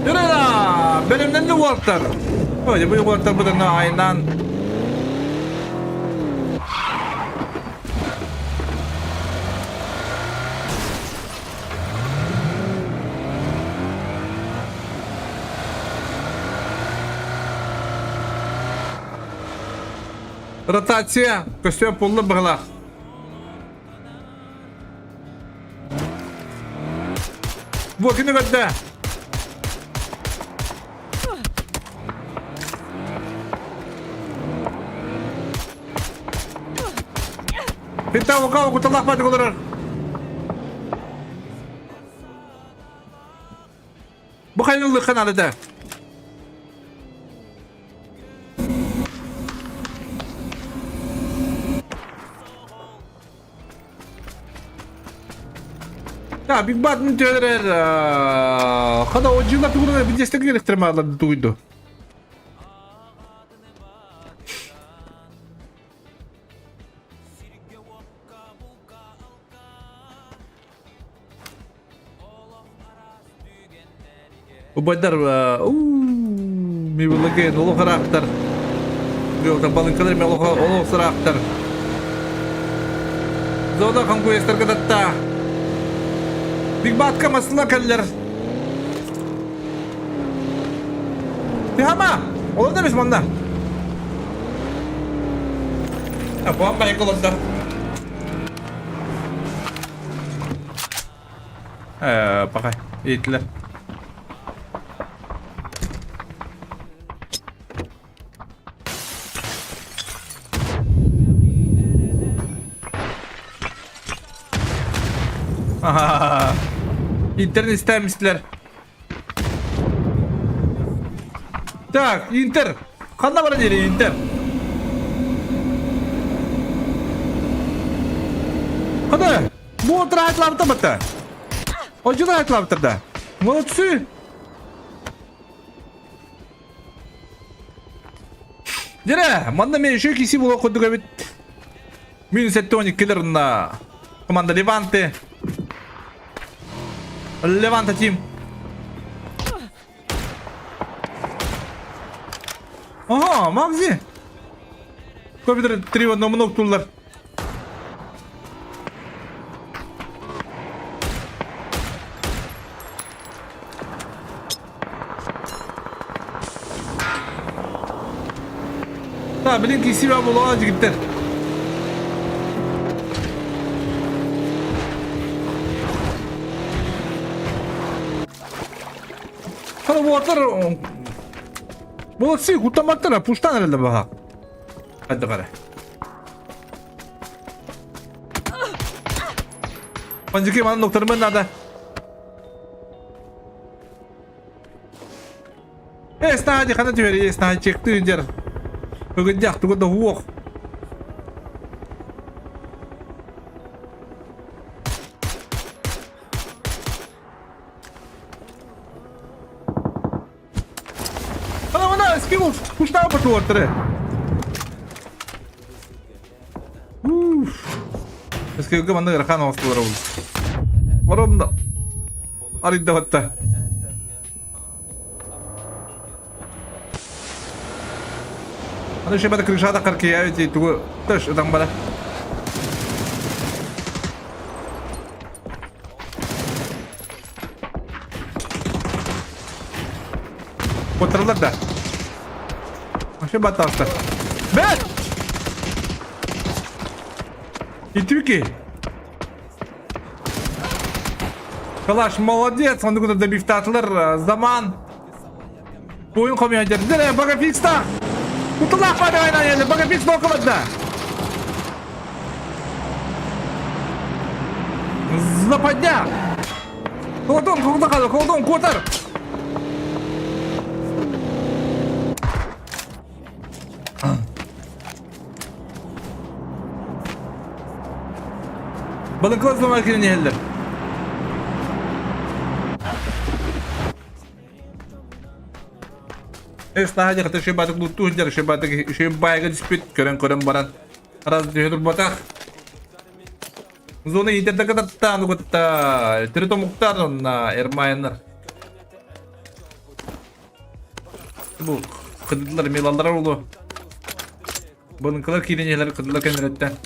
Ура! Бэлэмнэнни уолтар. Ой, бу уолтар бутан айынан. Ротация. Көстүө пулла быһылаах. Бу кини көрдө. Питта ока куталах бат олорор. Бу хайыллыхха наада. Да, Big Bad төлөр хада о жылар тугуна бидестек электромалар тугуйду. Убайдар мибылыгын олох ыраахтар. Балыҥкалар мен олох ыраахтар. Зона конкуренттарга датта. Биг Батка масына кэллэр. Тыхама! Олордо эмес манна. Буан байык олордо. Пока. Ииттилэр. Интернет истээмистилэр. Так, Интер. Ханна баран диэри Интер? Хана, бу отраайтлаабыта батта. Одьулар айтлаабыттар да. Молодцы. Дere, манна мен еще киси була курдук эбит. Минус 12 на команда Леванте. Леванта Тим. Ага, Макзи. Компьютер 3 в одном ноктулар. Да, билин кисибэ буолуо дьигиттэр. Хара уотар Молодцы, куттаматтара, пуштан эрэллэр баха. Хадда қара. Панжики мана доктормын надо. Э, стади хана түһэр, стади чекты дер. Бүгүн тугу да хуох. Ана мана скинул, куштаа батуартары. Уф. Скилге манна ыарахан оҥостулар ол. Ором арыйда батта. Аны шебата крышада каркия ведь тугу тыш ытан бара. Куоттараллар да. Вообще баттаҕыста. Бэт! Итүки! Калаш молодец, он куда добивтатлар заман. Ойын қомия дер. Багафикста! Кутулах падайна енді, Багафикс нокалады. Западня! Колдун, колдун, колдун, колдун, куотар! Балыҥкалар зонаҕа киирэн иһэллэр. Эс наһаа дьахтар шибатык луттуу сылдьар шибатык шибайга түспүт көрөн-көрөн баран раз түһэ турбатах. Зона иитэрдэ кытаттаан угутта төрүт омуктар онна эрмайаннар. Бу кыдылар милаллар олу. Балыҥкалар киирэн иһэлэр кыдылар кэннилэриттэн.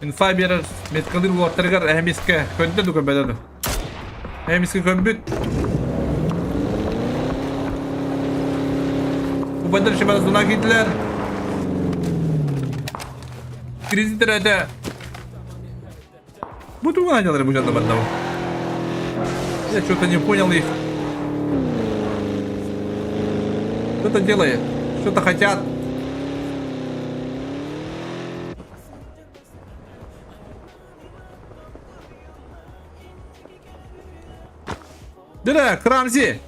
Инфа биэрэр меткалыыр уолаттарыгар эһэмискэ көрдө ду көрбөтө ду. Эһэмискэ көрбүт. Убайдар шибара зона киирдилэр. Кризис төрөөтө. Бу тугу наняли бу жанда бандабы? Я что-то не понял их. Что-то делает, что-то хотят. Дыра, Крамзи!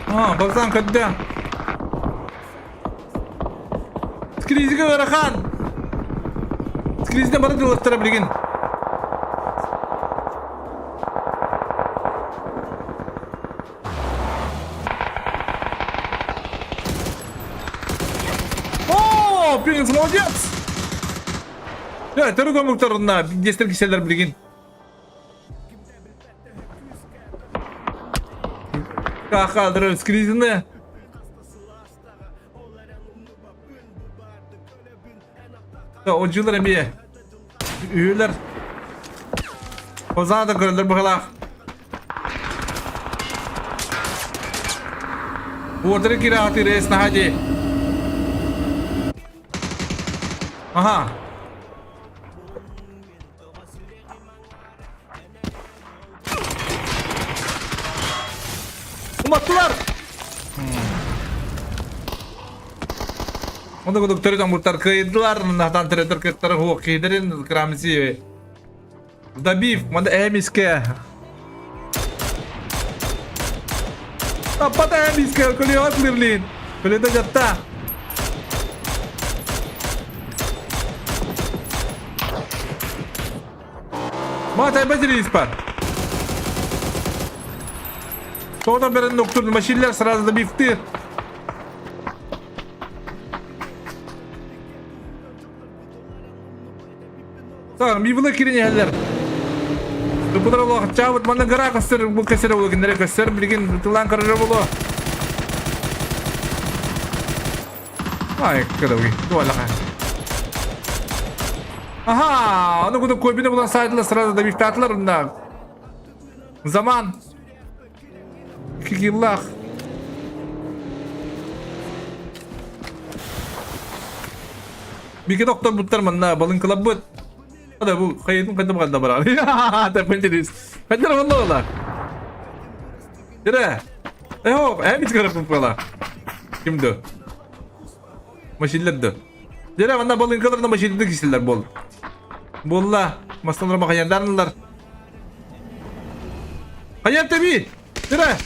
А, Богдан когда? Скризиге ыарахан! Скризиден бары дылыттара билигин. О, Принц молодец! Э, төрүк омуктарына дестер киселер билигин. Кахадыр скризины. Отжылар эмиэ. Үһүлэр. Хозаада көрөлөр быһылаах. Уотары кире атыы рейс наһаа дии. Аха. Уматтылар! Онда кудук төрүт омуктар кыайдылар, натан төрөтөр кыттары хуок киһидерин крамзи. Добив, манда эмиске. Таппата эмиске, көлүөт Лирлин. Көлүөтө жатта. Матай базилис бар. Тоғдан бері ноктурный машиналар сразу добивты. Так, мивлы кирин иһэллэр. Тупутар олох чаабыт манна гара көстөр бу көстөр болу кинилere көстөр билигин тылан көрөрө болу. Ай, кыдауги. Дуалаха. Ага, аны куда кобина булан сайдылар сразу добивтаатылар мында. Заман. Кикиллах. Бике доктор буттар манна балыҥкаларбыт. Да бу хайытын хайда барда барар. Тэппинтерис. Хайда барда ола. Дere. Эho, эми чыгарып була. Кимди? Машинлерди. Дere манна балыҥкаларына машинды киселер бол. Болла. Мастанлар махаяндарнылар. Хайа теби. Дere.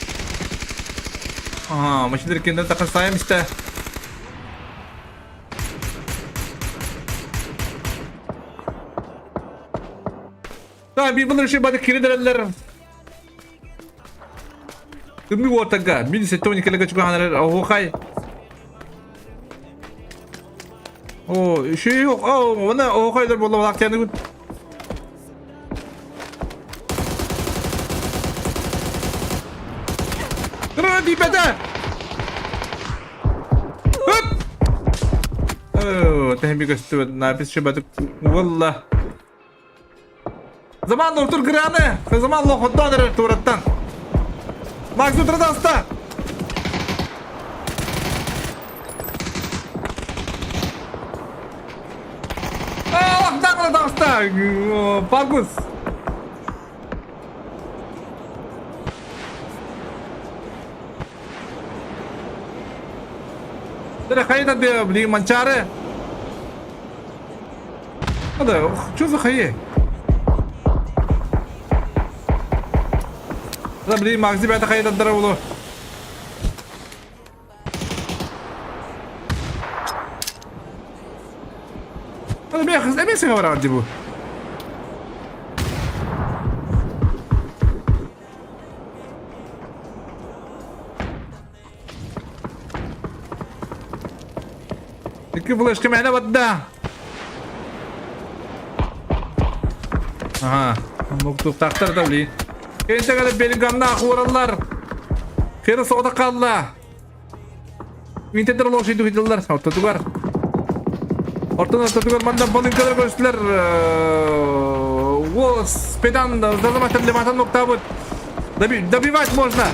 Ага, машинлер кенден такын сайым işte. Да, bir bunlar şey бады киридерелер. Түмі ортага, мин сеттони келеге чуган оохай. О, şey yok. О, она оохайлар болла балактяны күн. Тыры дипеде. Хөп! О, тәһми көстү, напис шыбаты. Валла. Заман доктор граны. Заман лоходдон эрер тураттан. Макс утрадаста. Аллах даста. Пагус. Дere хайда де блин манчары. Да, что за хайе? Да, блин, Макси бәті хайда дара улу. Hadi bir kız emesi var hadi bu. Икки флешка мээнэ барда. Ага, нуктуктахтар да блин. Кэнтэ Беллингамнаах уораллар. Хера соҕотох хаалла. Винтендер лошадь дуһидыллар ортотугар. Ортон ортотугар манна балыҥкалар көрүстүлэр. Уол спедан зазаматтан лематан нуктаабыт. Добивать можно.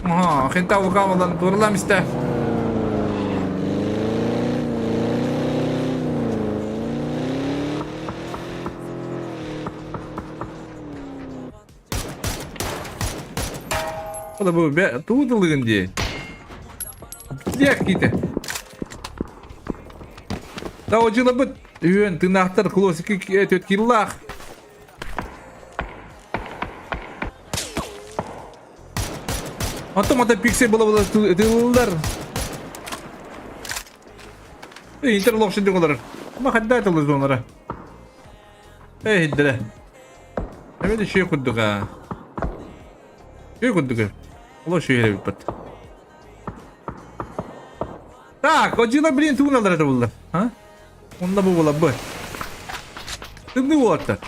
Ага, хента улгамалан туралам истэ. Ода бу туудылыгын дии. Диэх киитэ. Да одьылабыт үөн тынаахтар классики төт киллаах. Онтон мата пиксель була-була тыыллар. Интерлок шидик олар. Ма хадда тылы зонара. Эй, хиддere. Эбэт үчүгэй курдук аа. Үчүгэй курдук Олох үчүгэй эбиппит. Так, одьила блин тугун алар этэ булла. А? Онно бу була бу. Тымныы уолаттар.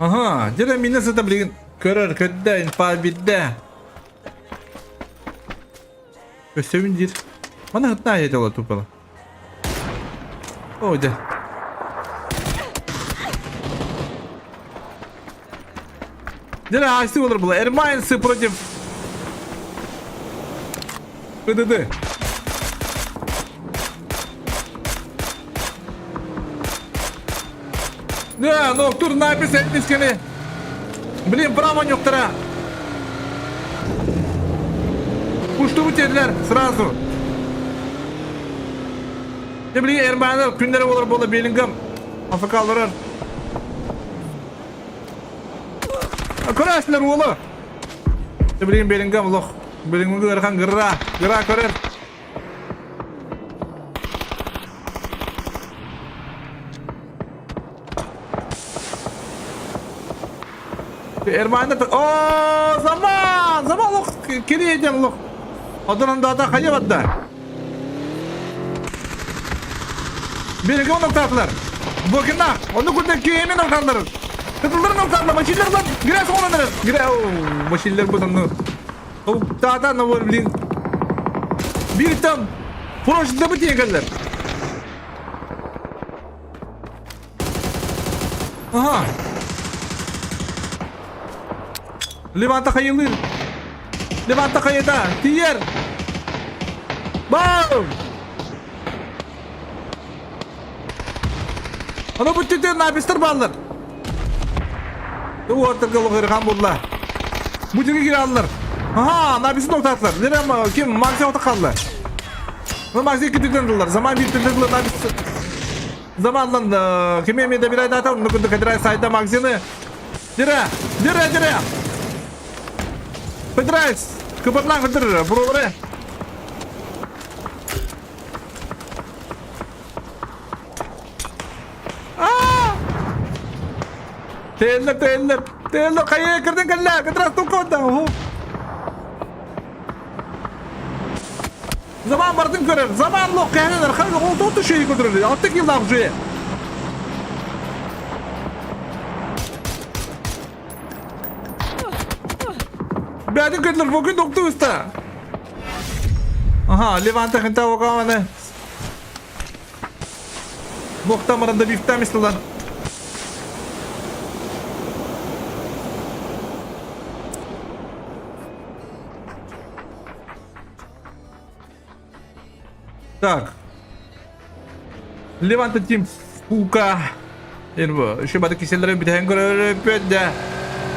Аха, дьэ мине сыта билигин көрөр көрдө инфа билдэ. Өссөбүн диир. Маны хытна айа тупала. Ой, дьэ. Дьэ, аасты олор була. Эрмайнсы против ПДД. Да, но тур напис этнискени. Блин, право нюктара. Уштубут диэтилэр сразу. Дьэ билигин Эрмаанар күннэрэ буолар буола Беллингем АФК-ларар. Көрөөчүлэр уолу. Дьэ билигин Беллингем олох Беллингемгэ ыарахан гыра гыра көрөр. Эрмаандар О, заман! Заман олох кириэтен олох. Одонон даата хайа барда. Биригэ оноктаатылар. Бокина, ону курдук киэмин октааллар. Кытылларын ортарла, мочиллер lan. Грязь оҥорон эрэр. Грязь, мочиллер бу санны. Тата на блин. Биир там прошлый бытие кэллэр. Ага. Леванта хайылыр. Леванта хайыта. Тиер. Бам! Аны бүттүтүн напистар бааллар. Уоттарга лоҕырхан булла. Бу диги кире аллар. Аха, написын тоқтатылар. Нерем ким Макси ота қалды. Ну Макси китүтен дылар. Заман bir дылар напис. Заманлан ким эми да bir айдата, ну күндү кадырай сайда Максины. Дире, дире, дире. Петрайс, кыбырлан кыдыр, бурулары. Тээллэр, тээллэр, тээллэр, хайа кырдын кэллэ, кыдырас туккода, оһу. Заман бардын көрөр, заман лох кэһэнэр, хай ол тоту шеyi көтөрөр, аттык yıllar уже. Бәдин көтөлөр, бүгүн докту уста. Аха, Леванта хинта окаманы. Нокта маранда бифтамистылар. Так. Леванта Тим Фука. Инбу. Еще бады киселлери бүтәһен көрөрөпөт да.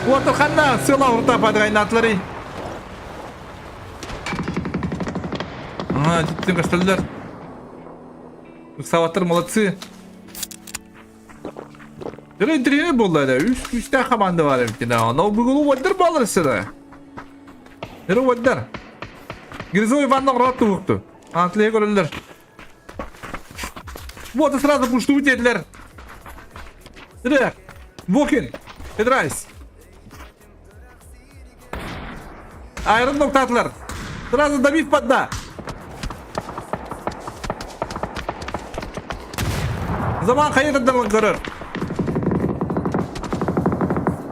Уоту ханна сыла урта падгайнатлары. Ага, түттен көстөллөр. Саваттар молодцы. Дөрө тренер болла да. Үс үстә команда бар бит. Но бүгүн уоддар балар сыра. Дөрө уоддар. Гризой Иванның ротты букту. Антлия көрөллөр. Вот и сразу пушту үтедлер. Дөрө. Вокин. Педрайс. Айрон ноктатлар. Сразу добив подда. Заман хайырдан көрөр.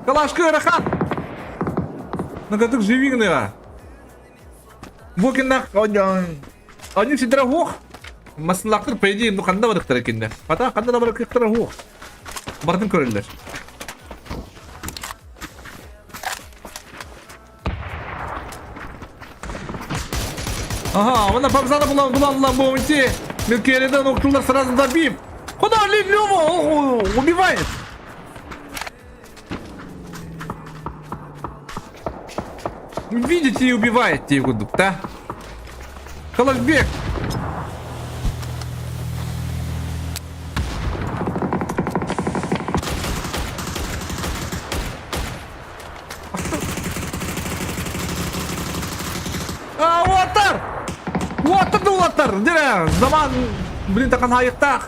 Калашкы ырахан. Нагатык живигныга. Букиннах они сидра хух. Маслактыр по идее ну ханда барыктар экенде. Ата ханда да барыктар хух. Бардын көрөллөр. Ага, вона пабзана була була на моменте. Милкеридан уктулар сразу добив. Куда Лёва убивает? Видите и убиваете его, да? Калашбек! А, уоттар! Уоттар да уоттар! Дирэ, заман, блин, тақан айықтақ.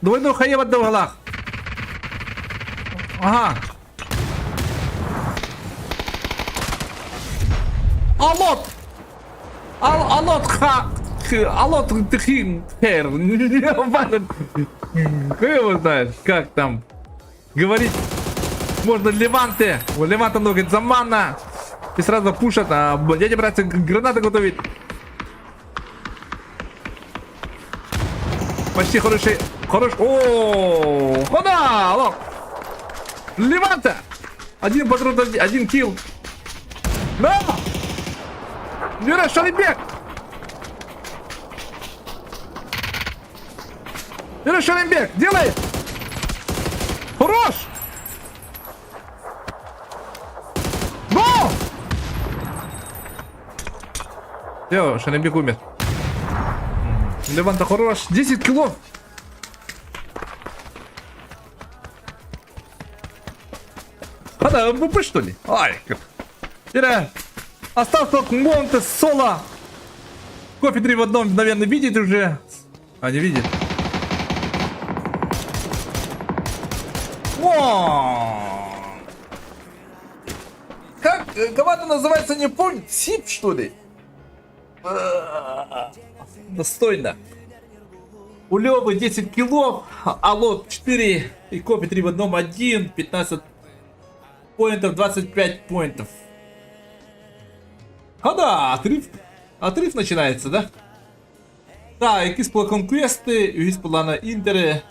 Двойной хайа баддавалах. Ага. Алот! Ал алот ха алот тхин хер. Кто его знает, как там говорить. Можно Леванте. У Леванта много замана. И сразу пушат. А дядя братцы гранаты готовит. Почти хороший. Хорош. О, хода! Алло. Леванта! Один патрон, один килл. Да! Юра, Шалибек! Юра Шалимбек, делай! Хорош! Гол! Все, Шалимбек умер. Леванта хорош. 10 килов. Хада, МВП что ли? Ай, Ира, остался только Монте Соло. Кофе 3 в одном, наверное, видит уже. А, не видит. О! Как команда называется, не помню. Сип, что ли? Достойно. У Лёвы 10 кило, Алло 4 и Копи 3 в одном 1, 15 поинтов, 25 поинтов. А да, отрыв, отрыв начинается, да? Да, иккис була Конквесты, үһүс буоллаҕына Интеры.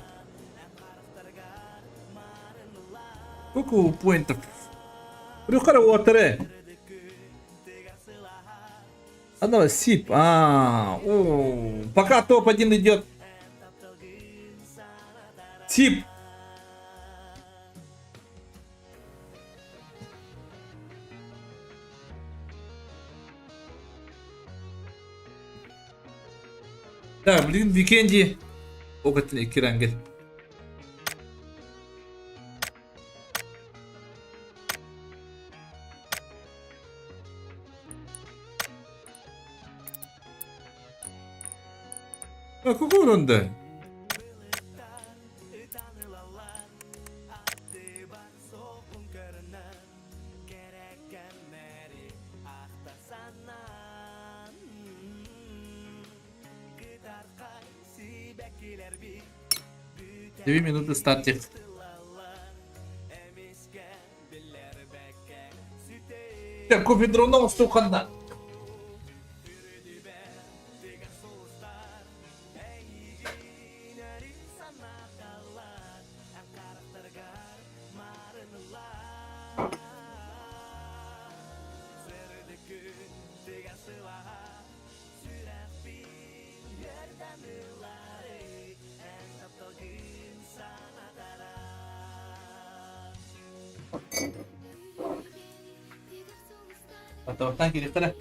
Сколько поинтов? Рюхара уоттары. А давай, Сип. А, о, пока топ-1 идет. Сип. Да, блин, Викенди. Огатын икки А какой урон-то? 2 минуты старте. Так, кофе дронов стуханна. Оттан кириктара.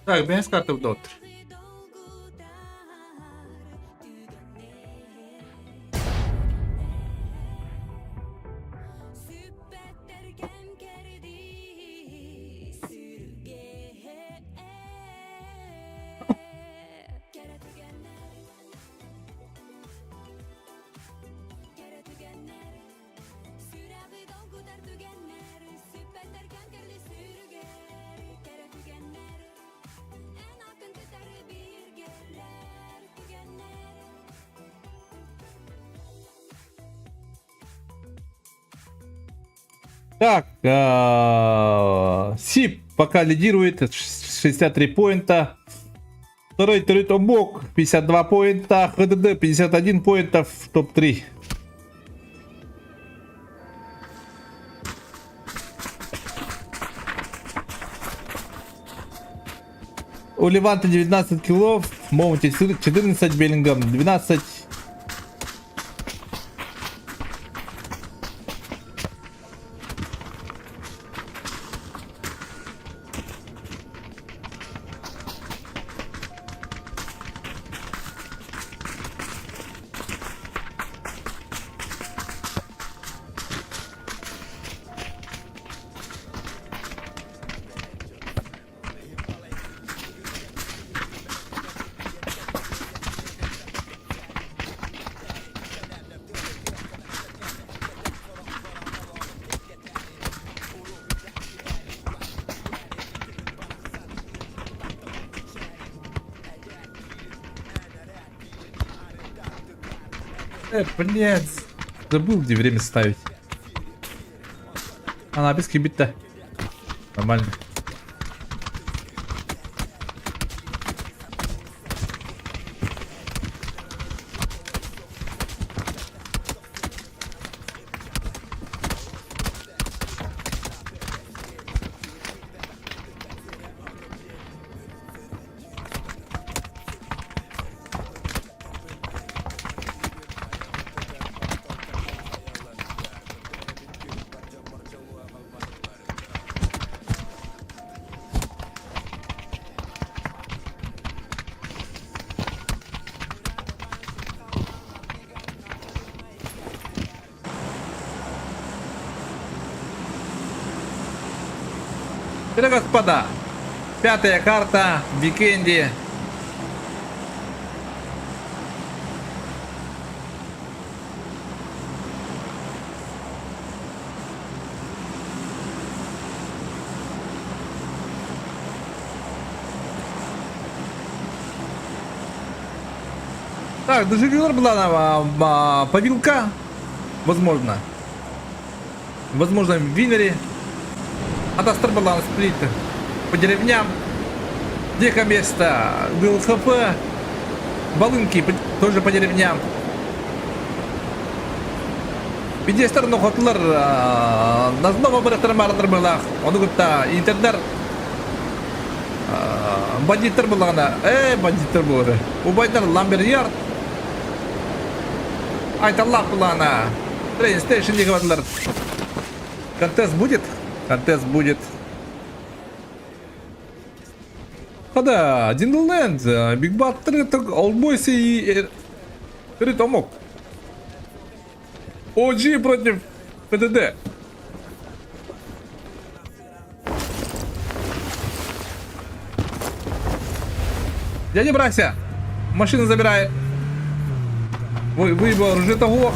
Так, бэс карта в. Так, Сип пока лидирует, 63 поинта. Второй Төрүт Омук, 52 поинта. ХДД 51 поинтов в топ-3. У Леванта 19 киллов, Моунти 14, Беллингам 12. Блядь. Забыл, где время ставить. А, на бит-то. Нормально. Итак, господа, пятая карта в Викенде. Так, даже была повилка, возможно. Возможно, в Винере. Атастар была сплит по деревням. Где место ГЛХП. Балынки тоже по деревням. Видестер нохотлар назнова барахтар маралар былах. Ону кытта интернер бандиттар буллаҕына бандиттар буолар. Убайдар Ламберьярд Айталлаах буллаҕына Train Station диэки бардылар. Контест будет? Контест будет. Хада, Диндлленд, Биг Баттер, Олдбойс и Төрүт омук. OG против ПДД. Дядя Брася, машину забирает. Вы, выебал оружие того.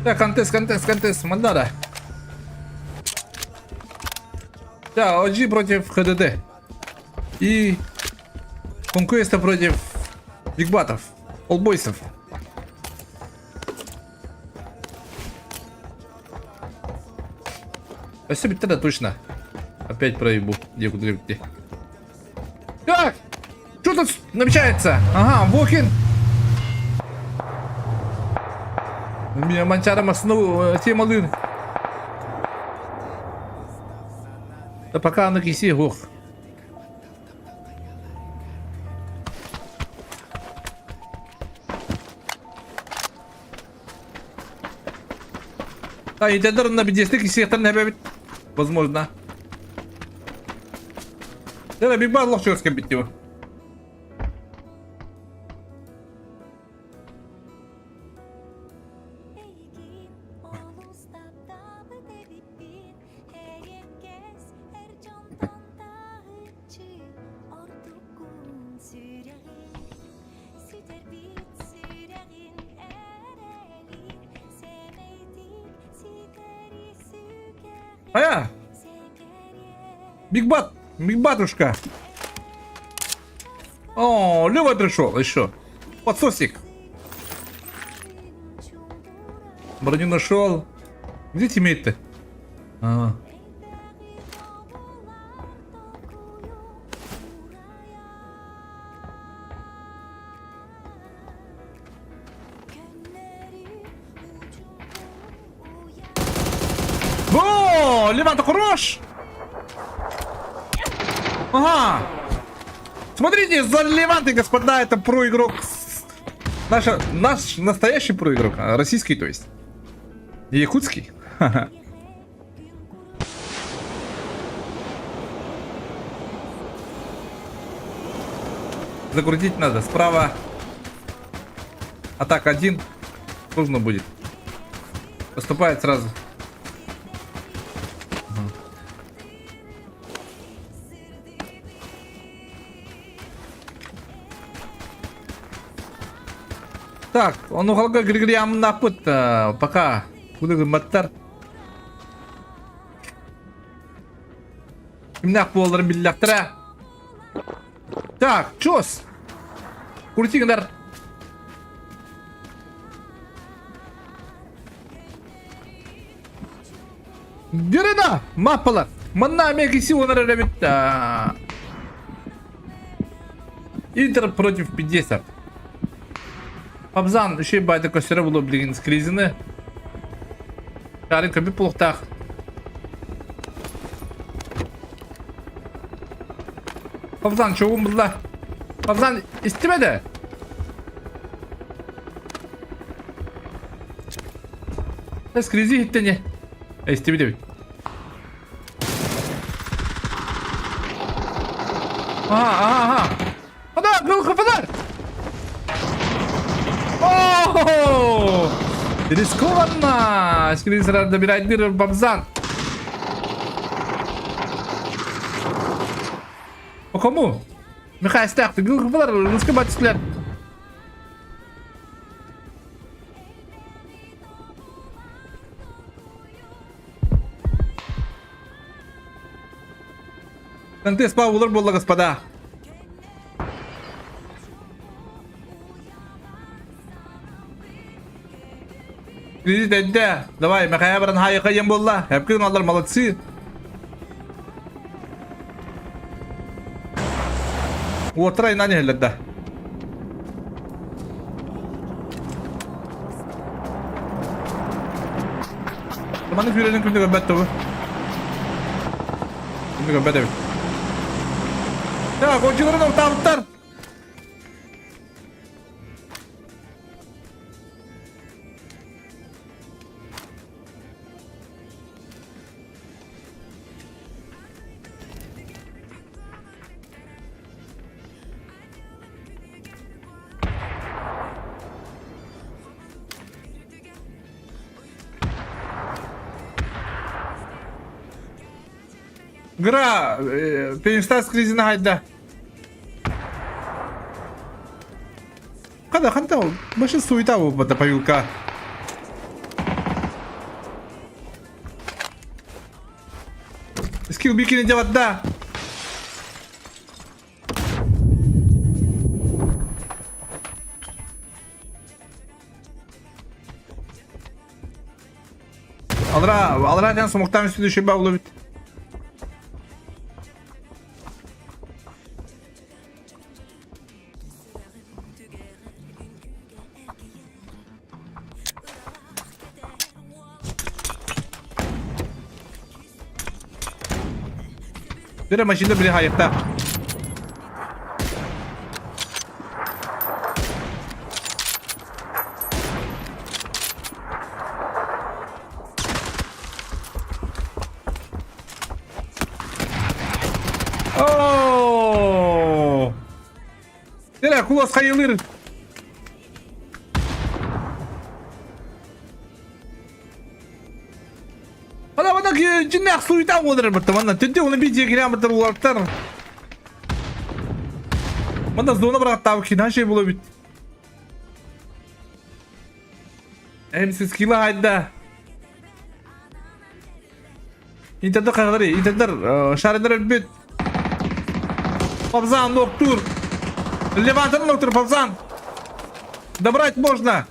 Так, контест, контест, контест, Мандара. Да, OG против ХДД. И Конкуэста против Бигбатов, Олбойсов. Спасибо, тогда точно. Опять проебу. Где, куда, где. Так! Что тут намечается? Ага, Вокин. Меня манчара маснул, темалын. Да пока на киси, гох. А, интернет на бедесты кисектор не Возможно. Да, биг бар лох бит его. А! Бигбат! Бигбатушка! О, Лева пришел еще. Подсосик. Броню нашел. Где тиммейт-то? А. О, Леванта хорош! Ага! Смотрите, за Леванты, господа, это проигрок. Наша, наш настоящий проигрок, а, российский, то есть. Якутский. Ха-ха. Закрутить надо. Справа атака один. Нужно будет. Поступает сразу. Так, онуһалга Григориамнаахпыт пока куды гымматтар. Кимнээх буоларын биллэхтэрэ. Так, чос. Крути гынар. Дерена, маппалар. Манна эмиэ онор эрэбит. Интер против 50. Пабзан үчүгэй баайда көстөрө булу билигин скризины. Шарын көбүт булуктаах. Пабзан чоҕун булла. Пабзан истибэдэ. Скризи иһиттэ Истибит эбит. Ага, ага, ага. Ана, гыл О! Рискованно! Скризер добирает дыры в Бабзан. По кому? Михаил Стах, ты гыл хыпалар, русский батюшка. НТ спа улар буолла господа. Кредит эдде. Давай, Михаил баран хайыка ем буолла. Хепкин аллар молодцы. Уотра инан иһэллэр да. Маны күүрэнин күндү көрбөт тобу. Күндү көрбөт эбит. Так, очуларын ортабыттар. Гра, Пенстас кризина хайда. Хада, ханта, башы суета бу поюлка. Скилл бикини делать да. Алра, алра диэн сомуктаан үстүн үчүгэй баулубут. Бere машина били хайыкта. О! Бere кулас хайылыр. Ана мана дьиҥнээх суйта буолар эбит. Манна түнтэ уну биир киһи амытар улартар. Манна зона бырахтаабыт киһи шей була бит. Эмсиз кила хайда. Интердер хайдары, интердер шарындар өлбүт. Павзан ноктур. Левантер ноктур, Павзан. Добрать можно.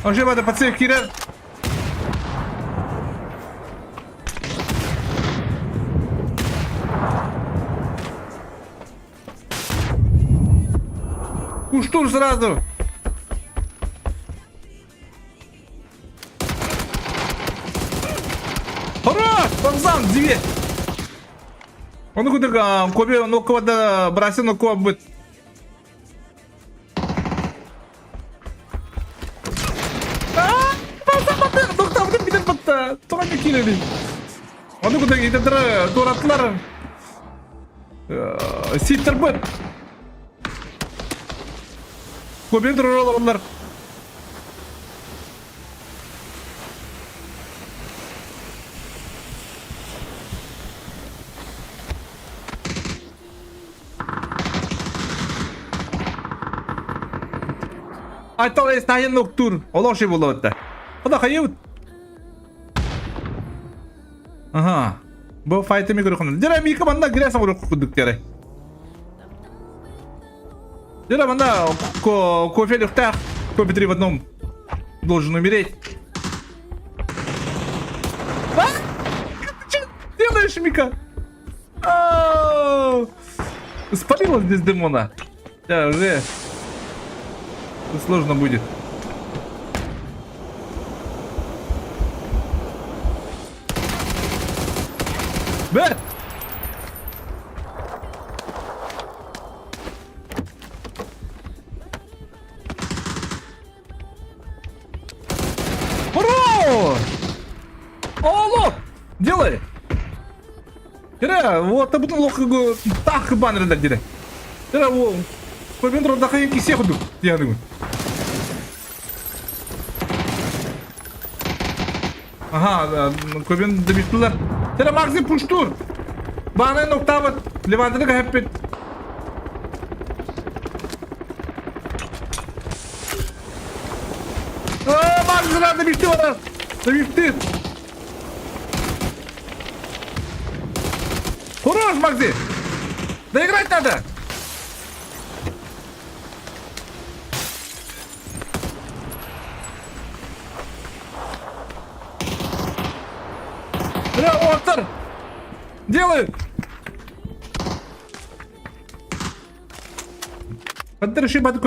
Ошиб это пацан кирер. Куштур сразу. Хорош! Бамзам, две! Ону кудык кобе ноккобада брасе ноккобыт. Тоҕо киирэбин? Ону кудык итетер туораттылар. Ситтербыт. Кобе турар Айтал эстайын ноктур. Олох болуотта. Ода хайыбыт. Ага. Бу файты ми көрөхүн. Дера мика манна гряса көрөх кудук тере. Дера манна кофе лөхтах. Кофе три в одном. Должен умереть. А? Ты что делаешь, Мика? Спалила здесь демона. Да, уже сложно будет. Бер! Ура! Алло! Делай! Тирэ, вот бутун лох тах баннердар дире. Тирэ, о, көбен турда хайын кисе худук диядыгын. Ага, көбен дебиттилер. Тирэ Максим пуштур. Баны ноктабыт, Левантыны кәһәппит. Максим дебитти бар. Дебитти. Хорош, Макси! Доиграть надо! Бля, Отор! Делаю! Поддержи баты.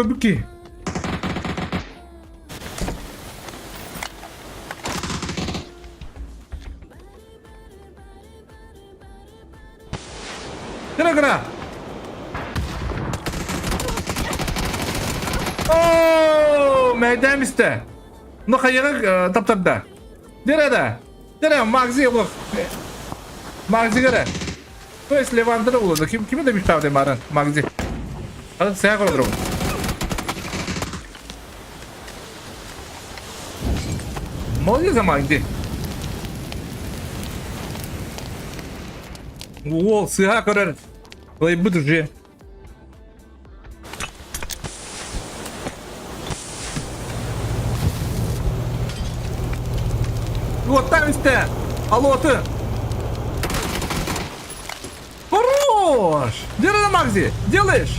Кыра-кыра! О, мәйдәм истә. Ну хайыгы таптарда. Дерәдә. Дерә Макси лох. Макси гәрә. То есть Левандр улы. Ким ким дә биштав марын Макси. Хәзер сәя көрдүрүм. Молодец, Макси. Уол, сыга көрөр. Лайбыт уже. Вот там исте. Алло, ты. Хорош! Делай на Макси! Делаешь?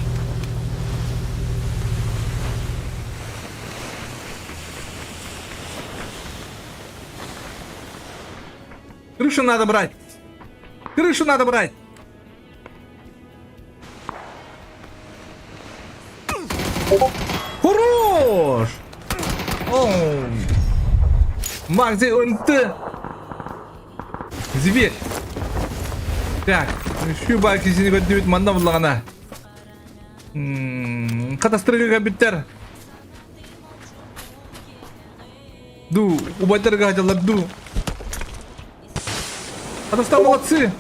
Крышу надо брать. Крышу надо брать. Хорош! Оу. Макси, НТ. Зверь. Так, еще баки сини көттүбүт манна буллагана. Катастрофага биттер. Ду, убайдарга хадалар ду. Катастрофа молодцы.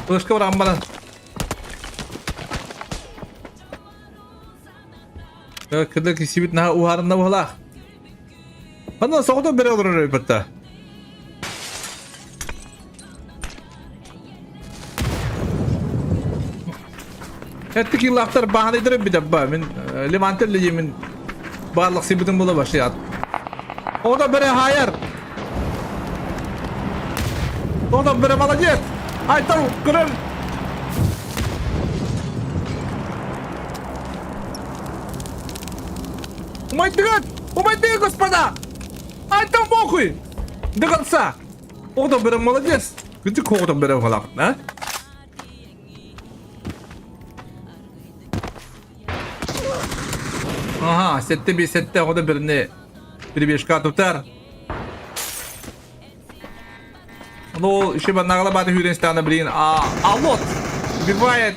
Флешка баран. Кыда кисибит на уharında буһалаах. Ханна соҕото бере олорор эбитта. Эттик илахтар баһанайдыр бит абба. Мин Левантер леди мин барлык сибитин була башлый. Ода бере хайар. Ода бере молодец. Айтал көрөр. Умайдыгат! Умайдыгат, господа! Айтал похуй! До конца! Ода бере молодец. Күтүк хоҕотон бере халак, а? Ага, сетте би сетте оҕото бирини перебежка тутар. Ну, еще бы нагло баты хүрен стана, блин. А, аллот! Убивает!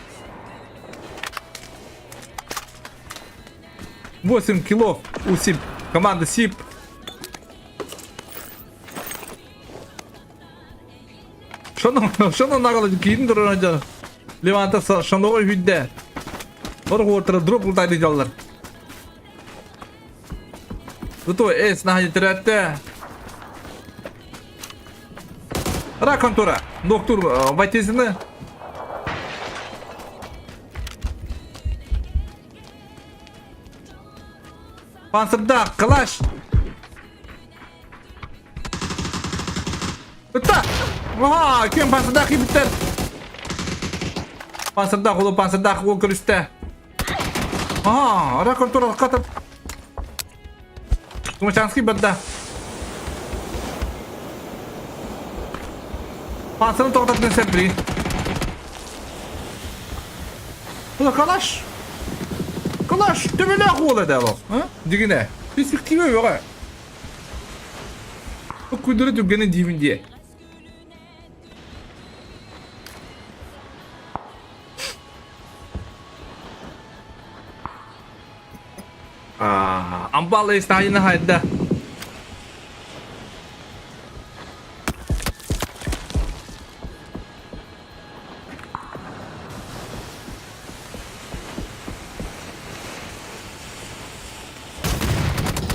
8 киллов у Сип. Команда Сип. Шоно нагло киин турар дьон. Леванта шоноҕо хүдде. Ор уотара дроп ултайды дьаллар. Зато эс наһа тирәтте. Ра контора. Доктор Вайтезины. Панцирдаах, калаш. Ытта! Аха, ким панцирдаах киирбиттэр? Панцирдаах улуу панцирдаах уол көрүстэ. Аха, ара контора катып. Тумачанский барда. Панцирын тоқтатын сен блин. Бұл калаш. Калаш, төбелех уол этэ ол. Дигине. Перспектива бөҕө. Күйдөрө түргэнэ диибин дии. Амбал Сталина хайда.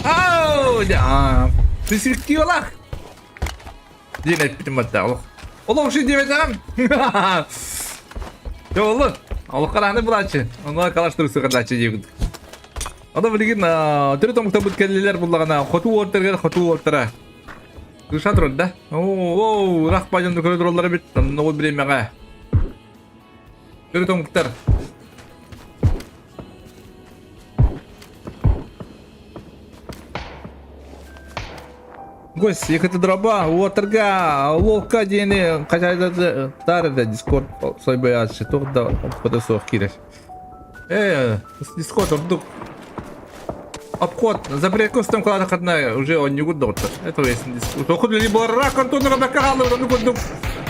Ау, перспективалаах. Диэн эппитим батта олох. Олох ши диэбэтэҕим. Дьэ олу. Олоххо даҕаны булааччы. Онно калаштыр сыҕардааччы диэбит. Ону билигин төрүт омуктарбыт кэллилэр буллаҕына хоту уортарыгар хоту уортара. Кыша турар да. Оо, ырах бадьан көрө тураллар эбит. Онно ол бириэмэҕэ. Төрүт омуктар. Гость, ехать дроба, уотарга, лолка диэни хачайдатар да Дискорд сойбояаччы туох да обхода суох киирэр. Э, Дискорд ордук обход запретку стом кылаатаххытына уже онньугут доҕоттор. Это весь Тохут үлэлии буолар Антон Рабакка хааллыбыт ону курдук.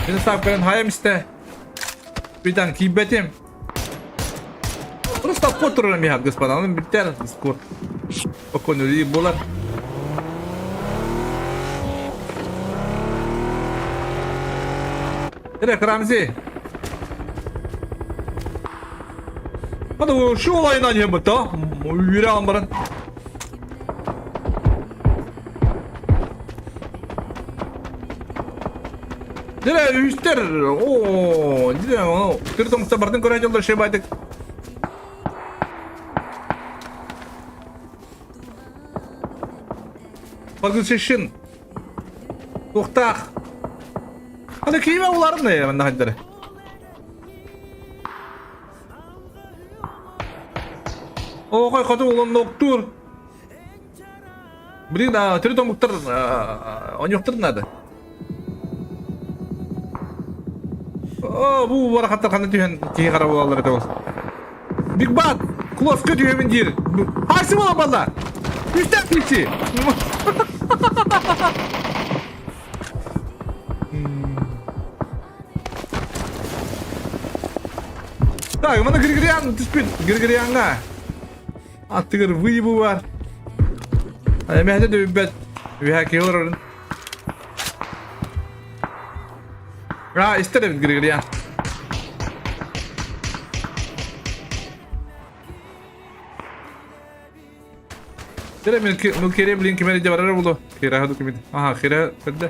Мин ставканан хайам истэ. Бүтэн киирбэтим. Просто обход турар миһат господа. Onun биттер Дискорд. Спокойно үлэлии буолар. Эрэ Рамзи. Hadi şu olayından yapıt ha. Yürü баран. Диле үстер. О, диле ону төрт омукта бардын көрө жолдор шебайтык. Пагылшишин. Туохтаах. Аны киимэ уларын э манна хайдары. Оҕой хоту уланноктуур. Блин, төрүт омуктар оньуохтар надо. О, бу барахаттар ханна түһэн киһи хара буолаллар этэ ол. Биг Бат, клоска түһэбин диир. Хайсы буола балла? Үстээх киһи. Так, мана Григориан түспүт. Григорианга. Аттыгар выебу бар. Эмэһэтэ дөйбөт. Үһэ киһи олорорун. А, истер эбит Григориан. Тере милкере блин кимери де барар булу. Хира хаду кимит. Ага, хира көрдө.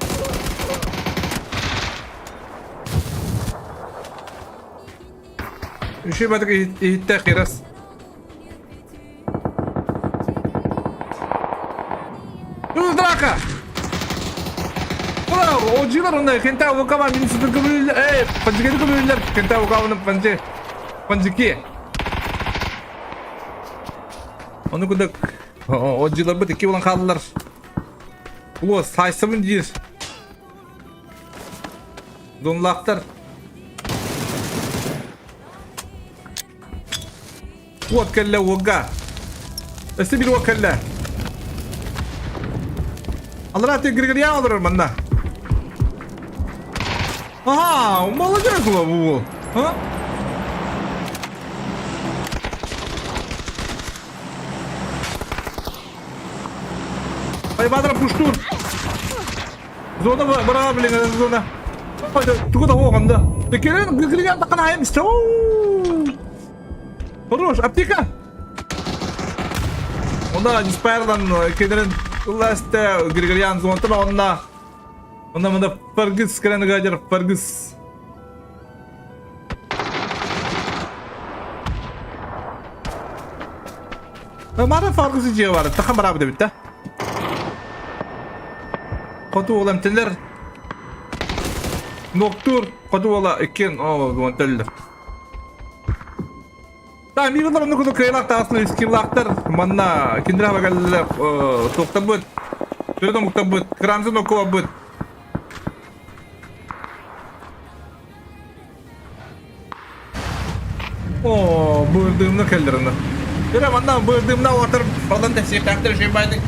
Үшүй батык иһитте хирас. Драка! Балыҥкалар онно Кентау Вукава минусытын көбүлүллэр. Эй, панчиканы көбүлүллэр. Кентау Вукаваны панчи. Панчики. Ону курдук отдьыларбыт икки буолан хааллылар. Улуос саайсабын диир. Дунлаахтар. Уот кэллэ уогга. Өссө биир уот кэллэ. Аллараа Григорьян олорор манна. Ага, молодец был. А? Айбадра пуштур. Зона бара, блин, зона. Тугу да оҕонда. Кэлэн Григорьян таққан айым Хорош, аптека! Онда Диспайрлан кедерин ылласты Григорьян зонтын онна. Онна мында Фаргыс кэлэн ыгаадьар Фаргыс. Мара Фаргыс дьиэ бар, тахан барабы дебит да. Хоту ол эмтелер. Ноктур, хоту ола иккен, о, төллөр. Да, мигалар онно курдук кыайылаах таҕыстылар, скиллаахтар. Манна кинилэр хабагаллар туохтарбыт, төрүт омуктарбыт, кыраамсын окуобут. О, бырдыымна кэллэр онно. Дөрө манна бырдыымна уотар балан тэсиэхтээхтэр үчүгэй баайдык.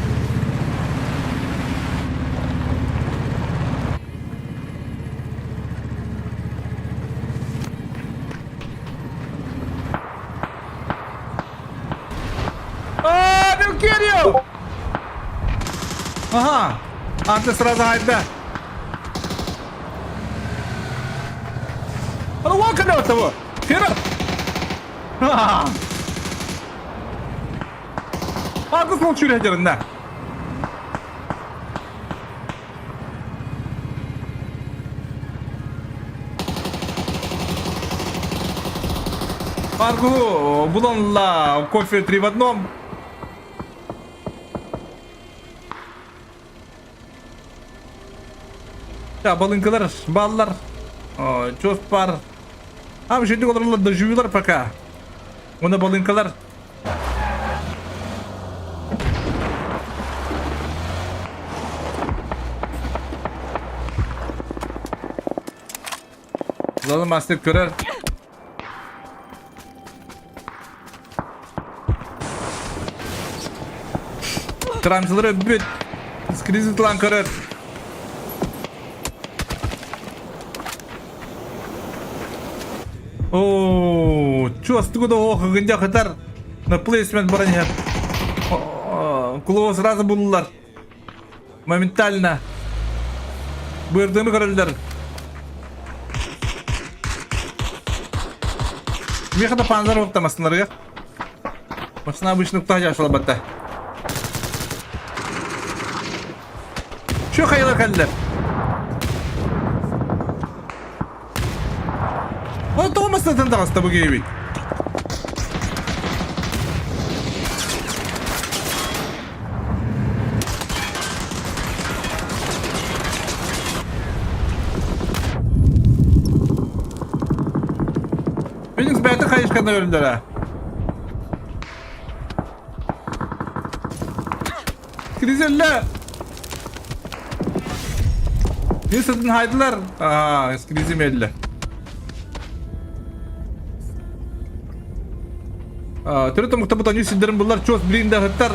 А, Мелкерио! Ага, Анте сразу хайда. А ну вон того! Хера! Аргыс ол чүрәдерінде. Аргу буланла кофе три в одном. Я балынкалар, баллар, чос бар. А, şimdi олороллар доживилар пока. Оны балынкалар. Лалы мастер көрөр. Трамсылар өппүт. Скризит ылан көрөр. Оо, чуастыгы да ох, гындя хытар. На плейсмент баран иһэр. Кулуба сразу буллар. Моментально. Бырдыны көрөллөр. Меха да панзар оттамасынларга. Машина обычно уктаа жашылабатта. Чө хайла кэллэр? Ол тоҕо массыынаттан таҕыста бу киһибит? Феникс бэйэтэ хайышканы өллөрө. Кризелле! Ne satın haydılar? Aa, krizim elle. Төрөт омуктарбыт аньыы сирдэрин буллар чуос билигин да ыһыттар.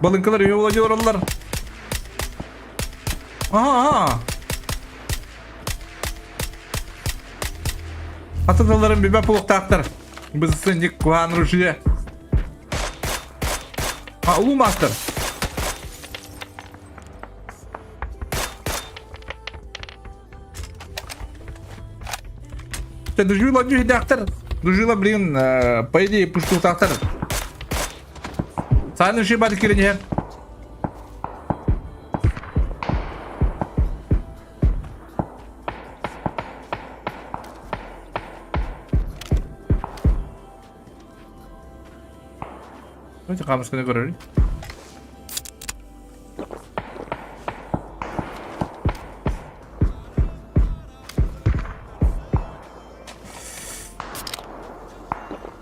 Балыҥкалар үһү буола олороллор. Аха, аха. Атын тылларын билбэт буолуохтаахтар. Бысынник куһаан ружье. А, улуу мастер. Ты дружила дюжидактор. Дружила, блин, по идее, пуштултактар. Саны шибат киринер. Давайте камушканы көрөрүн.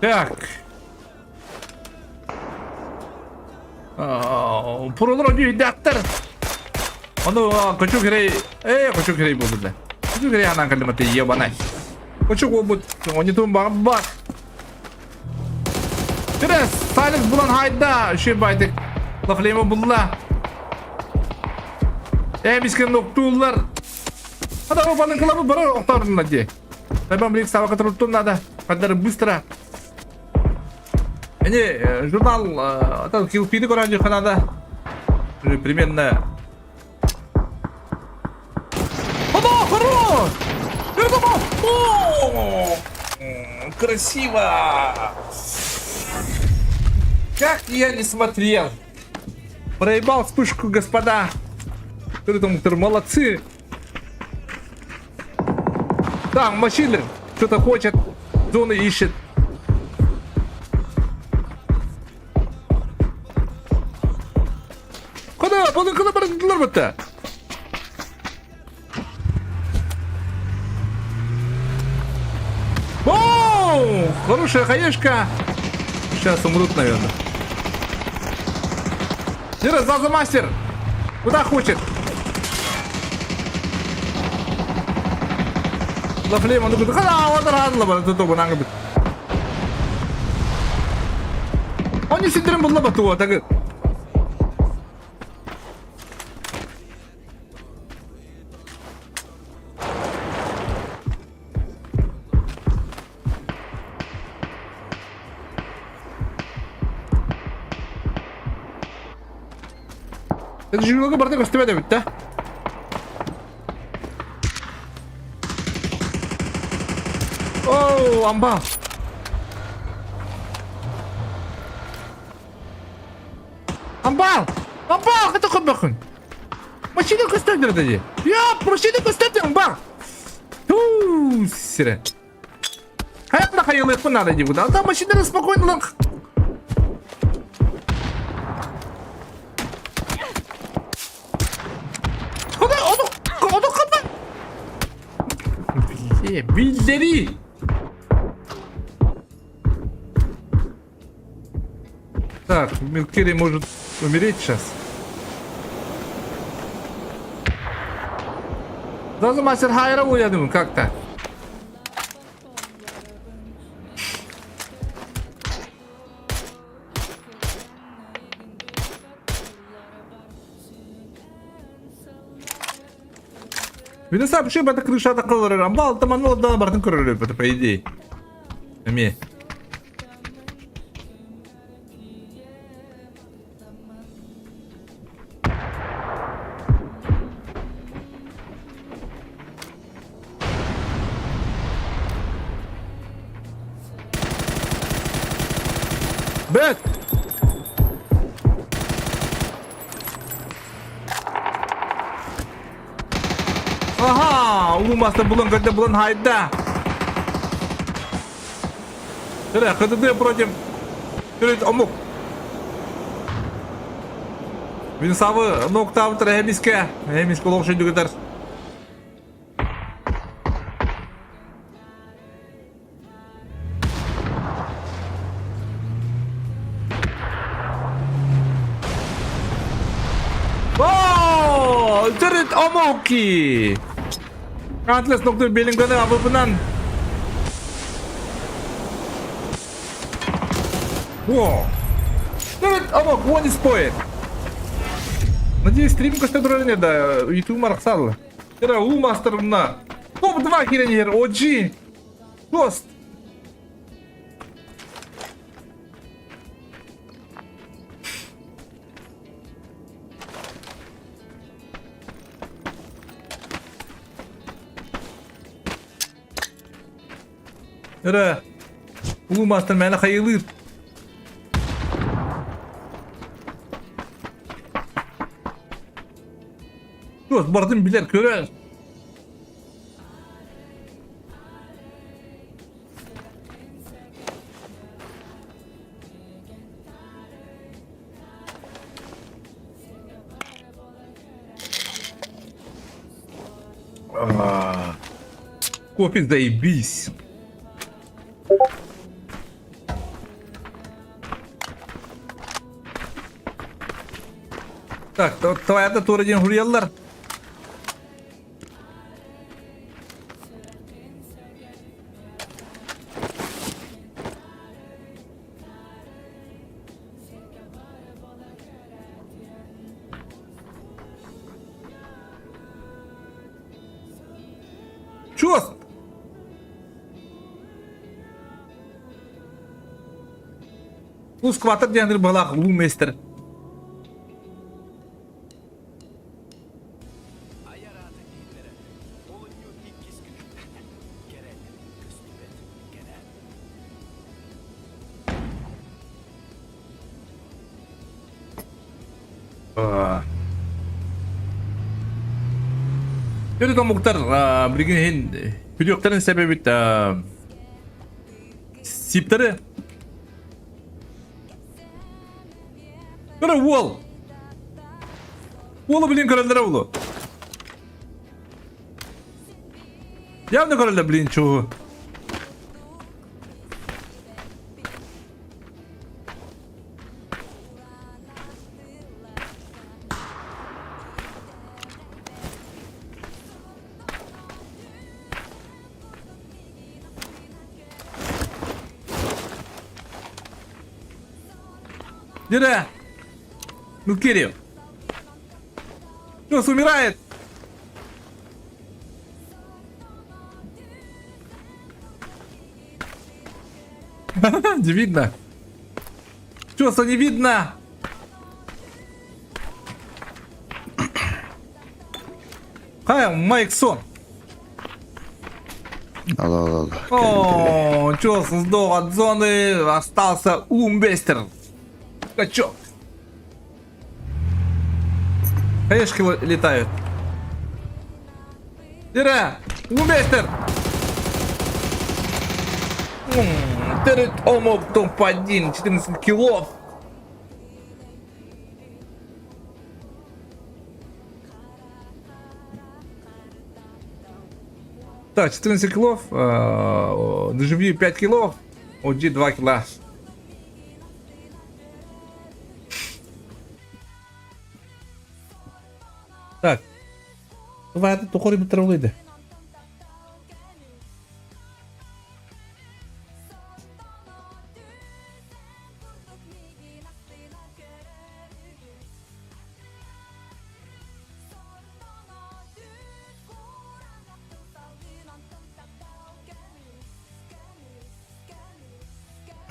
Так. Пролор дүйдәктер. Ону көчүк хирей, э көчүк хирей буолду да. Көчүк хирей анан калиматы ебанай. Көчүк болбут, онитун бар. Тирес, Салик булан хайда, үші байдык. Лафлема булла. Э, мискен ноктуулар. Ада балын кылабы бара охторунна ди. Табам билик сабака туруттун надо. Кадары быстро. Эни журнал ата килпиди көрөн надо. Примерно. Оно, хорош! О, красиво! Как я не смотрел! Проебал вспышку, господа! Которые там, молодцы! Так, машина что-то хочет, зоны ищет. Куда? Куда? Куда бардылар бітті? Оу! Хорошая хаешка. Сейчас умрут, наверное. Ира, Заза мастер! Куда хочет? Лафлема, ну куда? Они сидерин булла батуа, так. Жюлга барда көстүбэт эбит да. Оу, амба. Амбал! Амбал, это көбөкүн. Машина көстөндүр деди. Я, машина көстөндүр, амбал. Туу, сире. Хаятна хайылык надо ди буда. Там машина спокойно лан. Ону, ону, ону капа. Биллери. Так, Милкири может умереть сейчас. Сразу мастер Хайра, я думаю, как-то. Винеса вообще это крыша такого рамбал, там оно да, бартын көрөр это по идее. Эме. Бэт! Аха! Улуу мастер булан көрдө булан хайда. Тыры, ХДД против Төрөт омук. Винсавы ноктавтыр эмиске. Эмиске олох шөйдүгүтер. О, Төрөт омуки! Атлас ноктур белинганы абыбынан. О! Төрөт омук, он испоет. Надеюсь, стрим көстө да, YouTube марксал. Тера у мастер на. Топ-2 херенер, OG. Тост. Эре. Улуу мастер мэне хайылыр. Тост бардым билер көрөр. Кофе заебись. Так, твоята туора диэн хуруйаллар. Чуос! Ускватор диэн быһалаах улуу мейстер. Төрүт омуктар билигин иһин күдүөхтэрин сэбэбит сиптери Көрө уол! Уолу билин көрөллөрө улу. Явно көрөллөр блин чугу. Дере! Ну, Кирилл! Пес умирает! Не видно. Песа не видно! Хай, Майк Сон. Алло, алло, алло. О, чё, сдох от зоны, остался Умбестер. Качок. Хаешки летают. Ира, Умбестер! Төрүт омук топ-1, 14 килов. Так, 14 килов, доживи 5 килов, OG 2 кила. Так. Ваята тухори битравлыйды.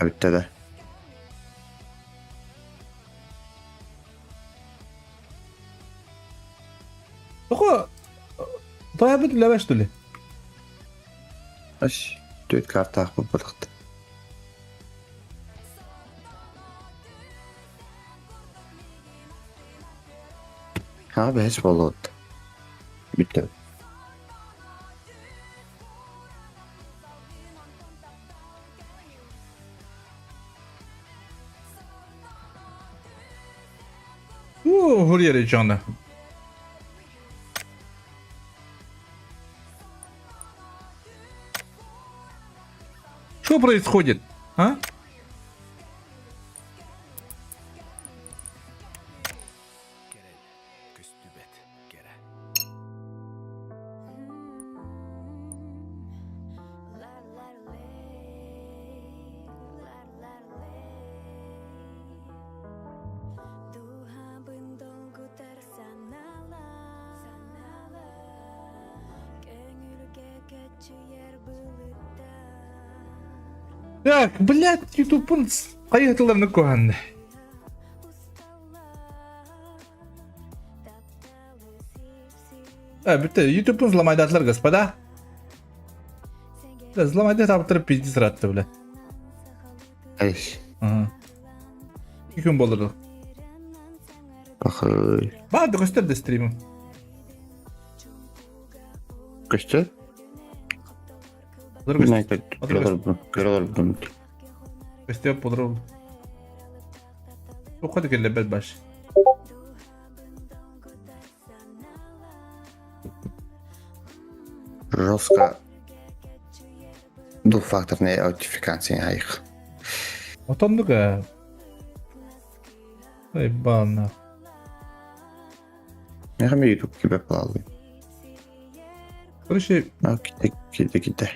Бүттэ да. Тоҕо тоҕо үлэбэ что ли? Аш төрт картаах буолбатахта. Ha бэһис буолуот. Бүттэ. Уу, дьоно. Что происходит? А? Так, блядь, ютубпун хайытыларны куһанны. А, бүттэ, ютубпун взломайдатылар, господа. Да, взломайды таптырып пиздец ыратты, бля. Эй. Ага. Күн болырды. Пахай. Барды көстөр де стримим. Көстөр? Олар көстөр. Көрөр Көстөр болыр. Оқады келе бәл баш. Жестко двухфакторная аутентификация хайх. Отоннук. Ой, бана. Меха ми YouTube кибе плалы. Короче, А, ките, ките, ките.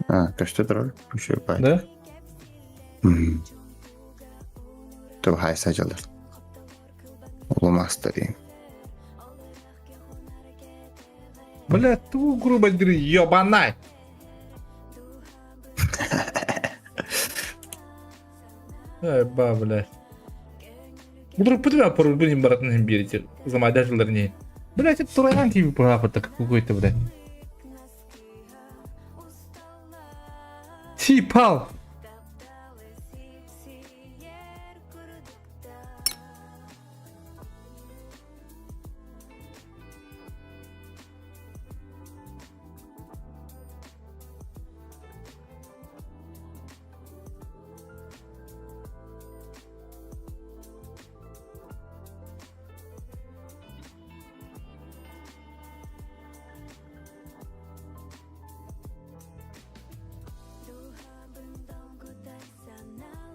А, көстө турар. Еще бай. Да? Ту хайса жалар. Улумастар дейм. Бля, ту грубо говоря, ебанай. Эй, ба, блядь. Вдруг по пару будем брат на берете. Замадяжил не. Блядь, это тураян тебе папа какой-то, блядь. Типал.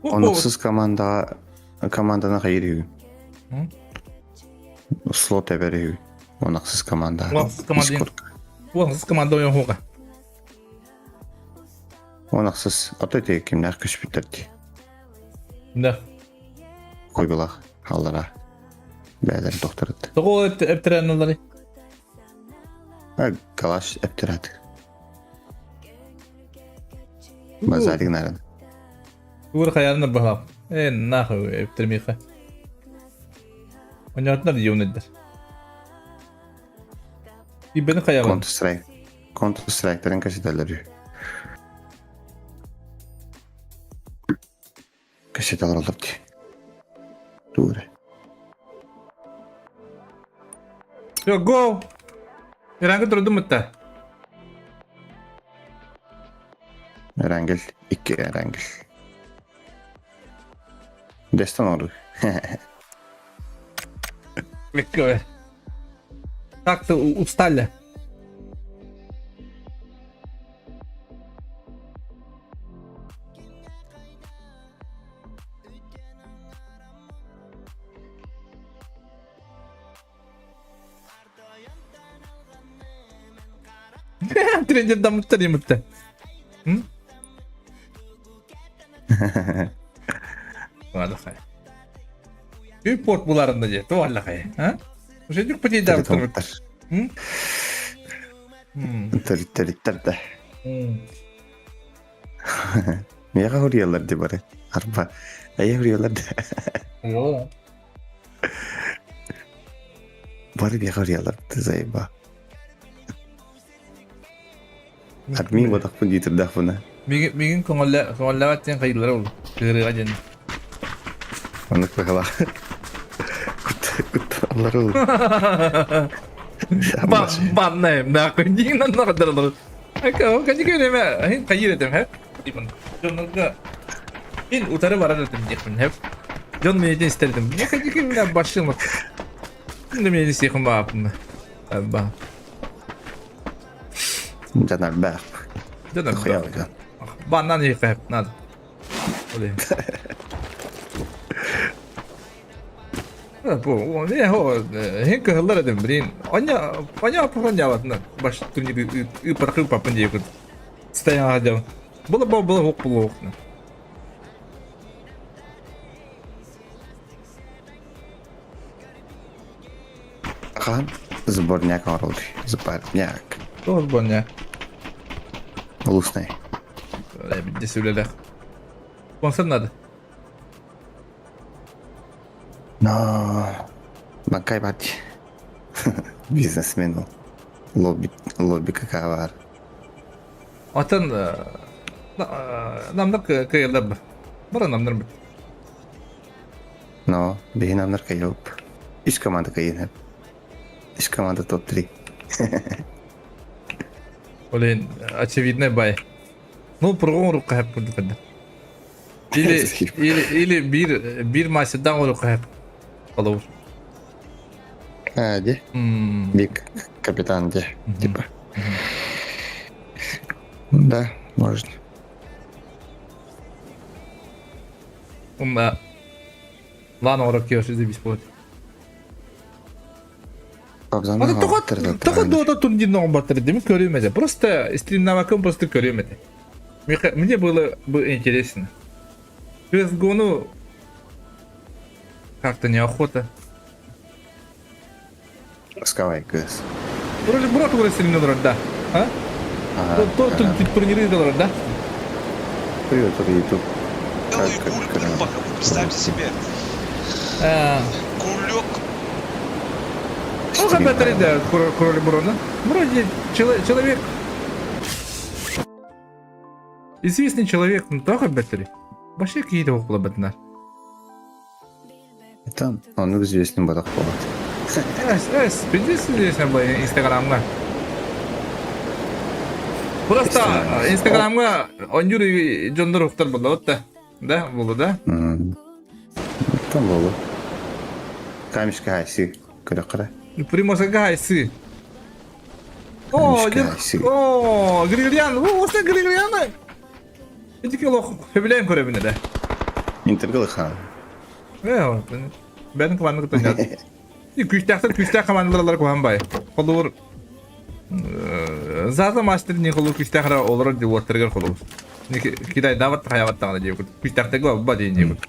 Онуксуз командаҕа команданы хайыр үһү. Слот эбэр үһү. Онуксуз команда. Онуксуз команда. Онуксуз команда ойоһуга. Онуксуз ото ити кимнээх көспүттэр дии. Да. Койбулах аллара. Бээлэрин тохторут. Тоҕо эптэрэнэллэри? Калаш эптэрат. Базарик нарын. Ур хаярны баһап. Э, нахуй эптэрмиха. Онятнар юнедер. Ибени хаябан. Counter Strike. Counter Strike'тарын кэсэтэллэр. Кэсэтэлэр олор дии. Тура. Все, go! Ирангы турдум мытта. Эрангел. Икки Эрангел. Дестан ору. Так-то устали. Тренер дамыттар емітті. Валахай. Үй порт буларында же, то валахай. А? Уже жүк пати дамыттар. Төрүттэр да. Миэхэ хуруйаллар дии бары. Арба. Эйэ хуруйаллар да. Бары миэхэ хуруйаллар да заеба. Админ бодохпун дии турдахпына. Мигин көңөлләбат диэн хайыллара ол. Кыырыга диэн. Оннук быһалаах. Кутталлар ол. Баннай, нахуй, дигин нахуй Кадикөреме, хин кайыр этем, хеп. Дьоннорго мин утары барар этим диэхпин, хеп. Дьон миэтин истэрдим. Не кадикөреме башым. Мин мени сихым баапын. Ба. Жанар бах. Жанар бах. Баннан ехеп, надо. Бу, не хо, хин кыһыллар этим, блин. Оня, оня похороняватна. Баш турнир ыпаркы папын диэкут. Стоян хадяв. Было бы было хок было окна. Хаан сборняк оҥороллор. Сборняк. Тоҕо сборняк? Улуснай. Здесь үлэлэх. Спонсор надо. Но Банкай бат. Бизнесмен ол. Лобби, лобби какая бар. Атын намнар кыйылар Бара намнар бит. Но биһи намнар кыйылып. Үс команда кыйын. Үс команда топ-3. Блин, очевидный бай. Ну, прогон рукка хеп курдук Или, или, или бир, бир масядан рукка хеп. Олор. А, де? Биг капитан де, типа. Да, можно. Онна лан оҕорок киосу забис болады. Абзаны Тоҕо Дота турнирын оҥорботтор дemi көрүөм этэ. Просто стримнавакын просто көрүөм этэ. Мне было бы интересно. CSGO-ну как-то неохота. Скавай кыз. Вроде брат уже стримнен олорор да. А? То турниры олорор да? Привет, YouTube. Целый гуль представьте себе. Кулек. Ну, когда да, король Брона. Вроде человек Известный человек, ну тоҕо бэттэри. Вообще какие-то около бэтнар. Это он известный бодох болады. Эс, эс, известный был Инстаграмга. Просто Инстаграмга онюр дьоннор уктар болды да. Да, болды да? Там болды. Камешка хайсы көрө Приморская хайсы. О, о, Григорьян, о, осы Григорьяны. Эти лох хөбүлээн көрөбүн да. Интергыл хан. Э, бәрін команданы кытта Күүстээхтэр күүстээх командалар куһан бай. Холобур Заза мастер не холу күүстээх олорор диуоттарыгар холобур. Китай дават хаябаттаҕына диэбит. Күүстээхтэргэ ба диэн диэбит.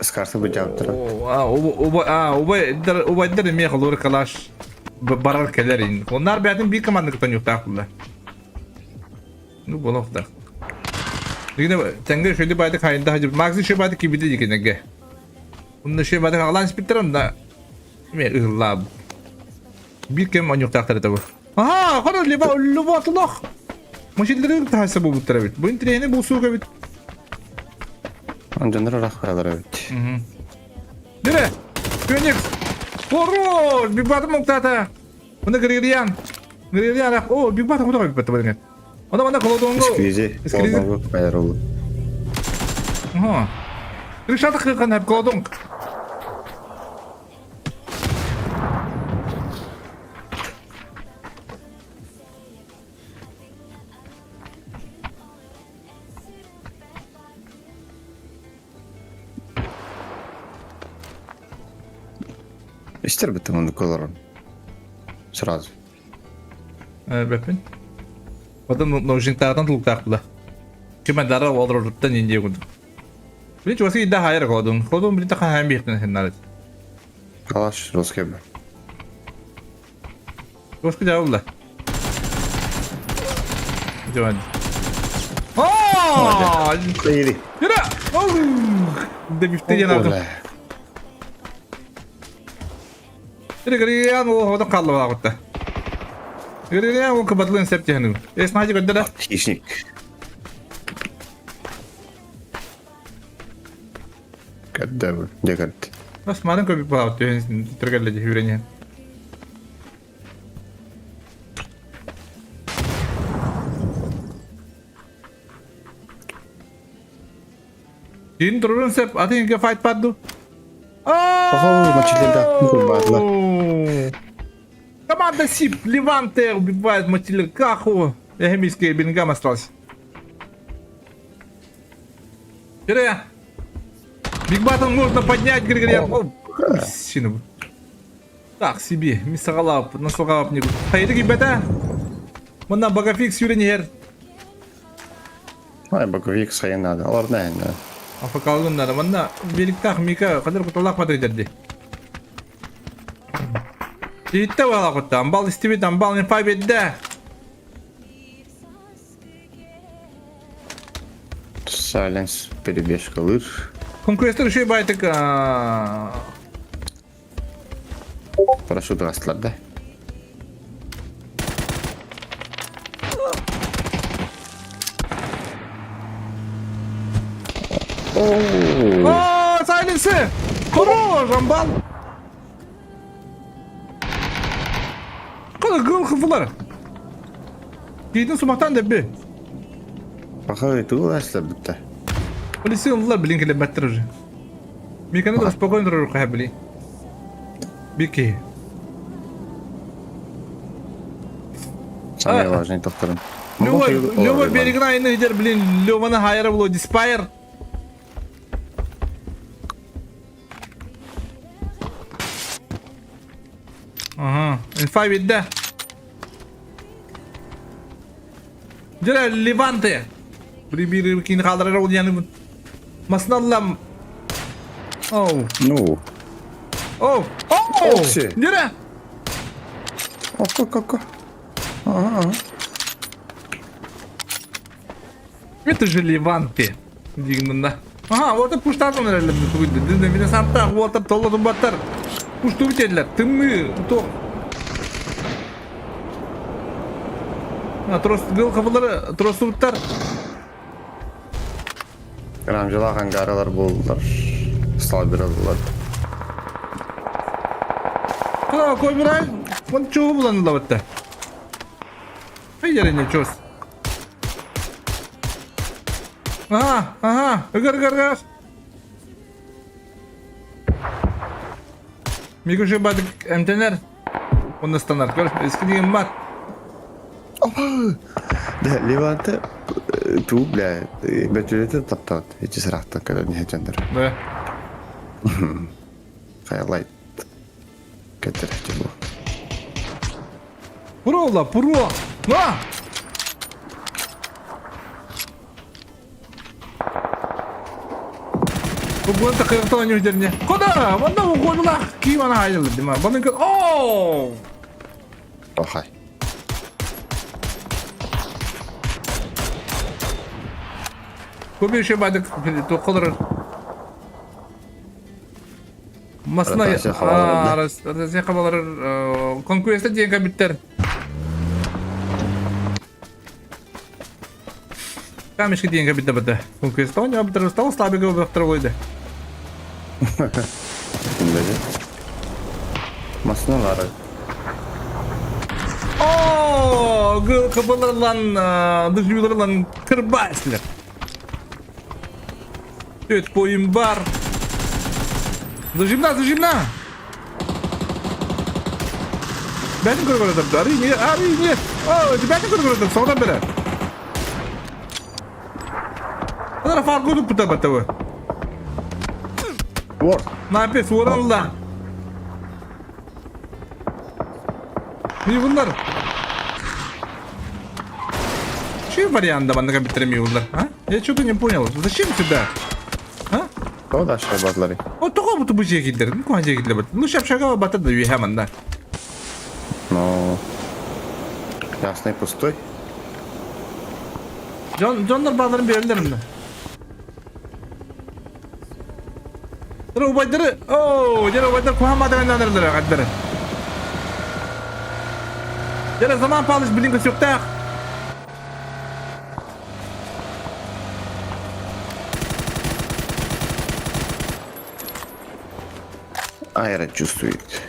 Скарсы бу жаптыра. Убайдар убайдар эмиэ холобур калаш барар кэлэр ин. Оннар бэйэтин биир команда кытта ньуктаах булла. Ну болохтах. Дигне теңге шөйдү байды хайында хажып. Макси шөй байды кибите дикенеге. Онно шөй байды агалан спиттерем да. Ме ыһыллааб. Биир кэм онньуктаахтар этэ бу. Аха, хоро леба леба тулах. Машиналары тахаса буолбуттар эбит. Бу интириэһинэй булсуук эбит. Дьоннор ырах эбит. Дире! Феникс! Хорош! Бигбатым муктата! Мына Григорьян! Григорьян, о, Бигбатым куда бит бат Она мана колодонгу. Сквизи. Колодонгу айрылды. Ага. Решата кырган хеп колодонг. Истер бит оны колорон. Сразу. Бэппин. Потом наушниктартан тулуктаах була. Ким дара олороруттан инде курдук. Блин, чугаска идда хайыр колодун. Колодун блин тахан хайын биихтен хеннарыт. Калаш русский б. Чугаска жабылла. Жабан. О! Или. Юра! Да бифте жанардым. Григорьян ол одан қалды бағытта. Григорьян ол кыбатлын сәп техню. Эс нажи көдді да? Хищник. Когда вы? Где карты? Бас марын көбік бағыт түргәлі үйренген. Дин тұрырын сәп, атын файт падду. Ого, Матильда, ну, Команда СИП, Леванте убивает Матильда Каху. Эхемийский Бенгам остался. Кире. Биг Баттон можно поднять, Григорьян. Сину. Так, себе. Мисагалап, насалгалап не. Хайды ребята. Мына Багафикс юренер. Ай, Багафикс хайын надо. Алар не. Афакалгын надо. Мына Беликтах Мика кадыр куталак батыр Итте бала кутта. Амбал истебит, амбал не победа. Сайленс перебежка лыр. Конкуренттер үшей байтык. Парашют астылар да. О, Сайленсы! Хорош, амбал! Қала гыл қыфылар. Кейдін сумақтан деп бе. Пахай туыл астылар бітті. Полиция ыллар блин келе бәттір уже. Меканы да спокойно тұрыр қая блин. Беки. Самый важный тохторым. Лёва, Лёва берегін айны идер, блин, Лёваны хайыры було, Диспайр. Ага, инфа видда. Дьэ, Леванте. Бри-бири кини хааларар ол яны Масналлам. Оу. Ну. Оу. Оу. Дьэ. Окко, окко. Ага. Это же Леванте. Дигнанда. Ага, вот и пуштатын эрэллэр тугуйда. Дизне мине сантах, вот толлотун баттар. Пушту бителлер. Тымны, то. А, трос, гыл кабылары, тросуттар. Рамжылах ангаралар болдылар. Слабиралар. Кына койбурай. Вон чого буланылар бітті. Хайдер чос. Ага, ага, ыгыр, ыгыр, ыгыр. Микоши бадык эмтенер. Онно станар. Көр, эски деген бар. Опа! Да, Леванте туу, бля, бөтүлөтө таптаат. Эти сырахтан көрөн хетендер. Да. Хайлайт. Кетер бу. Пуро, пуро! На! Бу такыртан юдерне. Куда? Ванда угодла кивана айыл дима. Банын О! Охай. Көбе еще бадык тоқылыр. Масына ротация хабалар конкуренция деген кабиттер. Камешки деген кабитте бітті. Конкуренция он бітір стал слабый бақтыр қойды. Масыналары. О, кыбыларлан, дыжюларлан кырбайсылар. Өт бойым бар. Зажимна, зажимна. Бәтін көріп көріп Ари, не, ари, не. О, бәтін көріп көріп соғдан бері. Ана фарго дуп puta батавы. Вор. Напис, оранла. Не bunlar? Че вариант да на компьютере bunlar, а? Я что-то не понял. Зачем сюда? А? То да шабатлары. О, того будто бы жегилдер. Ну, куда жегилдер? Ну, шап шагава бата да юхаман, да. Но... Ясный пустой. Джон, Джоннар bağlarını берилер mi? Dur ubaydırı. Oo, jere ubaydır kuhamada gönderdiler kadları. Jere zaman pahalı bilin yok Айра чувствует.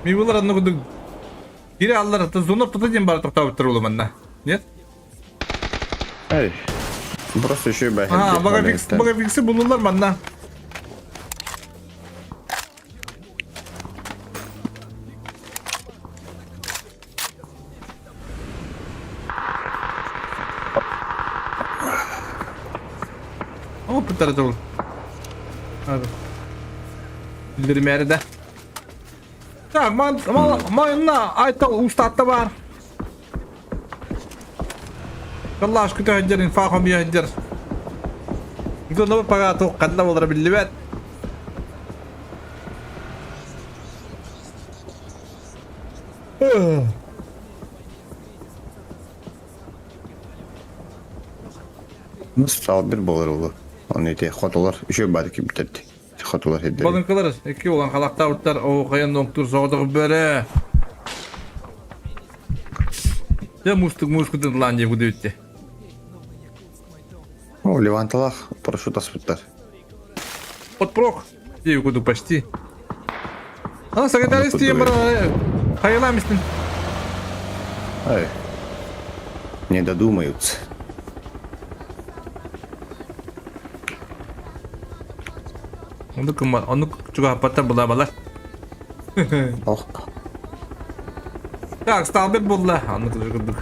Мивулар одну кудук. Кире аллар, это зонор тұты бар тоқтап тұр манна. Нет? Эй. Просто еще и бахер. А, багафикс, багафиксы булулар манна. О, пытары ол. Билдирмәрі Так, ман, ман, айтал устатта бар. Каллаш күтө хәджер, инфахом яхджер. Гүнө пага то кадла болар биллибет. Ну, стал бир болар олы. Он эти хотолар, еще бадыки битерди. Хотолар хеддери. Балынкалар, эки olan халакта уттар, о каян доктор соғдық бәрі. Я мустык мускутын лан деп күдүтте. О, Леванталах парашют аспыттар. Подпрох. Деп күдү почти. Ана сагатарис тием бар. Хайламистин. Ай. Не додумаются. Оны кым оны чуга паттар була бала. Ох. Так, сталбет булла. Аны күдүк.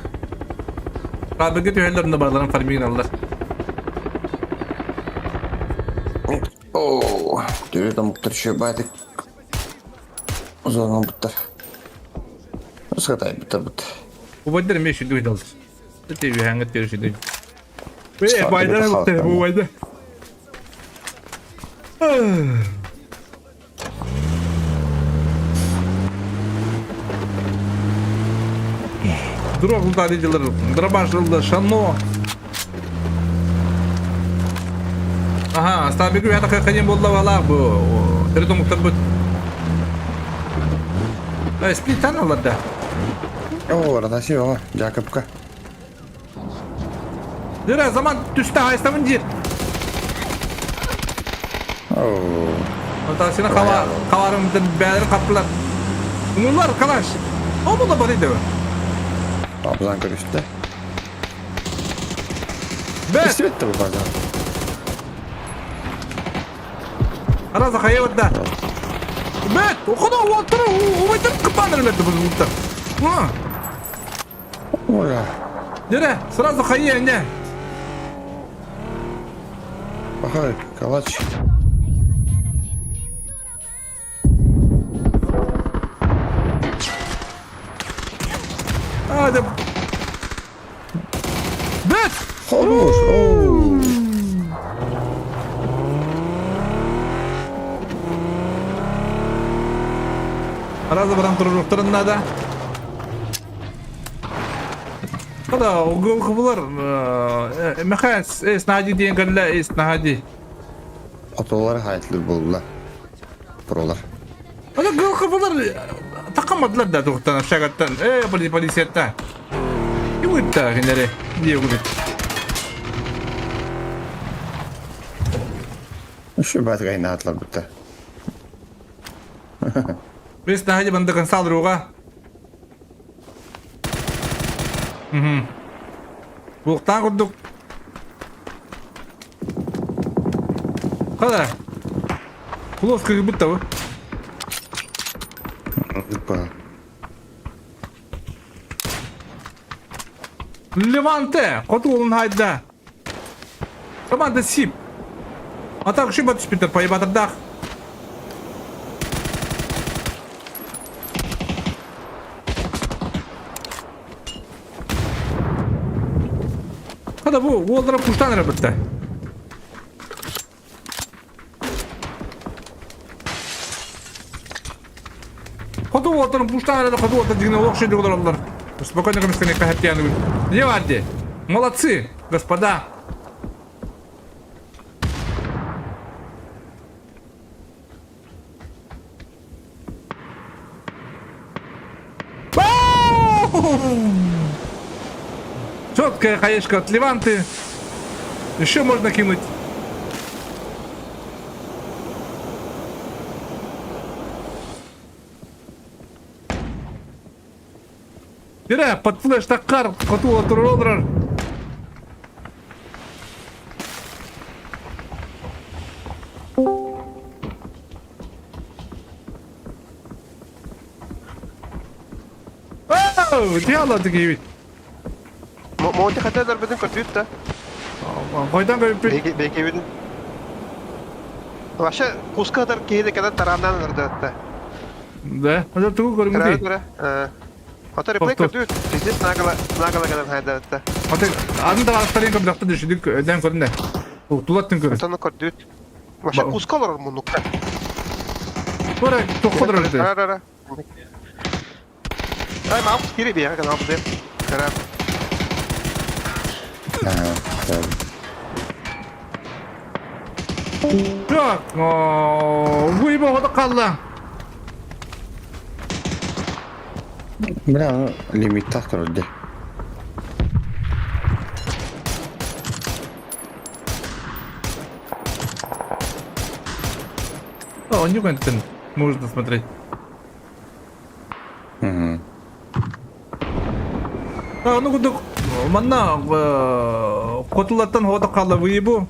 Сталбетке түһәлләрне барларын фармигин аллар. Төрүт омуктар шөбатык зона буттар. Сатайбыттар бут. Убайдар эмиэ сүдү ыйдалар. Ити үһээҥҥэ түөрү сүдү. Ээ, байдар бу байдар. Дрогнутали дилер, дробашилда шано. Ага, стабигу я такая ханим болла вала бу. Төрүт омуктар бу. Сплитан аларда. О, ротация о, Жакобка. Дыра заман түстэ хайстамын диир. Ротацияны хаварым бәлерин хаптылар. Унулар калаш. О була бар иде. Абзан көрүстэ. Бэт. Истибетте бу база. Раза хайыбытта. Бэт, ухуна уоттара убайтар кыпаныр бэрди бу уттар. Ура. Дере, сразу хайы не. Пахай, калач. А, да. Бэт! Хорош. Оу. Раза баран туруруктарын надо. Хада, угыл Михаил, эс нади диэн кэллэ, эс нади. Отолар хайтлыр болла. Пролар. Ана гыл тақамадылар да туқтан, общагаттан, полицияттан. Ким ыытта кинилэри? Дии курдук. Şu бат гайнатлар бутта. Бес нади бандыкын салдыруга. Мгм. Буктан курдук. Када? Куловка бутта бу. Опа. Леванте, хоту хайда. Команда СИП. А так шиба түспүттер поебатырдах. Хада бу, уолдара пуштан эрэ битте. Хоту уолдарын пуштан эрэ хоту уолдар дигне олох шейді олар. Спокойно көміскене кахаттияны. Не варди. Молодцы, господа. Четкая хаешка от Леванты. Еще можно кинуть. Бира, под флеш таккар, коту отырыр. Оу, дьяло такие. Монти хаталар бедин көрдүт да. Қойдан көріп Беки бедин. Вообще кускадар кейде када тарандан ырдатта. Да, это тугу көрүнгү. Кыра кыра. Ата реплей көрдүт. Пиздец нагала нагала кадан хайдатта. Ата аны да аттарын көрдүк дүшүдүк өдөн көрүндө. Тулаттын көрү. Атаны көрдүт. Вообще кускалар мунукта. Бара тоходор өтө. Ара ара. Ай, мам, кире бия, канал бу. Кыра. Так, выйба хода қалла. Бля, лимит так вроде. О, Ньюкентон можно смотреть. Угу. А, ну кудук, манна котулаттан хода қалла выйбу.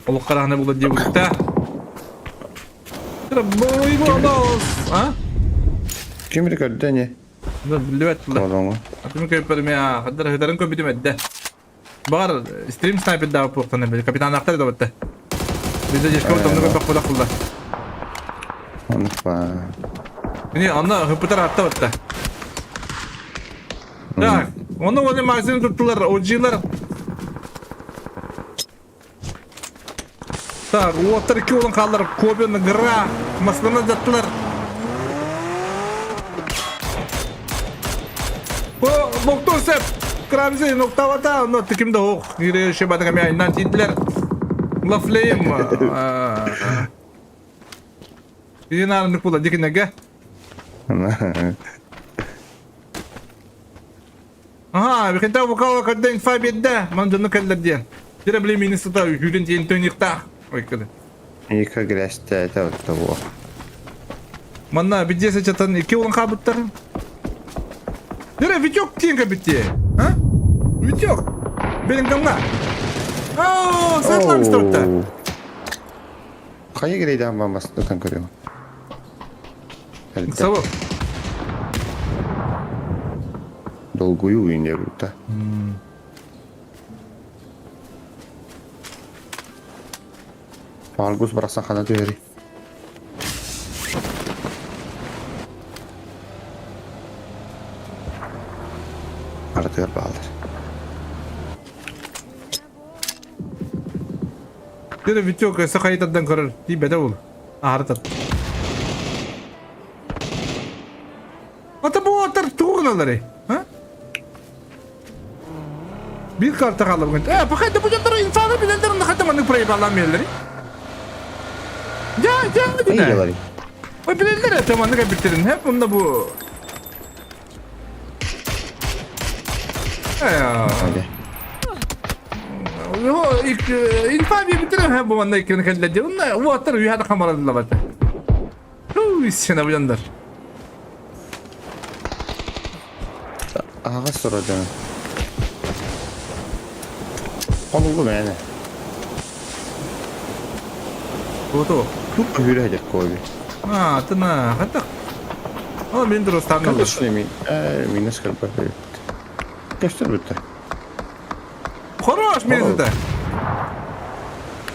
Олох хараһына була диэбитэ. А? Ким бiri көрдө не? Биллибэт тула. Колоҥу. Атымы көйпөрүм я, хаддар хытарын көбүтүм эдде. Багар стрим снайпер даа пуохтан били капитан ахтар да батта. Бизе дешке томну көпөк куда кылла. Онук ба. Мини онно хыпытар атта батта. Так, оны оны магазин туттулар, ожилар. Так, уоттар икки уолан хааллар, Кобин, Гра, маслана даттылар. Доктор Сеп, Крамзи, ноктавата, но тиким да ох, кире шебата ками айнан тидлер. Лафлейм. Динарны куда дикинеге? Аха, бихинта вокала кадден инфа биэрдэ, ман дьону кэллэр диэн. Дирэ били миини сыта үһүүрүн тиэн төнүөхтээх. Ой, кэлэ. Ика грязьте это вот того. Манна бидиэсэ чатан икки улан хаабыттар. Дирэ Витек тиэн кэбитти. А? Витек. Белингамга. Оо, светлан мистер Хайа грейдан бамбастытан көрүм. Сабы. Долгую уйун будто. Аргус барахсан хана түһэри. Ардыгар баалар. Дирэ Витек өссө хайытардан көрөр. Тиийбэтэ ол. Аһарытар. Ата бу аттар тугу гыналларый? А? Биир карта хаалла бүгүн. Э, пока да бу дьонтор инфаны билэллэр, онно хата маннык проебалаан биэрэллэрий. Дьэ, дьэ, динэ. Ой, билэллэр это маннык эбиттерин. Хеп, онно бу... Э, инфа биэрбиттэрин хеп бу манна иккини кэллэр диэн. Онно уоттар үйэ да хамарадыллабат. Сена бу дьоннор. Аҕа сородон. Олугу мээнэ. Туоту. Туп хүрэ дек койби. А, тына, хатак. О, мен дұрыстан алыр. Конечно, мен, э, минус кырба. Көстөр бүтті. Хорош, мен это.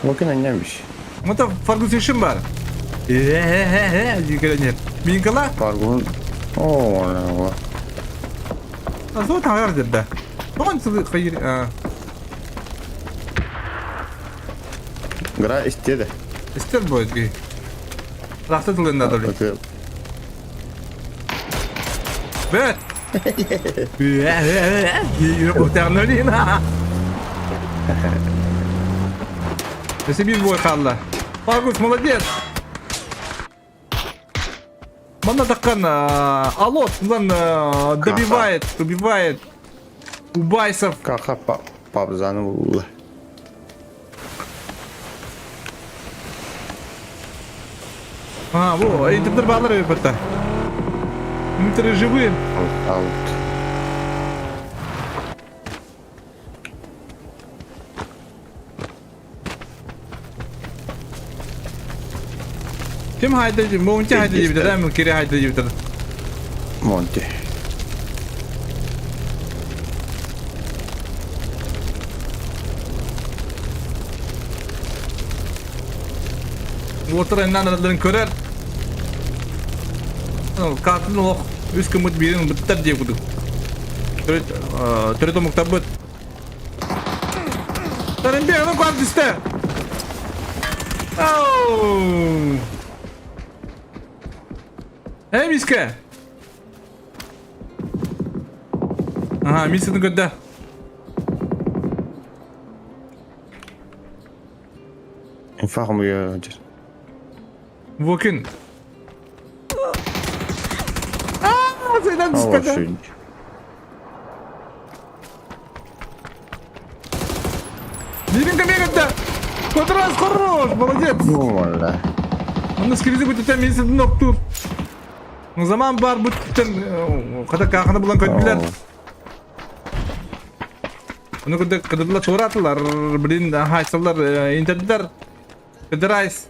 Локин аннямиш. Мата Фаргус ишим бар. Э-э-э, дигәнер. Мин кала? Фаргун. О, Азо тагар деді. Оған сізді қайыр... Гра истеді. Истер будет ги. Рахты тылында дали. Бет. Өсө биир бой хаалла. Фаргус молодец. Манна таккан Алот мындан добивает, убивает Убайсов. Каха пабзаны булла. А, во, интердер баалар эбитта. Интеры живы. Аут. Ким хайда, Монти хайда диэбитэ, да, Кири хайда диэбитэ. Монти. Уотар эннан араларын көрөр. Катын олох үс күммүт биирин быттар диэ кудук. Төрүт төрүт омуктарбыт. Тарымбе, ону куар түстэ. Оу! Эй, миске! Ага, миссияны көрдө. Инфа хомуйа жер. Вокин. Аа, зайдан түспэтэ. Миринка мегатта. Квадрат хорош, молодец. Ну, Онно скризи бүтүтэн миссияны ноктур. Ну заман бар бүтүтэн хата кахана булан көттүлэр. Оны кырдык кыдыдла туоратылар, блин, хайсалар, интердер. Кыдырайс.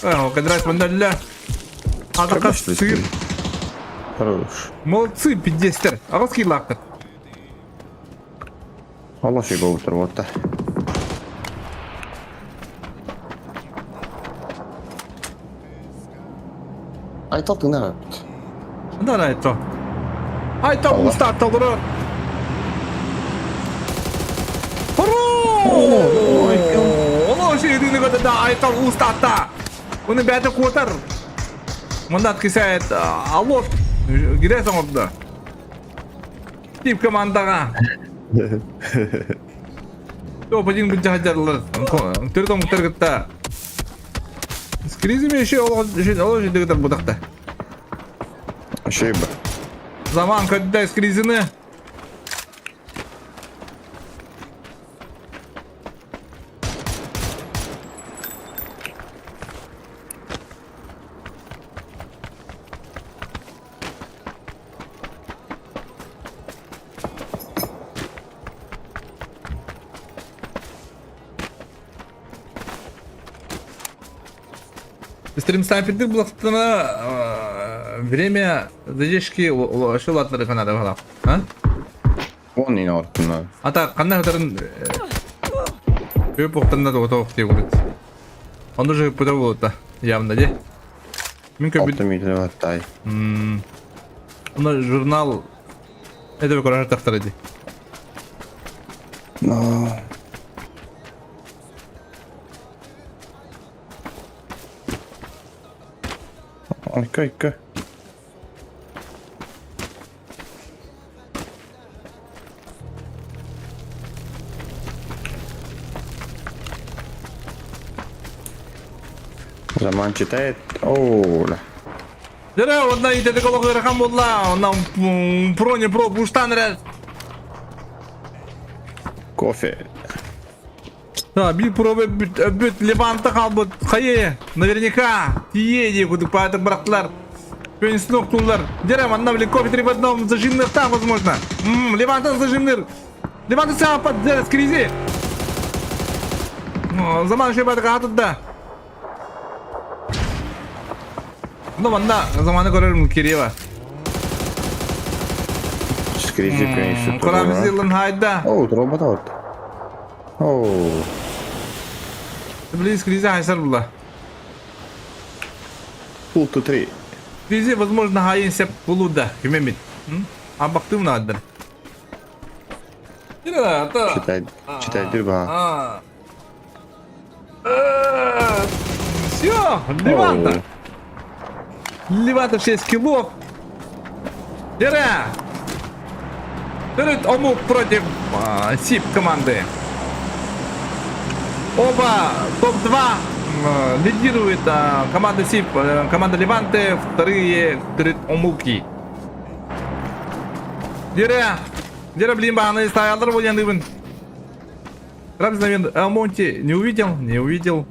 Кыдырайс мандалла. Атака сыр. Хорош. Молодцы, пиздестер. Аҕыс киилаахтар. Алла şey болуптар болта. Айтал тыңдар. Да, айтал. Айтал устатта олорор. Олоо ширині көтөдө Айтал устатта. Уну бәті куотар. Мында откисает алот. Киресің орда. Тип командаға. Топ-1 бүджахадарлар. Төрт омуктар кытта. Скризими еще ол жерде будақта. Şey bu. Заман көтті скризini. Стрим снайпердик булактына время задержки ошол атлары канада бала. А? Он не ортuna. Ата кандай хатарын көп оқтанда да отоқ деп көреді. Он уже пыта болады явно, де? Мен көп 6 метр hatтай. Мына журнал это көрөр тақтар edi. Но. Икки, икки. Заман читает. Оу, ла. Дere онна итеде колок ырахан болла, онна про не про буштан рәс. Кофе. Да, бил про бүт Леванта қалбыт. Хайе, наверняка. Тие де кудук пайтык барақтылар. Пенсинок тулар. Дere, манна блин кофе три в одном зажимныр там, возможно. Левантан зажимныр. Леванта сам под дere, скризи. Заман еще байтык атыт да. Ну, манна заманы көрөрүм Кирева. Скризи, конечно. Корам зилын хайда. Оу, робота вот. Оу. Блин, скризи хайсар була. Пул ту три. Скризи, возможно, хайын сеп булуда. Кимемит. А бактым надыр. Читай, читай дырба. Все, Леванта. Леванта 6 килов. Дера. Төрөт Омук против СИП команды. Оба топ-2 лидирует команда СИП, команда Леванте, вторые Төрөт Омуки. Дера. Дера, блин, бағаны ставил бол Рабз, Монти не увидел, не увидел.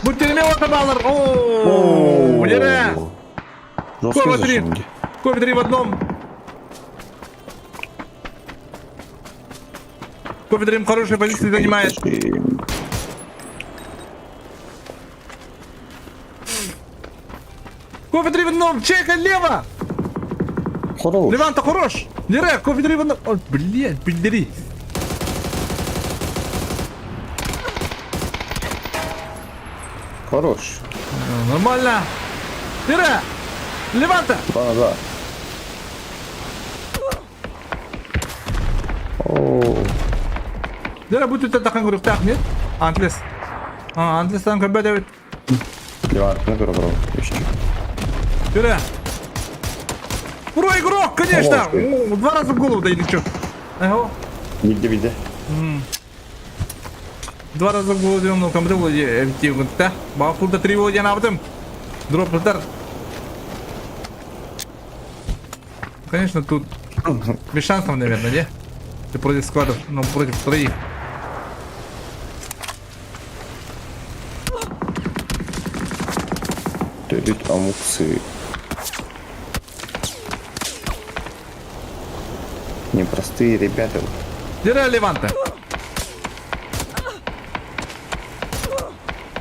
Будь баллар. О, Дера. Кофе три. Кофе три в одном. Кофе Дрим хорошие позиции занимает. Кофе три в одном. Чека лево. Хорош. Леванта хорош. Дера, кофе три в одном. О, блядь, блядь. Хорош. Нормально. Дера. Леванта. Да, да. О. Дера будет это тахан говорю, нет? Антлес. А, Антлес там как бы Левант, ну көрө еще. Дера. Про игрок, конечно. О, два раза в голову да или что? Ага. Виде, виде. Два раза в голову ну кому владе да? Бафулда три владе на этом. Дроп удар. Конечно, тут без шансов, наверное, не? Ты против складов, но против троих. Төрүт амуксы. Непростые ребята. Дера Леванта.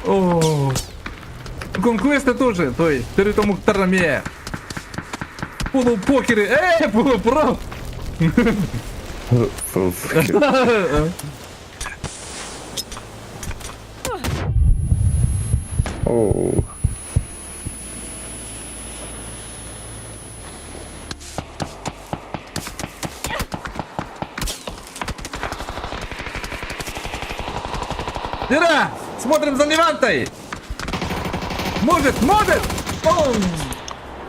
О, Конквеста тоже, то есть, төрүт омуктар эмиэ. Полупокеры, полупро. Оу. Дыра! Смотрим за Левантой! Может, может! Оу!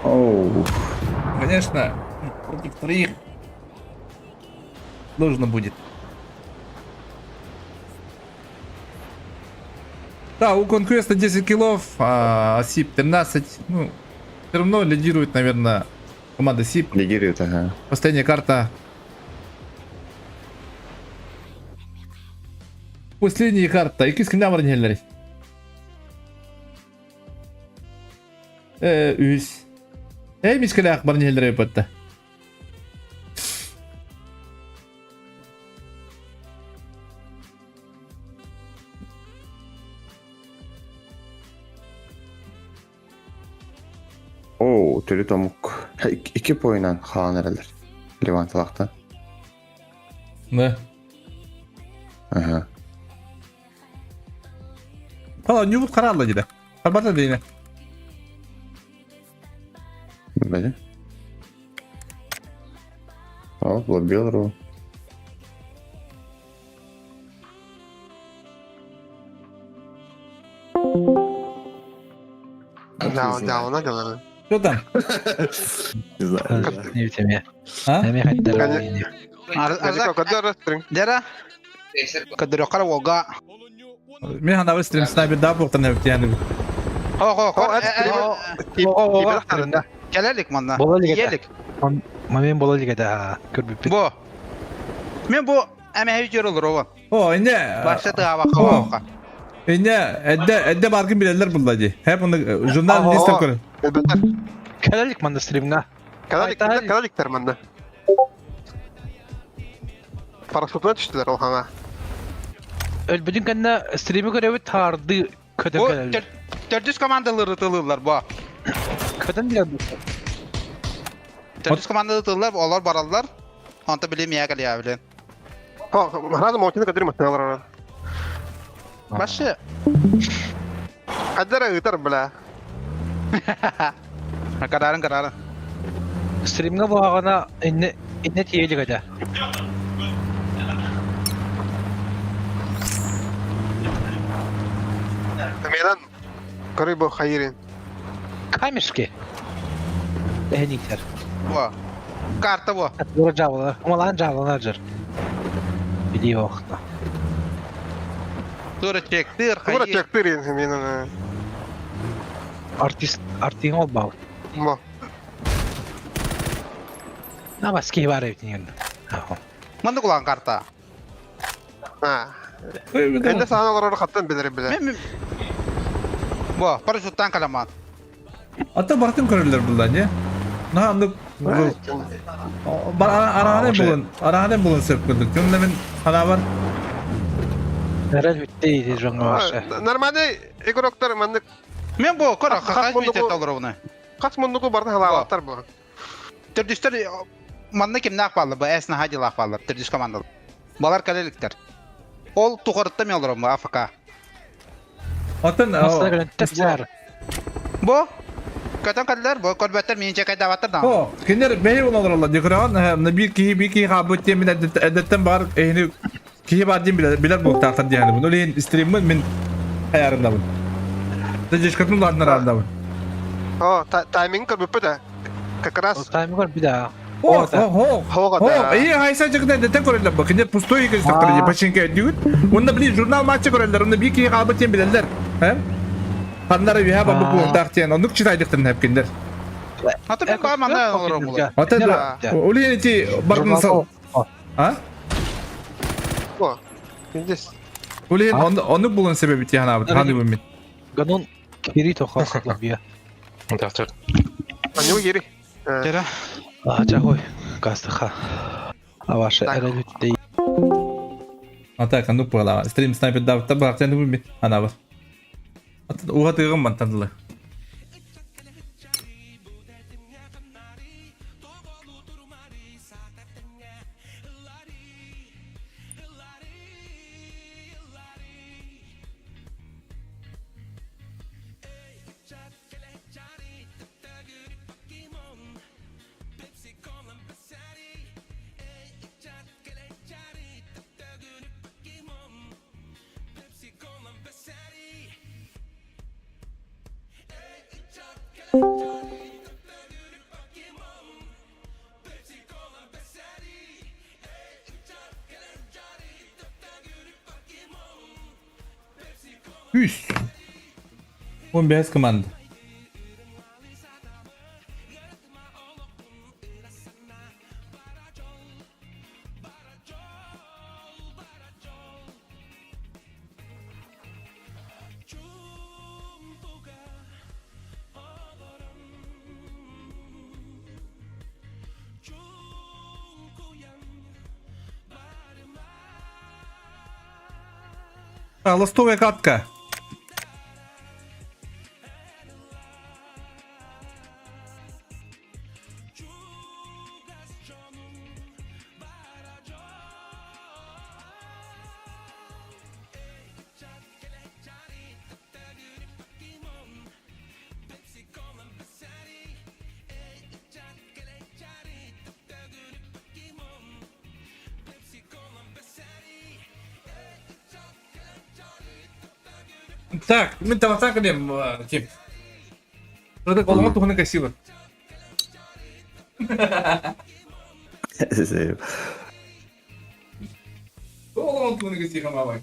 Оу. Конечно, против троих нужно будет. Да, у Конквеста 10 киллов, а Сип 13. Ну, все равно лидирует, наверное, команда Сип. Лидирует, ага. Последняя карта. Последняя карта. Икис кімнен бар Үс. Мискелях бар нелер өпөттө. Оу, төрүт омук. Икки поинан хаалан эрэллэр. Леванталахтан. Да. Ага. Ала, нюбут каралла диде. Карбата дейне. Бәле. О, Блабелру. Да, да, она говорит. Что там? Не знаю. Не битеме. А? Эми хайдар. Дера. Кадырокар волга. Мен хана стрим снайпер да боқтан өптияны. Ого, ого. Келелик манна. Бола лига. Елик. Мамин бола лига да. Көрбүп. Бу. Мен бу әмәһи жөрөлөр ова. О, инне. Башта тыга бака. Инне, эдде эдде баргын билелер булла ди. Хеп оны журнал листеп көрün. Келелик манна стримга. Калалик, калаликтер манна. Парашютына түштүлөр ол хаңа. Өлбүдүн кэннэ стрими көрөбүт тарды көтөн Бу келелик. төрдүс командалары тылылар бу. Көтөн билер. Төрдүс командалары тылылар, олар бараллар. Онта билем я калия билен. Хо, разом молчаны кадыр матталар. Башы. Кадара ытар бля. Карарын карарын. Стримга буагана инне инне тиелик эде. Менен Карыбо Хайрин. Камешки. Эхниктер. Бу. Карта бу. Тура жабыла. Умалан жабылар жыр. Билии оқта. Тура чектир, Тура чектир менен. Артист артиң ол бау. Бу. Намаски бар эбитин. Мында кулан карта. А. Энде саана олар хаттан билер биле. Мен Бу, парашюттан каламан. Ата бартын көрөлөр булла не? На андык бар араны булун, араны булун сөп көрдүк. Жонда мен хана бар. Нәрәл битте иде жоңга башы. Нормальный игроктар мандык. Мен бу кора хас битте толоруна. Кас мундуку барды халалаттар бу. Төрдүстер манна кимне акпалды, бу эсне хадил акпалды, төрдүс команда. Балар калеликтер. Ол тухарытта мен олорум АФК. Атын Бу Көтөн каллар, бу көрбөттөр менин чекайдабаттар да. О, кинер бэйи олар декоран, на бир кихи бир кихи хабы тем мен әдеттен бар, эхини кихи бар дем билер билер бу тақтан дияны. Бұны лейін стриммін мен аярындабын. Дежешкатын ладнар арындабын. О, тайминг көрбүппү да. Как раз. Тайминг көрбү да. О, о, о, о, и хайса жыгында әдеттен көрелер бу. Кинер пустой игры сақтыр, пачинка дүйүт. Онда блин журнал матчы көрелер, онда бир кихи хабы тем билерлер. Ханнары виха бабы бу тақтен, онук читайдыктын хепкиндер. Аты мен бар манда олорум була. Ата Улин эти бардын сал. А? О. Здесь. Улин он оны булын себеби тихана бит, ханы бу мен. Ганон кири тоха хатлабия. Аню ери. Жара. А, жахой. Гастыха. А ваша Так. эрэлүттей А так, ну пала. Стрим снайпер да табак сен бу ана бар. Уха тыгым мантан дылы. Үс. 15 команда. А, ластовая катка. Так, мы там атакали, тип. Это колома тухны красиво. Колома тухны красиво, мамай.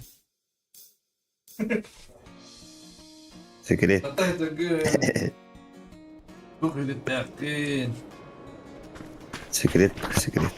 Секрет. Секрет, секрет.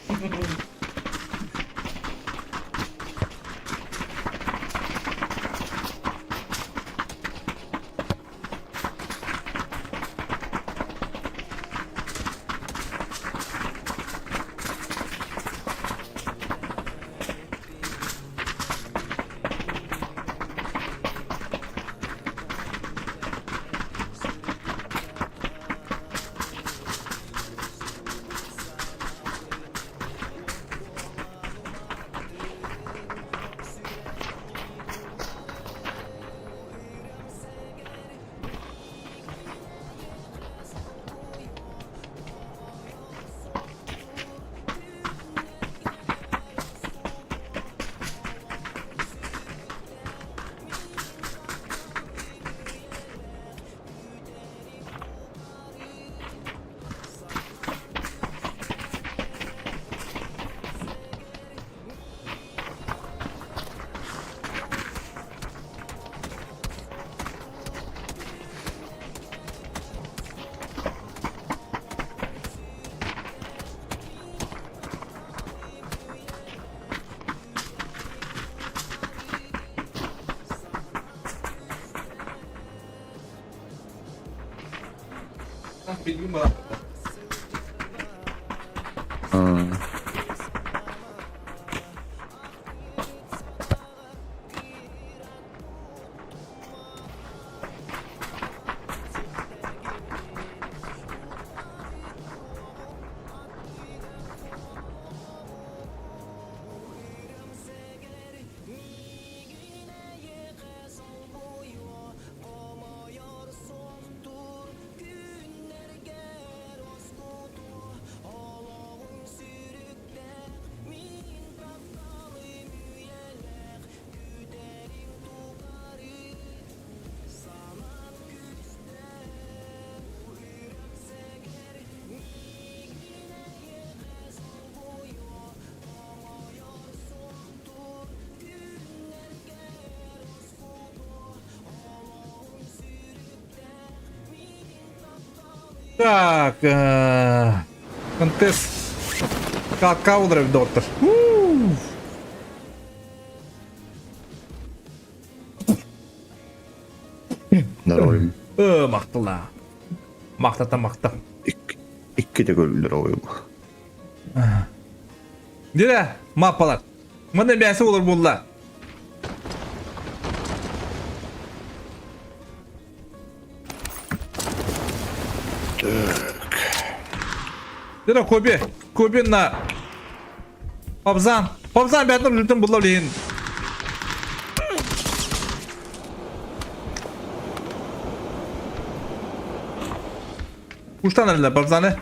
Так, контест Каудрев доктор. Здоровьем. Мақтыла. Мақтата мақта. Икки де здоровьем. Дирэ, маппалар. Маны бәсе olur булла. Дирэ Коби, Коби на Пабзан. Пабзан бәтін үлтін булла блин. Уштан эрэллэр Бабзаны.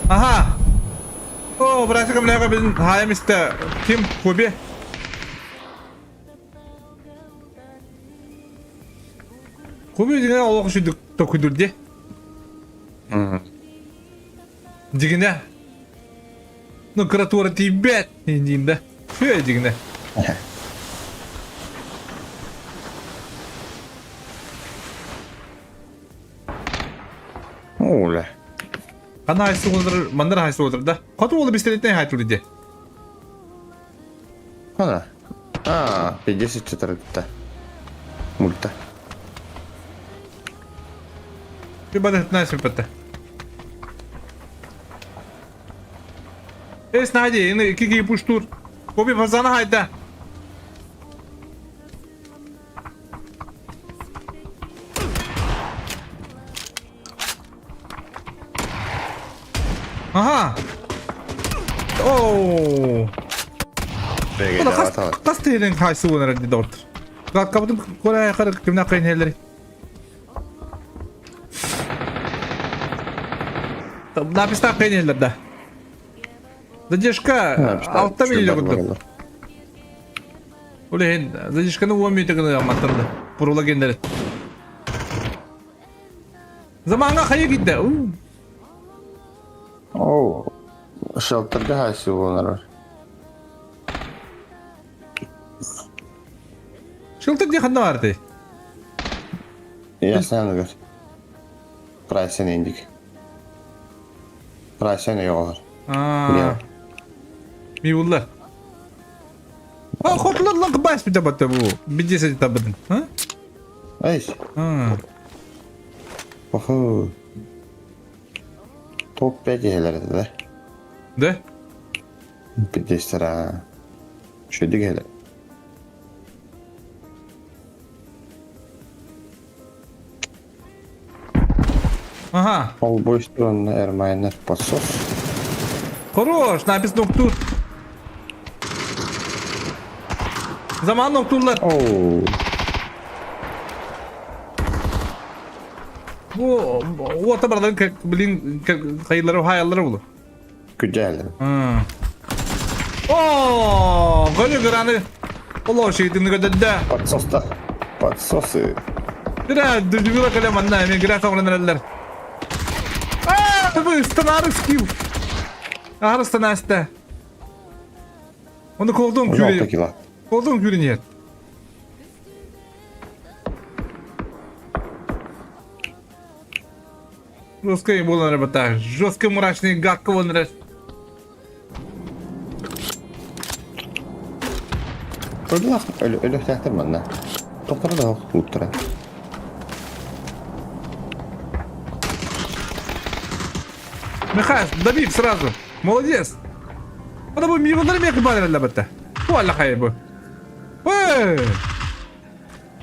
Ага. О, братик, бляха, блин, хаем истэ. Ким? Куби? Куби деген олох үшүдүк токуйдур Дигинэ. Ну, кратура тиийбэт диин да. Фе дигинэ. Оля. Хана хайсы олар, мандар хайсы олар да. Хоту олы бистелетен хайтулы де. Хана. А, 54 Мульта. Ты бада 15 патта. Эс нади, ини кики пуштур. Коби фазана хайда. Ага. Оу. Хас тиһилин хайсы буолар дии доҕоттор. Кабытын көрө кимнэ кыйын Написал кыйын да. Задержка 6 миллион курдук. Улehen задержканы 10 минут гына маттан да. Пурула гендер. Заманга хайы китте. Оу. Шелтерге хайсы буолар. Шелтер де ханна бар ты. Ясен гөр. Прайсен индик. Прайсен йоғар. Аа. Ми булла. А хотлар лан кыбас бит батта бу. Бидесе табыдын. А? Ай. А. Охо. Топ 5 елер да. Да? Бидестера. Шөдүг елер. Ага. Ол бойстуран эрмайнер подсос. Хорош, напис ноктур. Заман ноктурлар. Оу. Бу орта бардан блин хайылары хайаллары булу. Күдәлі. О, гөлі граны. Олар шейтini көтөдө. Подсоста. Подсосы. Бира дүжүгүлө кэле манна мен гра тоңрон эреллер. Аа, бу станары скилл. Ахыр станаста. Оны колдон Жолта күрі. кила. Колдон күрі нет. Жесткий болан ребята, жесткий мрачный гак болан ребята. Өлі өлі тәқтір манна. Тоқтара да ұттыра. Михаил, добив сразу. Молодец. Ана бу мивалар мех бар лабата. Туалла хайбы. Эй!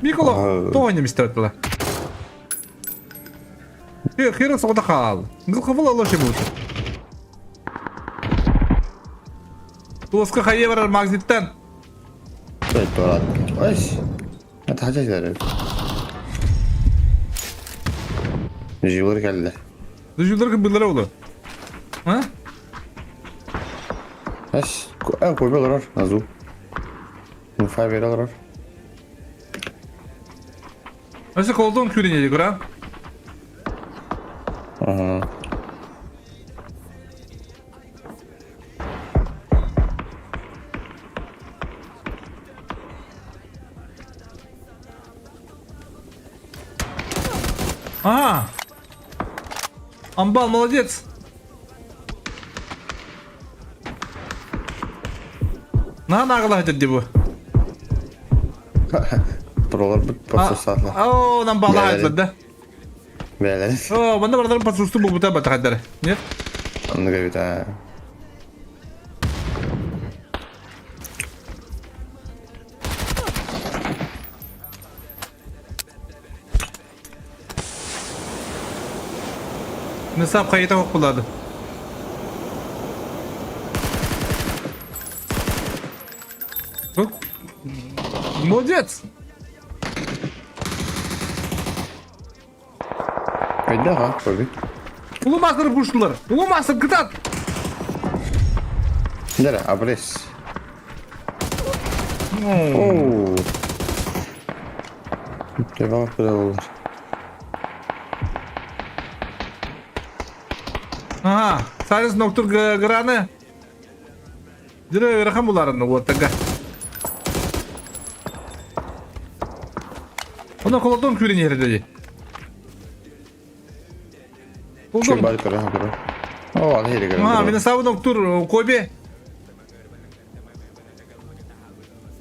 Микола, тоня мистетла. Хера сода хал. Гылхавала лоши будет. Тоска хайевар магниттен. Ой, тура. Ой. Это хотя Живлар келді. Живлар билер oldu. А? Ас, а койболор азу. Инфа берелер. Асы колдон күренеди кура. Ага. А! Амбал, молодец! На нагло это бу. Пролар бут подсосатлар. О, нам балаһайдылар да. Бээлер. О, манна бараларын подсусту булбута батахайдары. Нет? Оннук эбит аа. Нысап хайыта хоккулады. Молодец! Хайда ха, көбү. Улу мастер пуштулар. Улу мастер кытат. Дere, абрес. Оу. Devam olur. Ага, Сайрес ноктур граны. Дирэ ыарахан буларын уоттарга. Онон холодон күүрэн иһэр дии. Şu бар көрө көрө. О, ал хери көрө. А, мин сабы доктор Коби.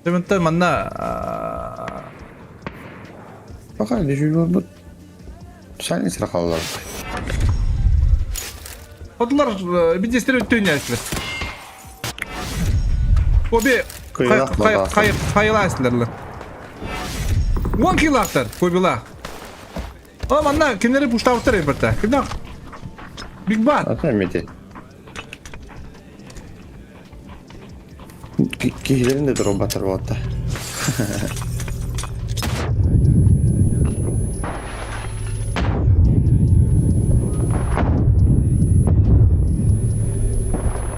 Дементен манна Бака дежур бу. Сәл сыра қалалар. Одулар бидестер өттөйн ясылар. Коби хайыласылар. Вон килактар, Кобила. О, манна кимнери пуштабыттар эберта. Кимден? Биг Бан. Ата мети. Кихилерин де дроп батар болатта.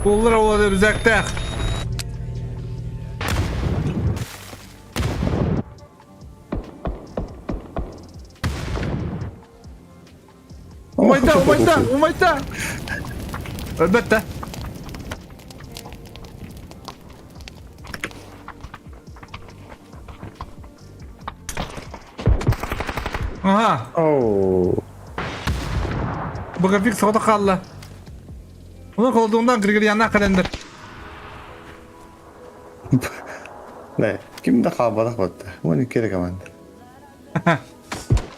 Олар олар рюкзактах. Умайта, умайта, умайта. Әлбәттә. Ага. Оу. Боговик соғда қалды. Оның қолдығынан Григорьяна қалендір. Не, кимде қалбадақ батты. Оны керек аман.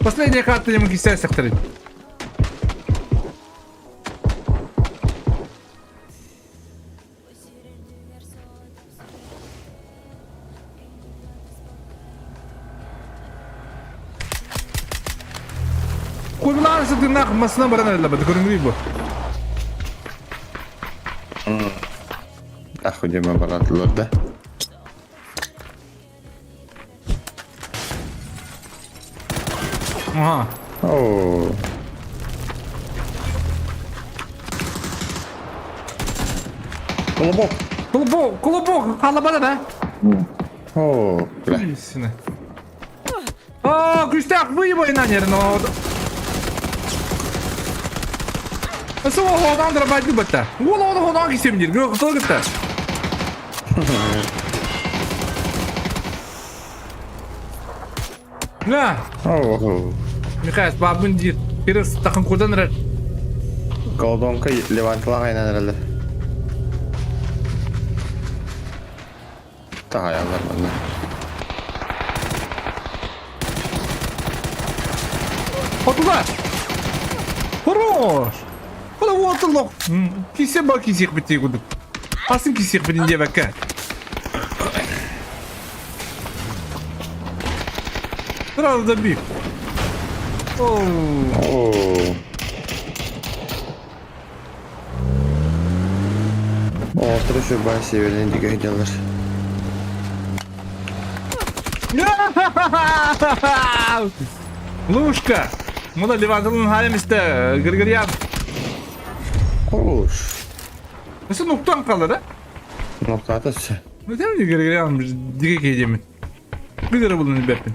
Последняя карта ему кисә сәқтірін. Қойбылар сыртына масына баран әлі бады, көрінгілей бұ. Аху деме баратылар да. Ага. Оу. Колобок. Колобок, колобок, қалабада да. Оу, бля. Истина. А, күстәк выебай на нервно. Су ходан дробать бітті. Ол оны ходан кесемдер. Гө қысыл кетті. На, Оу. Михаил, бабын дир. Перес тақын көден рәт. Колдонка левантла айнан әлі. Таһаялар манна. Отула! Хорош! Ола отылық. Кисе ба кисек бітте күдік. Асын кисек бітін деп әккі. Сразу забив. Оу. Оу. Отыр şu bay seviyenin диге gidiyorlar. Лушка! Мұны Левантылың халемісті Григорьян. Хорош. Осы нұқтан қалды, да? Nokta atası. Ne demek Григорьян диге кейдемін. Григорий бұлын бәппін.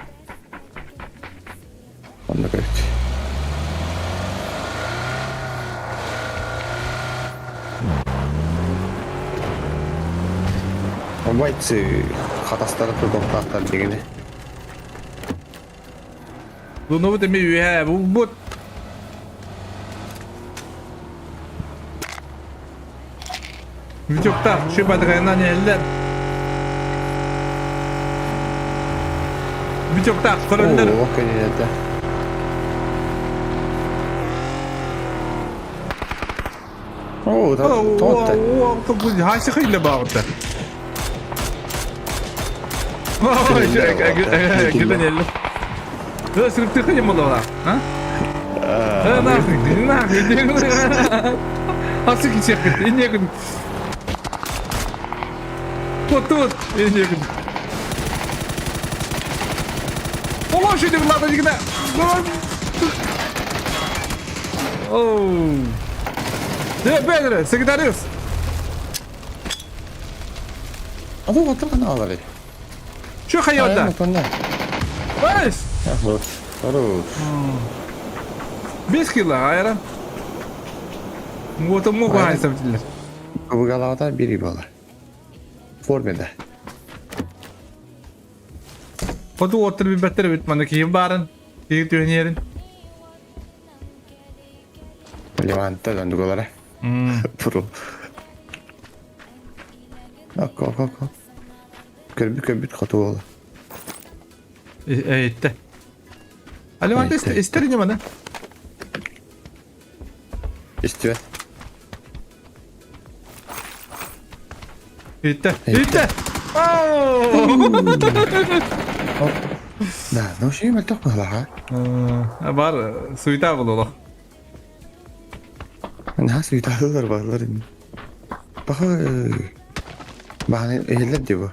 Онда көрөт. Обайтсы хатастары турдоктаактар дегене. Бұны бұт еме үйе, бұл бұт. Витёктар, шөп адығайынан әлдер. Битектаах көрөллөр. Оо, көнүнэтэ. Оо, тоотта. Хайсы хыйлы баҕыта. Килен элли. Сырыптыхы не молола, а? Нахуй, нахуй, Асы кисек, инегин. Вот тут, инегин. Положи, ладно, никогда. Оу. Э, Педро, секретарь. А вот так алары. Чё хайота? Барыс! Хорош. Без кило, айра. Вот он мог айсам дилер. Кыбыгалаата бири бала. Формеда. Хоту оттыр бибеттер бит маны кийим барын. Кийим түһенерин. Леванта дандугалара. Пуру. Ак, ак, ак. Көрбүт көрбүт хоту буола. Эйтте. А Леванта истер не маны. Истибэт. Эйтте. Эйтте. Да, ну ши мөлтөх быһылаха. Бар суета бололо. Наһаа суеталар баалар. Баха бааны эһэллэр дии бу.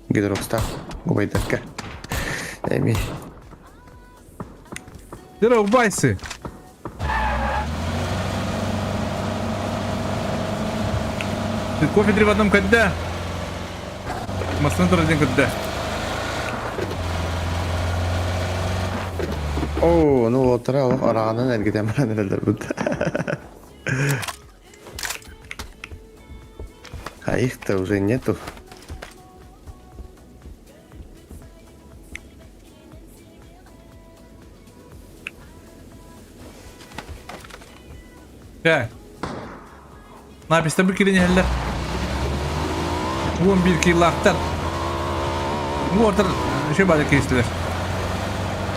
Гидрокстаах убайдарга. Эми Дера убайсы. Ты кофе три в одном когда? Маслын тоже один когда? Оо, ну уолтара олох араҕанан эргитэн баран эрэллэр бут. А их-то уже нету. Так. Написта бір кирен әлі. 11 килактар. Уотыр еще бады кейстілер.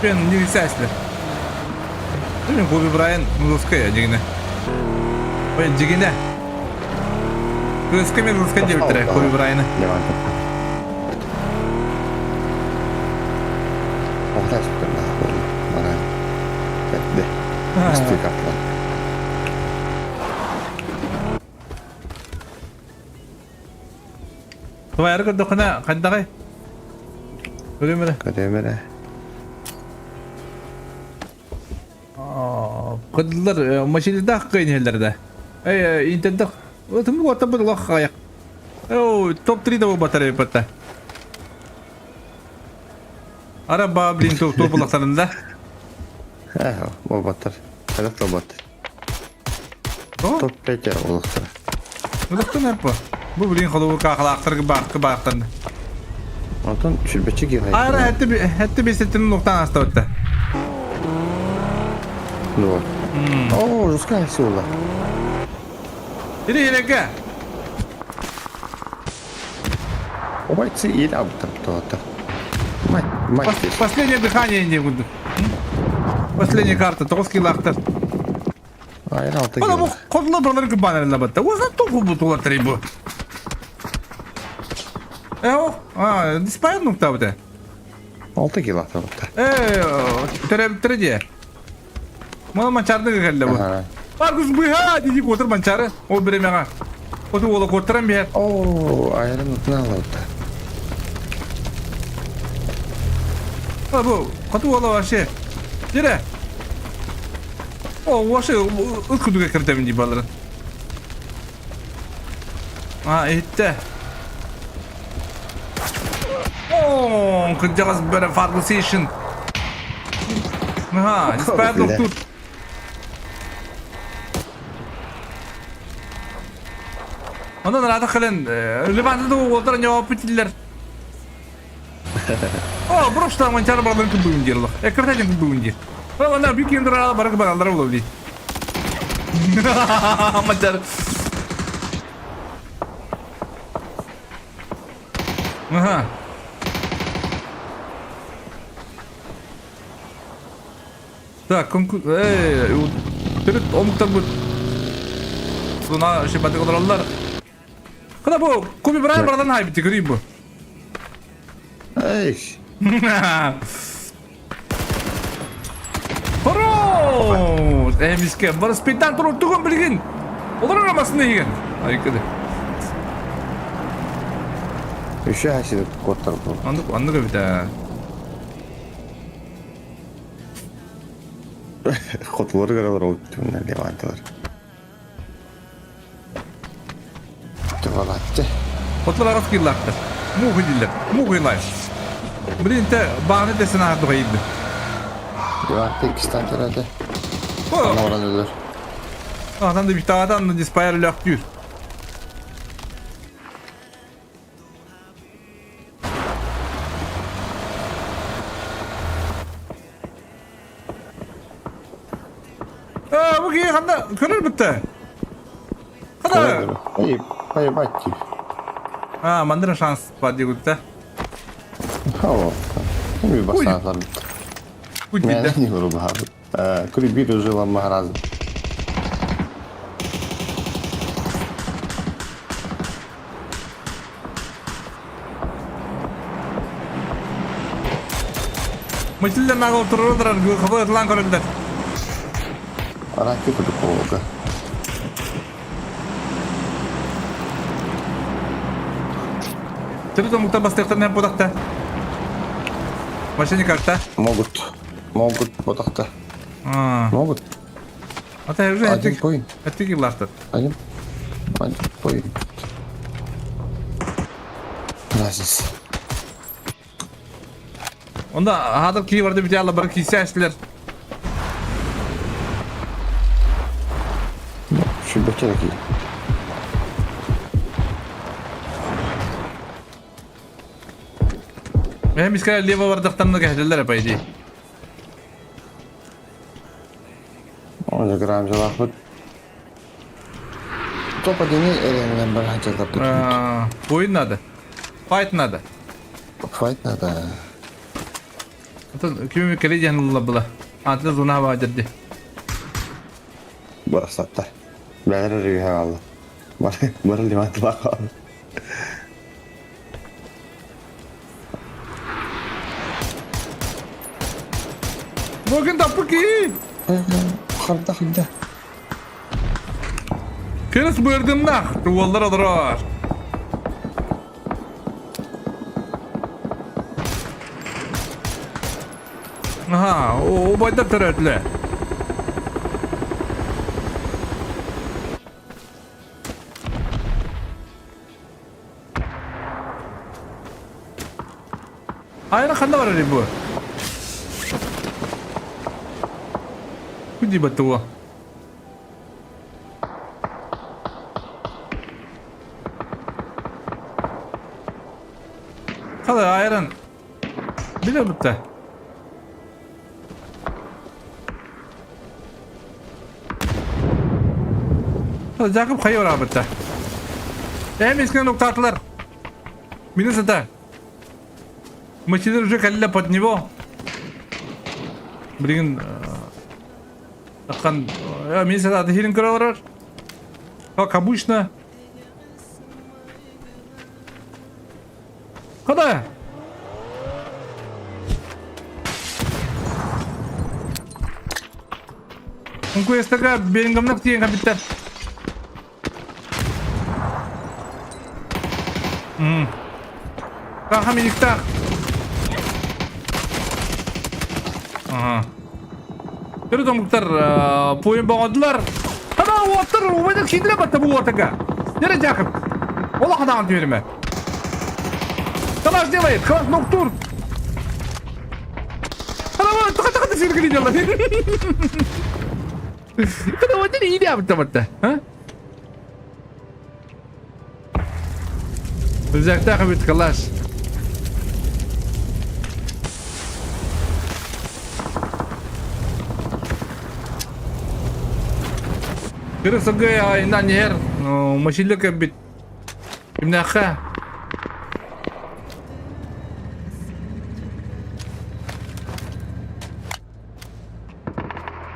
Мен не сәсілер. Мен Коби Брайан Музыская дегені. Ой, дегені. Кыргызка мен русска деп бітірі Коби Брайаны. Охрас баран. Де. Стикатлар. Давай арғы дохына қандағай. Көремірі. Көремірі. Кыдылар машинада кыйын елдерде. Эй, интернет. Өтім ота бір лох аяқ. Оу, топ-3 да батарея батта. Ара ба, блин, топ топ лохтарында. Э, о батар. Хәләп то батар. Топ-5 олохтар. Олохтар нәрпа. Бу блин холову кахалаактар баакы баактан. Онтон сүрбөчү киһи. Ара хәтте хәтте бесеттин нуктан аста өттө. Ну. О, жускай сула. Ири иреге. Обайцы ил абтар тоата. Мать, мать. Последнее дыхание не буду. Последняя карта, тоғыз килактар. Айыр алты Ана бу кодлы балар гыбанар лабатта. Озан току бу тулар трибу. Э, а, диспайр нукта бу. Алты килактар бу. Э, тере тере Мына манчарды келді бу. Маркус быха диди котыр манчары. О бире мага. Оту ола коттырам бер. О, айырын утuna алабыта. А бу, коту ола вообще. Дере. О, вообще ыт күдүгө киртемин дей баларын. А, итте. О, кыджагаз бere фаргусейшн. Ага, диспайр тут. Онон рада хелен Леванты да уолтар не опытиллер. О, брошта манчар бардын күбүн дирлах. Экртен күбүн дир. О, ана бик ендер барак баралар болду ди. Манчар. Ага. Так, конку... Эй, төрүт омуктарбыт Суна шибатык олороллор. Кына бу Коби Брайан барадан хайбыты көрүй бу. Эй. Хорош! Эмиске, бар спитан туру тугун билигин. Олорор амасын деген. Айкыды. Еще хасид коттар бу. Андык, андык эбит а. Хотулары көрөлөр ол түннер левантылар. Тывалатты. Хотулар арас киллактар. Мух диллер. Мух илай. Блин, те бағны десен ардыға иді. Леванты икистан төрөдө. Ана оран өлөр. Адам да битагадан диспайр лөктүр. Бу киһи ханна көрөр бүттэ? Хана? Поебать ти. А, мандра шанс бар дегүттэ. Хао. Ми бастаатар. Мен не көрү Күрү бир уже ламма Мытыллар нагыл турурдар, хабы ытлан көрөлдөр. Араки кудук болуга. Төрүт омуктар бастыктар не будакта? Вообще никак-то. Могут. Могут бодакта. Могут. Ата уже Один поинт. Эттик лартыр. Один. Один поинт. Разница. Онда хадыр кии барды бите алла бар кийсе әшлер. Шүбөчө ки. Мен бискere лево бардыктан кәһделер по идее. Оны грамм жалақпыт. Топ один эременен бір хачалап Ойын надо. Файт надо. Файт надо. Кими келе жан была. Атлы зона ба жадды. Барасаттар. Бәрі рүйе алды. Бар бар лимантла қалды. Bugün таппы ки. Харда харда. Керес бырдым нах. Туаллар адырар. Аха, о байдар төрөтле. Айна ханда бар бу. Куди батуа. Хада айран. Биле бутта. Жакып хайыр абытта. Эм искен уктатлар. Минус это. Мачилер уже калля под него. Блин. Тақан минус это хилин көрөлөр. Как обычно. Куда? Ункуестага берингамнак тиен капитан. Каха миниктах. Ага. Төрүт омуктар поин боҕодулар. Хана уоттар убайдар киидиле батта бу уотага. Нере Жакып? Ола хадаан түөрүмэ. Калаш делает, калаш ноктур. Хана вот, тока тока сиргили делает. Хана вот не иди абытта батта. А? Рюкзактах бит калаш. Кыры сыгы айынан ер, машилік бит. Кимнәхә?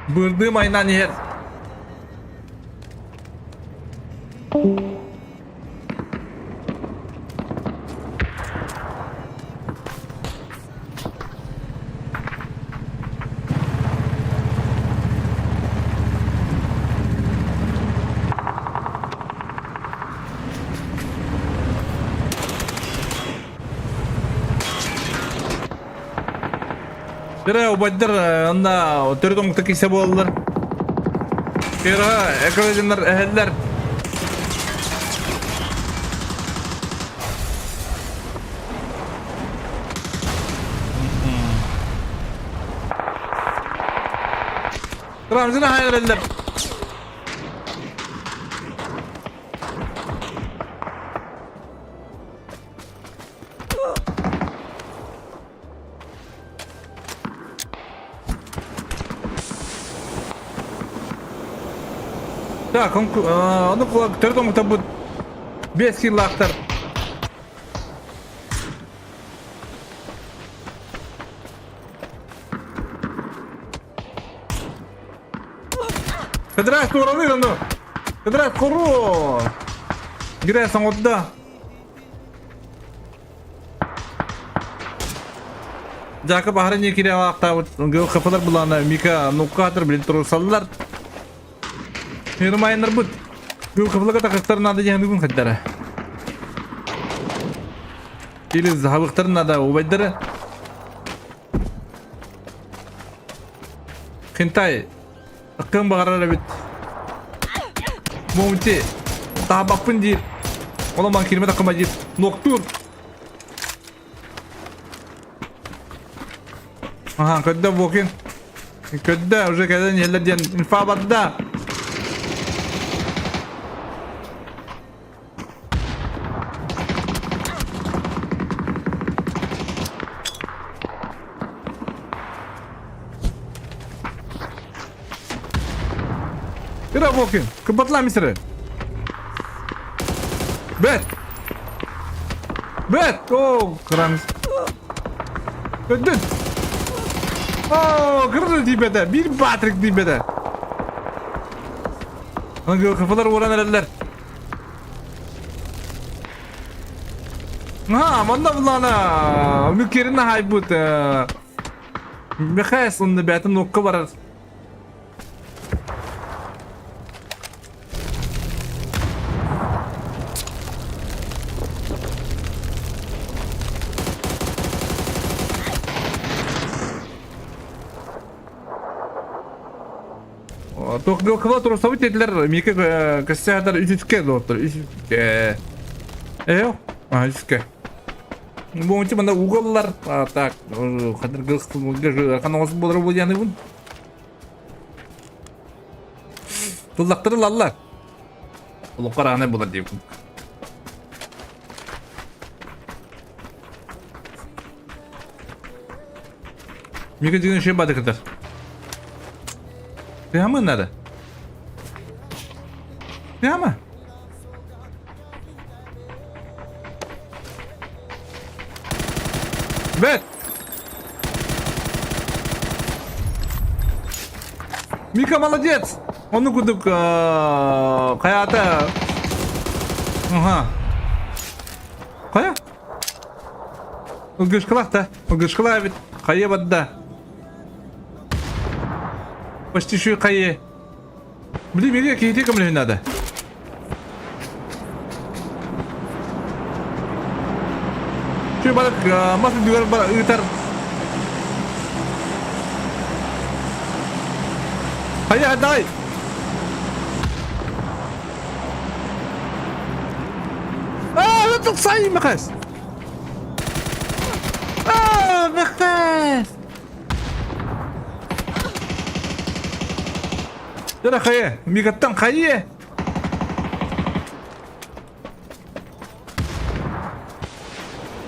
Бырдыым айнан иһэр. Дөрө убайдар онна төрүт омукта кисе буолалар. Кыра экологиннар эһэллэр. Рамзина хайраллар. Так, он, ону төрт омуктарбыт 5 киллаахтар. Кыдыраах туоралыыр ону. Кыдыраах кору. Гире соҥордо. Жакып аһара не кире алаахтаабыт кыфалар булаана Мика нуккаатыр билин турусаллар. Нермайнарбыт гыл кыфалага такыктар надо диэн хаддара. Или заһабыктар надо убайдары. Хентай Ыккын баҕарар эбит. Мумти. Таабаппын диир. Оломан кирмэ такыма диир. Нуктуур. Аха, көрдө Бокин. Көрдө, уже кэлэн иһэллэр диэн инфа барда. Ира Бокин, кыбатла мисре. Бет. Бет. О, кырамыз. Өттүн. О, кырды тиийбэтэ. Биир Патрик тиийбэтэ. Кыфылар уоран эрэллэр. А, манна булана мүкерин хайбыт. Михайс онны бәтін нокка барар. Туох турсабыт этилер мике кэссээтэр үсүскэ доттор үсүскэ. Эйо, а үсүскэ. Бу ончу манда уголлар так хадыр гыл ханоос болор бу яны бун. Туллактыры лаллар. Улуккар булар дип. Мике деген şey бады кытар. Прямо надо. Прямо. Бет! Мика молодец! Ону кудук хаята. Ага. Хайа? Ылгышкалах да. Ылгышкалах бит. Хайа бадда. Почти шүй хайа. Блин, меге кейте кімле надо. Шүй барып, мас дүгер бар ытар. Хайа, дай! А, это сай махас. А, махас. Дара хайа, мигаттан хайа.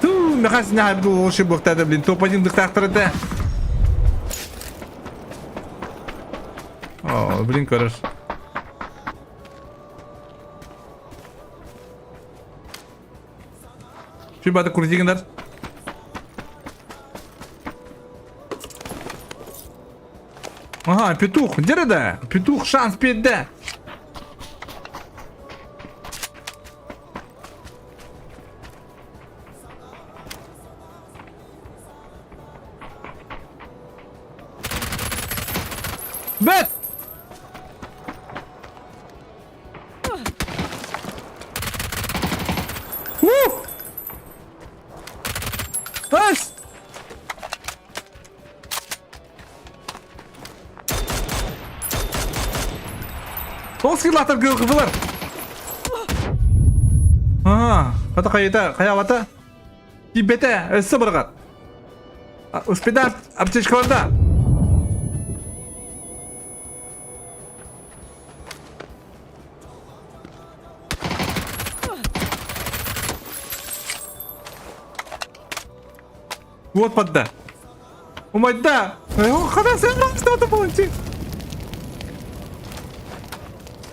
Ту, махас не хайбду лучше бухтада, блин, топ-1 дыктахтар О, блин, короче. Şu бады крутигендар. Ага, петух, где да? Петух шанс биэрдэ. Бэт! Ух! Ас! Тоҕус килаатар гылгыбылар. Аа, хата хайыта, хайаабата. Тиийбэтэ, өссө бырҕат. Успеда аптечкаларда. Вот подда. Умайда. Хана сен что-то получи.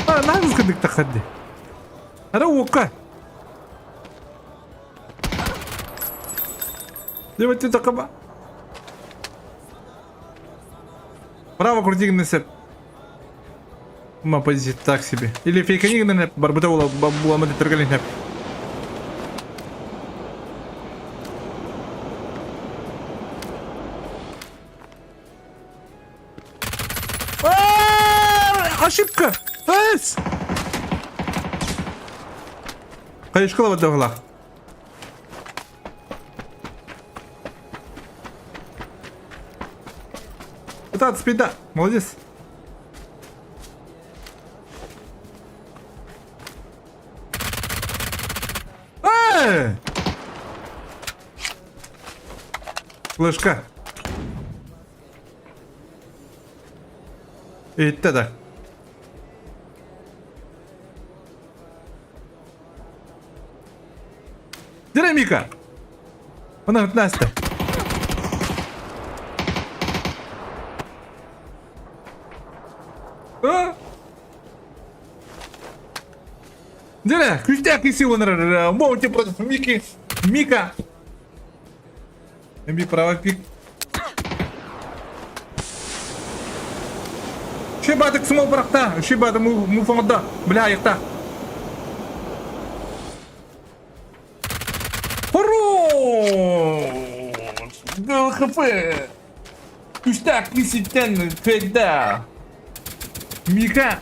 А, нагыз кындык тахадди. Ара уокка. Девать такаба. Браво, крутигин сеп. Ма позиция так себе. Или фейканигин барбыта була буламы түргелин хеп. Ошибка! Эс! Хайышкала баддағыла. Это спида. Молодец. Эй! Флешка. Иттэ да. Динамика! Она Настя. А? Дere, күүстээх киси онор Моунти против Мики. Мика. Эми правый пик. Шибатык смол бырақта. Шибаты муфоңда. Бля, аяқта. Хорош! ГХП! Күүстээх киситтен кыайда. Мика!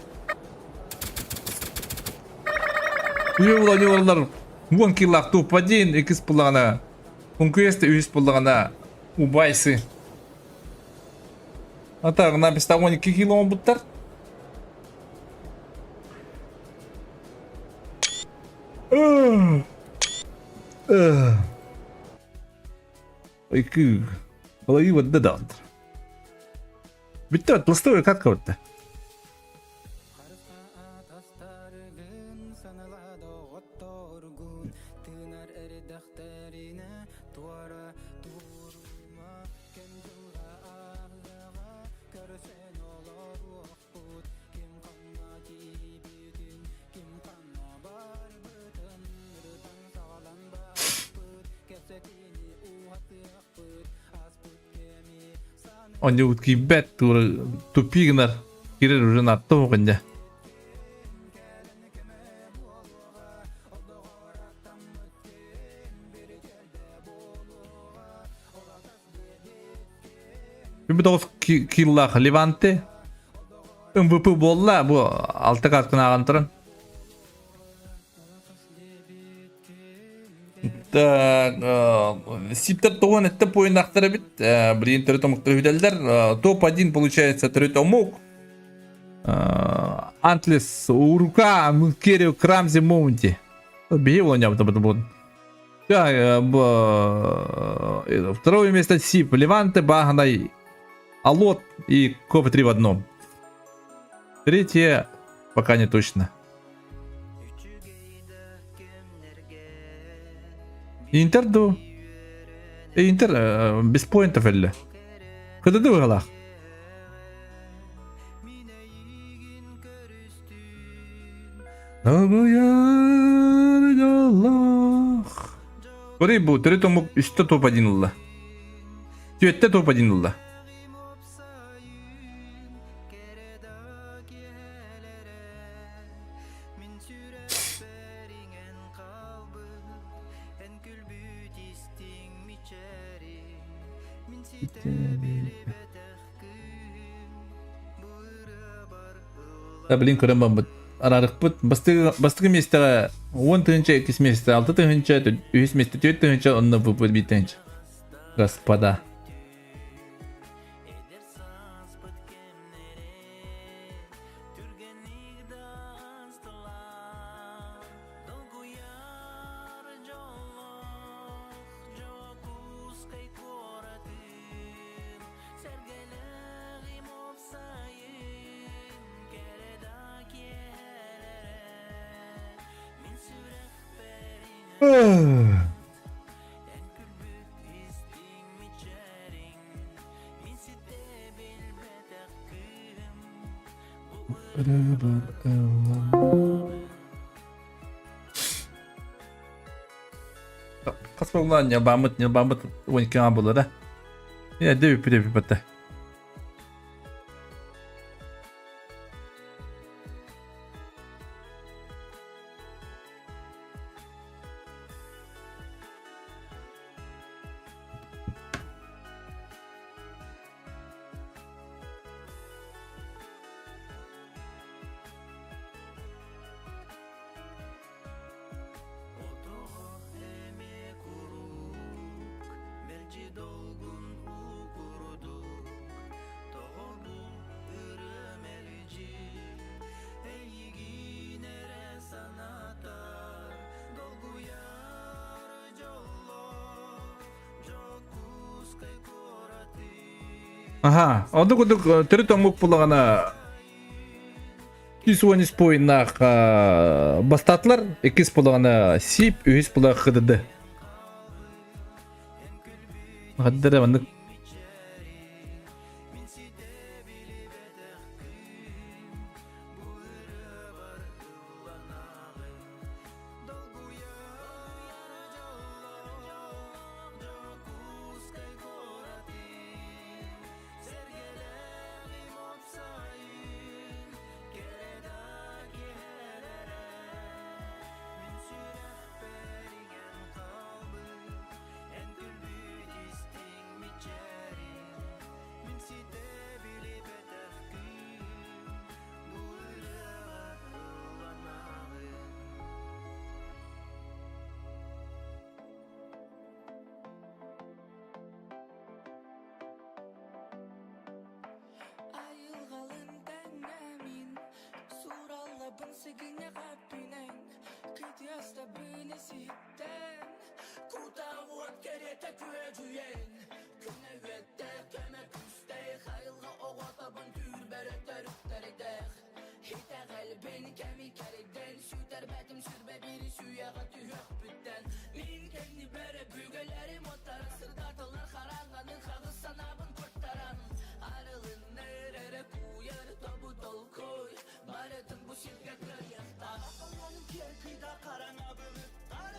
Үйе Вон киллах топ-1, икис буллаҕына Конкуеста үһүс буллаҕына Убайсы. Ата на 12 кило оҥорбуттар. Ой, Половина да да. Бүттэ толстой катка бутта. Оонньуубут киирбэт, тупи гынар, киирэр уже наатта оҕонньо. Үмүт киллаах Леванте МВП буолла бу алта каткын ааҕан туран. Так, Сиптер тоҕон этте поиннахтар эбит. Блин, төрүт омуктар үһүдэллэр. Топ-1 получается төрүт омук. Антлес, Урука, Мункерио, Крамзи, Моунти. Беги волонябыта бу. Второе место Сип, Леванте, Баганай, Алот и Кофе 3 в одном. Третье пока не точно. Интер ду. Интер без поинтов элле. Кыдыды выгалах. Көрей бу төрүт омук үстэ топ-1 ылла. Түөттэ топ-1 ылла. Да, блин, көрөн барбыт. Араарыкпыт. Бастакы, бастакы миэстэҕэ 10 тыһыынча, иккис миэстэ 6 тыһыынча, үһүс миэстэ 4 тыһыынча, онно бу 1 тыһыынча. Господа. Хас буолла ньылбааммыт ньылбааммыт 12 аҥа буолла да. Эрдэ бүппүт эбит батта. Аха, оннук курдук төрүт омук булаҕына 110 поиннаах бастаатылар, иккис булаҕына СИП, үһүс булаҕа ХДД. Хаддара маннык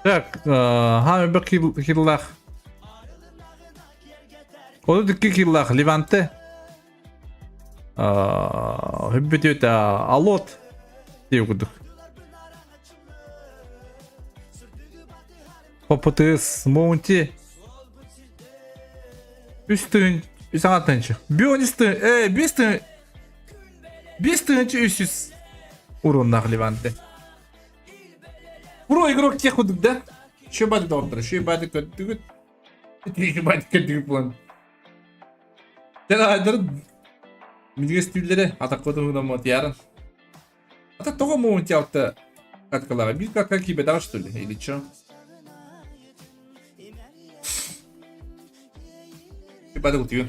Так, хаамы бір киллах. Ол 2 киллах Леванте. Хүббүтүөт алот диэ курдук. Попытыс Моунти үс тыһын үс аҥа тыһынчы. Бионис тыһын э 5 тыһын 5 тыһынчы 300 уруннаах Леванте. Про игрок тех курдук да? Еще бады доҕоттор, еще бады көрдүгүт. Еще бады көрдүгүт буолан. Дьэ айдары минигэс түүллэри атакка туһунан ярын. А так того моменте алта каткалара. Бир катка кибедаҕа что ли? Или чё? Бады утуйун.